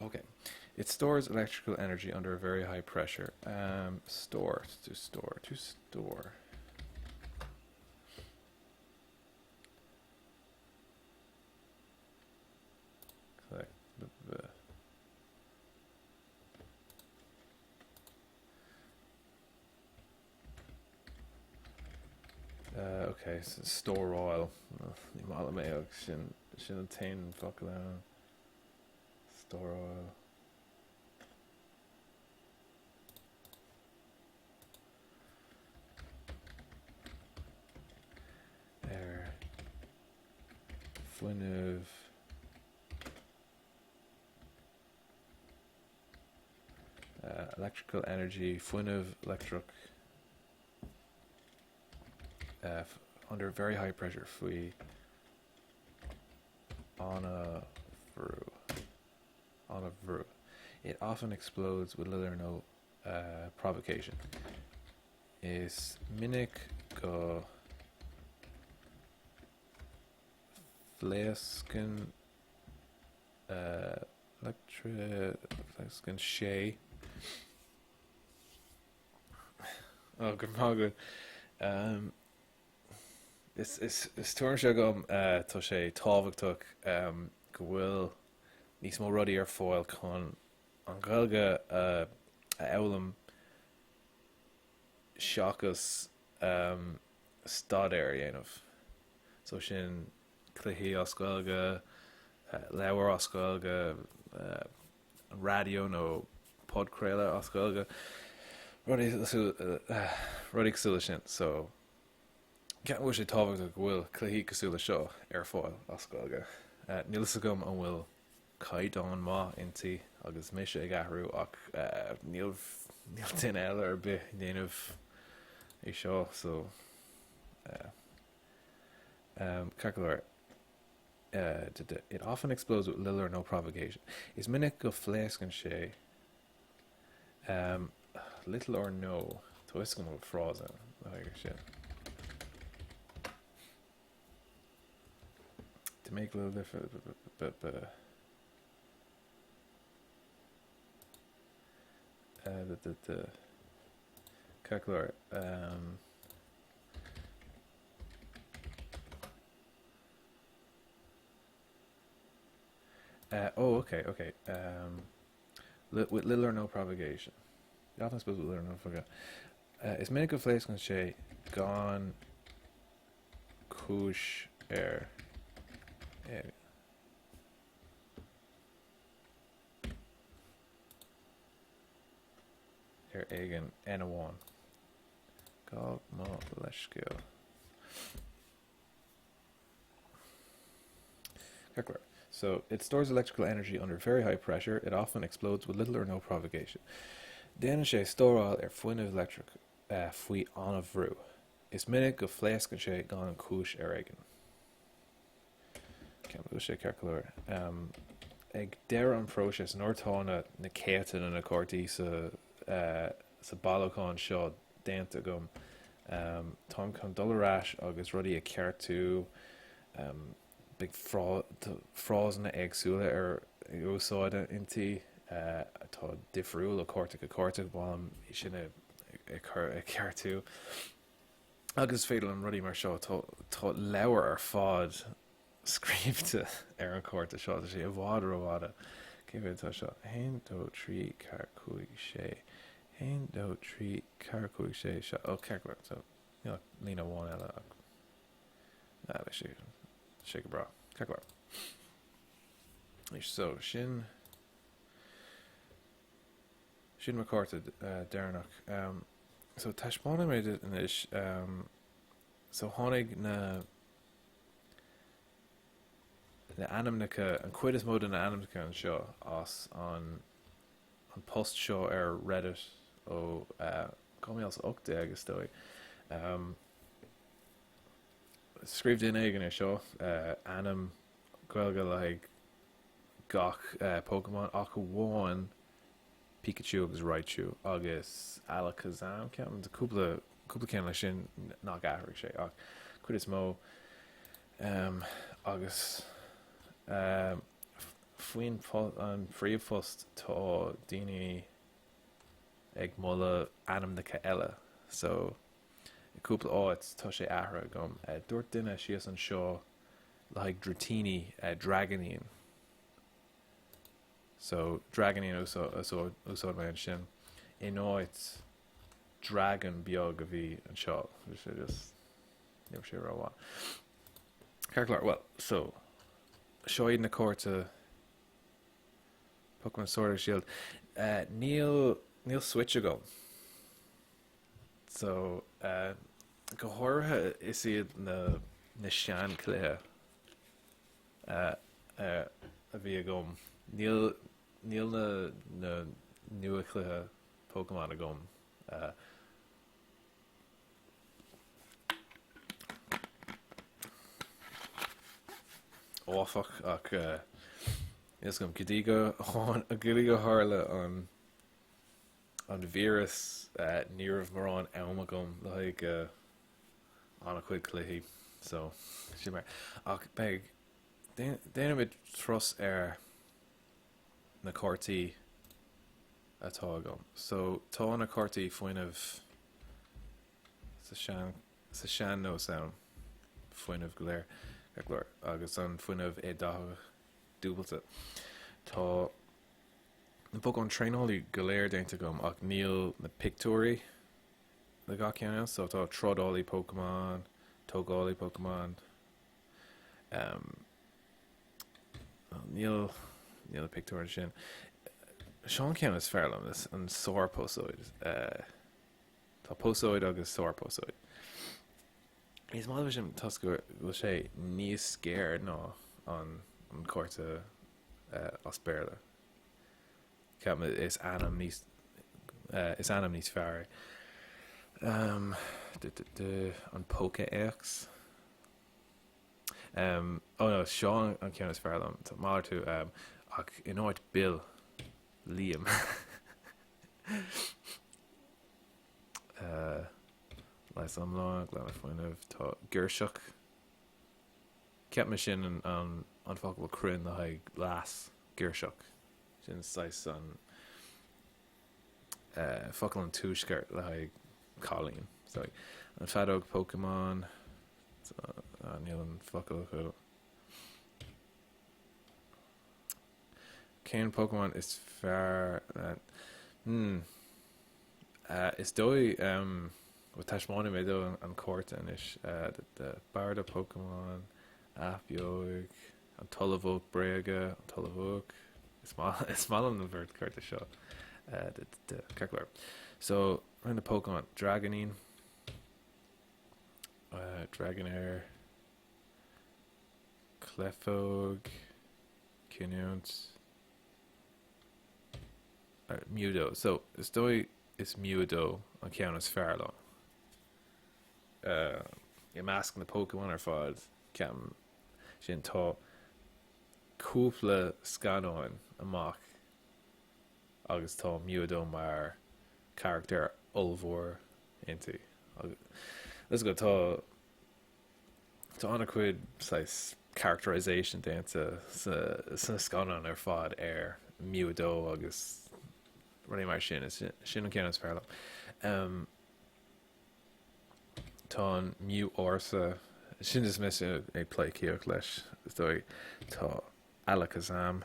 Ok. It stores electrical energy under a very high pressure. Um, store, to store, to store. Collect the, Uh, ok, stóráil. Ní maith liom é ach sin, sin an t-aon focal ann. Stóráil. Ar fuinneamh Electrical energy, fuinneamh leictreach under very high pressure faoi an-bhrú. An-bhrú. It often explodes with little or no provocation. Is minic go phléascann Leictreascann sé. Oh, go raibh maith agat. Is, is, is tuairim seo agam, tá sé tábhachtach go bhfuil níos mó rudaí ar fáil chun an Ghaeilge a fhoghlaim seachas staidéar a dhéanamh. So sin cluichí as Gaeilge, leabhair as Gaeilge, an raidió nó podchraoladh as Gaeilge, rudaí rudaí cosúil leis sin. So ceapaim go bhfuil sé tábhachtach go bhfuil cluichí cosúil le seo ar fáil as Gaeilge. Níl fhios agam an bhfuil caighdeán maith inti agus mise ag athrú ach níl níl duine eile ar bith ag déanamh é seo so Ceart go leor. It often explodes with little or no provocation. Is minic go phléascann sé little or no, tá fhios agam an bhfuil frása le haghaidh sin. To make little difference. Uh, the, the, the Ceart go leor. Um, uh, oh, okay, okay. Um, li with little or no propagation. I suppose with little or no propagation. Uh, is minic go phléascann sé gan cúis ar éigean. Ar éigean N amháin. Gabh mo leithscéal. Ceart go leor. So, it stores electrical energy under very high pressure, it often explodes with little or no provocation. Déanann sé stóráil ar fuinneamh leictreach faoi an-bhrú. Is minic go phléascann sé gan cúis ar éigean. Ceapaim go bhfuil sé ceart go leor. Ag deireadh an phróisis, nuair atá na na céadta de na cártaí sa sa bailiúchán seo déanta agam, táim chun dul ar ais agus rudaí a cheartú. Beidh frásanna éagsúla ar úsáid inti atá difriúil ó chárta go cárta, ba mhaith liom é sin a chur a cheartú. Agus is féidir liom rudaí mar seo, tá tá leabhar ar fad scríobhta ar an chárta seo, tá sé i bhfad rófhada. Cé mhéad atá seo? 1, 2, 3, 4, 5, 6, 1, 2, 3, 4, 5, 6, 7, ó ceart go leor, so níl ach líne amháin eile ach ná beidh sé sé go breá. Ceart go leor. Anois so sin Sin mo chárta deireanach. So taispeánfaidh mé duit anois. So tháinig na na ainmneacha, an chuid is mó de na ainmneacha anseo as an an post seo ar Reddit ó 2018 is dóigh. Scríobh duine éigin é seo, ainm Gaeilge le haghaidh gach Pokémon ach amháin Pikachu agus Raichu agus Alakazam, ceapaim. Tá cúpla, cúpla ceann leis sin nach athraigh sé ach cuid is mó. Um, agus um, faoin an phríomhphost tá daoine ag moladh ainmneacha eile so i cúpla áit tá sé athraithe agam. Uh, dúirt duine síos anseo le haghaidh Dratini, uh, Dragonín. So, Dragonín a úsáid mé ansin in áit dragon beag a bhí anseo. Bhí sé just, ní raibh sé rómhaith. Ceart go leor, well, so, seo iad na cártaí Pokemon Sword and Shield. Uh, níl, níl Switch agam. So, uh, go háirithe is iad na, na seanchluiche a bhí agam. Níl níl na na nuachluiche Pokémon agam. Áfach, ach níl fhios agam go dtí go go dtí go tharla an an víreas ní raibh mórán am agam le haghaidh an-chuid cluichí so sin mar ach beidh déanfaimid turas ar na cártaí atá agam. So tá na cártaí fuinnimh sa sean sa sean-nós ann fuinneamh go léir go leor agus an fuinneamh éadathach dúbailte. Tá na Pokémon traenálaí go léir déanta agam ach níl na pictiúirí le gach ceann ann. So tá trádálaí Pokémon, tógálaí Pokémon. Um, níl níl na pictiúir ansin. Seo an ceann is fearr liom, is an sárphosóid. Uh, tá posóid agus sárphosóid. Is maith liom sin toisc go bhfuil sé níos géire ná an, an cárta uh, as Béarla. Ceapaim is ainm níos is ainm níos fearr é. An Pokéthéacs. Oh no, seo an ceann is fearr liom. Tá malartú ach in áit Bill, Liam. Leigheas iomlán, glanadh fuinnimh, tá girseach. Ceapaim sin an an focal cruinn le haghaidh leas, girseach. Sin saghas an focal an tuaiscirt le haghaidh cailín. So, an feadóg Pokémon, níl an focal acu. Cén Pokémon is fearr? Hmm. Is dóigh, bhuel taispeánfaidh mé duit an cárta anois. Barda Pokémon, Athbheoigh, an tUllamh Bréige, an tUllamh Is maith is maith liom na bheirt cárta seo. Ceart go leor. So, rinne Pokémon Dragonine, Dragonair, Clefóg, Cinniúint, Mew 2. So, is dóigh is Mew 2 an ceann is fearr liom. I measc na Pokémon ar fad, ceapaim sin tá cúpla scannáin amach agus tá Mew 2 mar charachtar ollmhór inti. Let's go tá Tá an-chuid saghas characterization déanta sna scannáin ar fad ar Mew 2 agus rudaí mar sin. Is sin an ceann is fearr liom. Tá an Mew ársa, sin is mise ag pleidhcíocht leis, is dóigh. Tá Alakazam.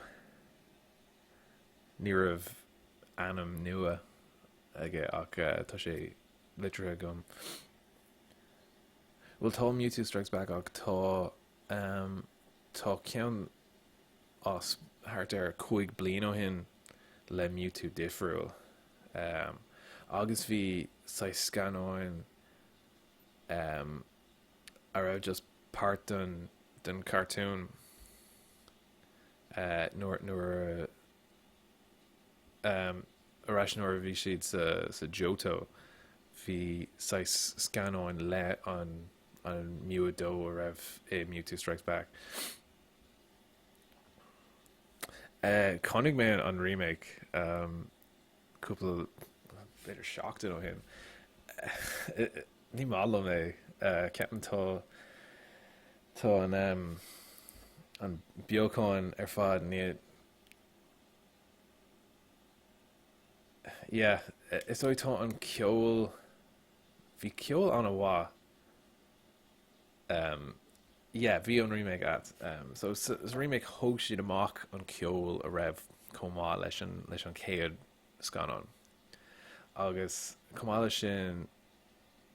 Ní raibh ainm nua aige ach tá sé litrithe agam. Bhuel tá Mewtwo Strikes Back ach tá ehm tá ceann as thart ar 5 bliain ó shin le Mewtwo difriúil. Ehm agus bhí saghas scannáin ehm a raibh just páirt den den cartún eh nuair nuair a ehm ar ais nuair a bhí siad sa sa Johto bhí saghas scannáin le an an Mew 2 a raibh i Mewtwo Strikes Back. Eh chonaic mé an remake ehm cúpla b'fhéidir seachtain ó shin. Ní maith liom é. Eh ceapaim tá tá an ehm an beochan ar fad ní Yeah, is dóigh tá an ceol, bhí ceol an-mhaith, um, yeah, bhí an remake ait. Um, so sa remake thóg siad amach an ceol a raibh chomh maith leis an, leis an chéad scannán. Agus chomh maith leis sin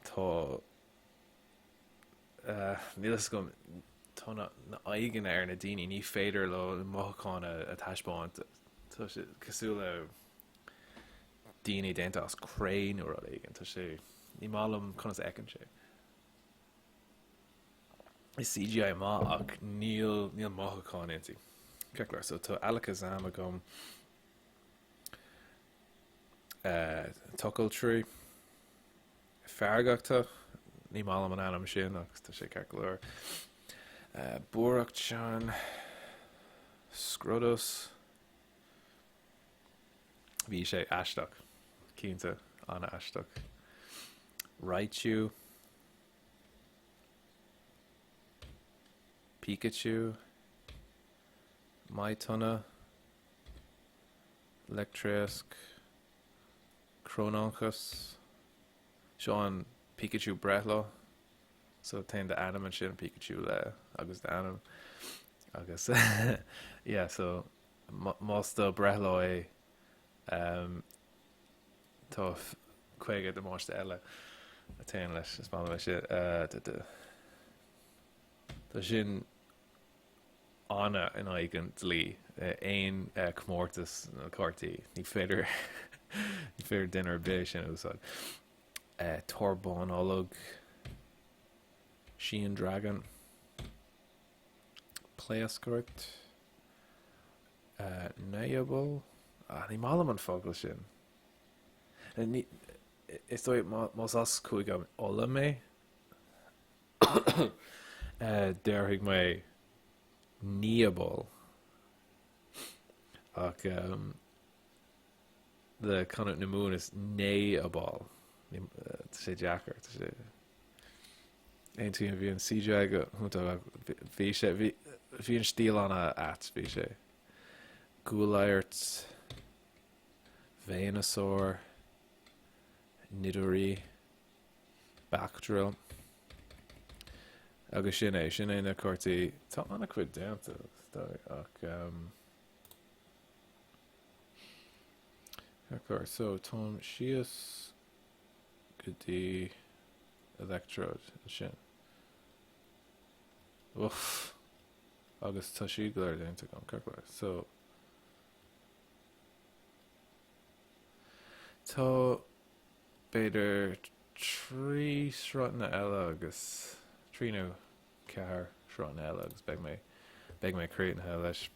tá Níl a fhios agam, tá na aghaidheanna ar na daoine, ní féidir leo na mothúcháin a thaispeáint. Tá sé cosúil le daoine déanta as cré nó rud éigin. Tá sé, ní maith liom conas a fheiceann sé. Is CGI maith ach níl, níl mothúcháin inti. Ceart go leor, so tá Alakazam agam. Tocailtrí. Feargachta, ní maith liom an ainm sin ach tá sé ceart go leor. Buaireacht-sean, Scrotus. Bhí sé aisteach, cinnte, an-aisteach. Raichu. Pikachu. Mytona. Leictreasc. Crononchas. Seo an Pikachu breithlá. So téann d'ainm ansin, Pikachu le agus d'ainm. Agus yeah, so más do breithlá é um, tá 50 damáiste eile a téann leis, is maith liom é sin. Uh, tá sin ana in aghaidh an dlí aon comórtas na cártaí. Ní féidir ní féidir duine ar bith sin a úsáid. Torbánolg, Síon Dragon, Pléascairt, Neighbor, ah, ní maith liom an focal sin. Is dóigh más as Cúige Uladh mé, Déarfaidh mé Níobol ach le canúint na Mumhan is Néabal. Tá sé deacair. Tá sé. Aontaím, bhí an CGI go hiontach ach bhí sé, bhí, bhí an stíl an-ait, bhí sé. Gualadhairt, Venusaur, Nidorina, Backdrill. Agus sin é, sin é na cártaí. Tá an-chuid déanta, ach um, So, táim síos go dtí Electrode ansin. Uff. Agus tá siad go léir déanta agam, ceart go leor. So, tá b'fhéidir 3 sruthanna eile agus 3 nó 4 sruthanna eile agus beidh mé beidh mé críochnaithe leis.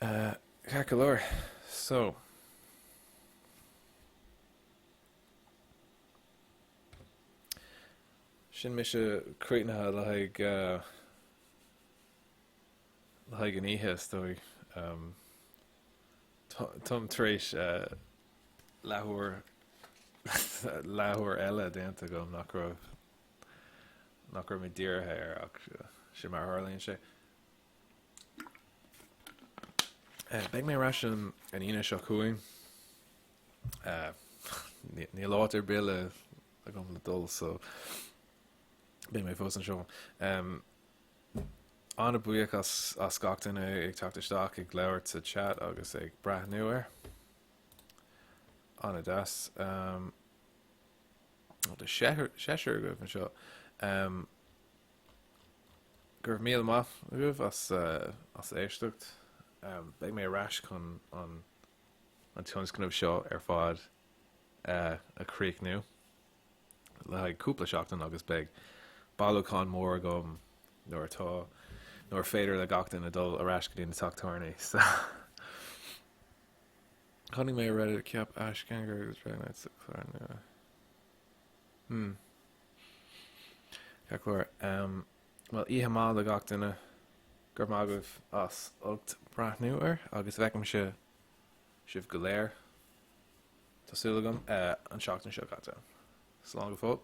Ceart go leor. So. Sin mise críochnaithe le haghaidh le haghaidh an oíche is dóigh. Táim tar éis leathuair leathuair eile déanta agam nach raibh nach raibh mé dírithe air ach sin mar a tharlaíonn sé. Beidh mé ar ais an Aoine seo chugainn. Níl áit ar bith le agam le dul so beidh mé fós anseo. An-bhuíoch as as gach duine ag teacht isteach ag labhairt sa chat agus ag breathnú air. An-deas. Tá seisear agaibh anseo. Go raibh míle maith agaibh as as éisteacht. Beidh mé ar ais chun an an tionscnamh seo ar fad a chríochnú le haghaidh cúpla seachtain agus beidh bailiúchán mór agam nuair atá nuair féidir le gach duine dul ar ais go dtí na teach tábhairne. So Chonaic mé ar Reddit cheap Ash Gengar agus Dragonite sa chlár nua. Hmm. Ceart go leor. Um, well, oíche mhaith le gach duine. Go raibh maith agaibh as ucht breathnú air agus feicimse sibh go léir. Tá súil agam uh, an seachtain seo caite. Slán go fóill.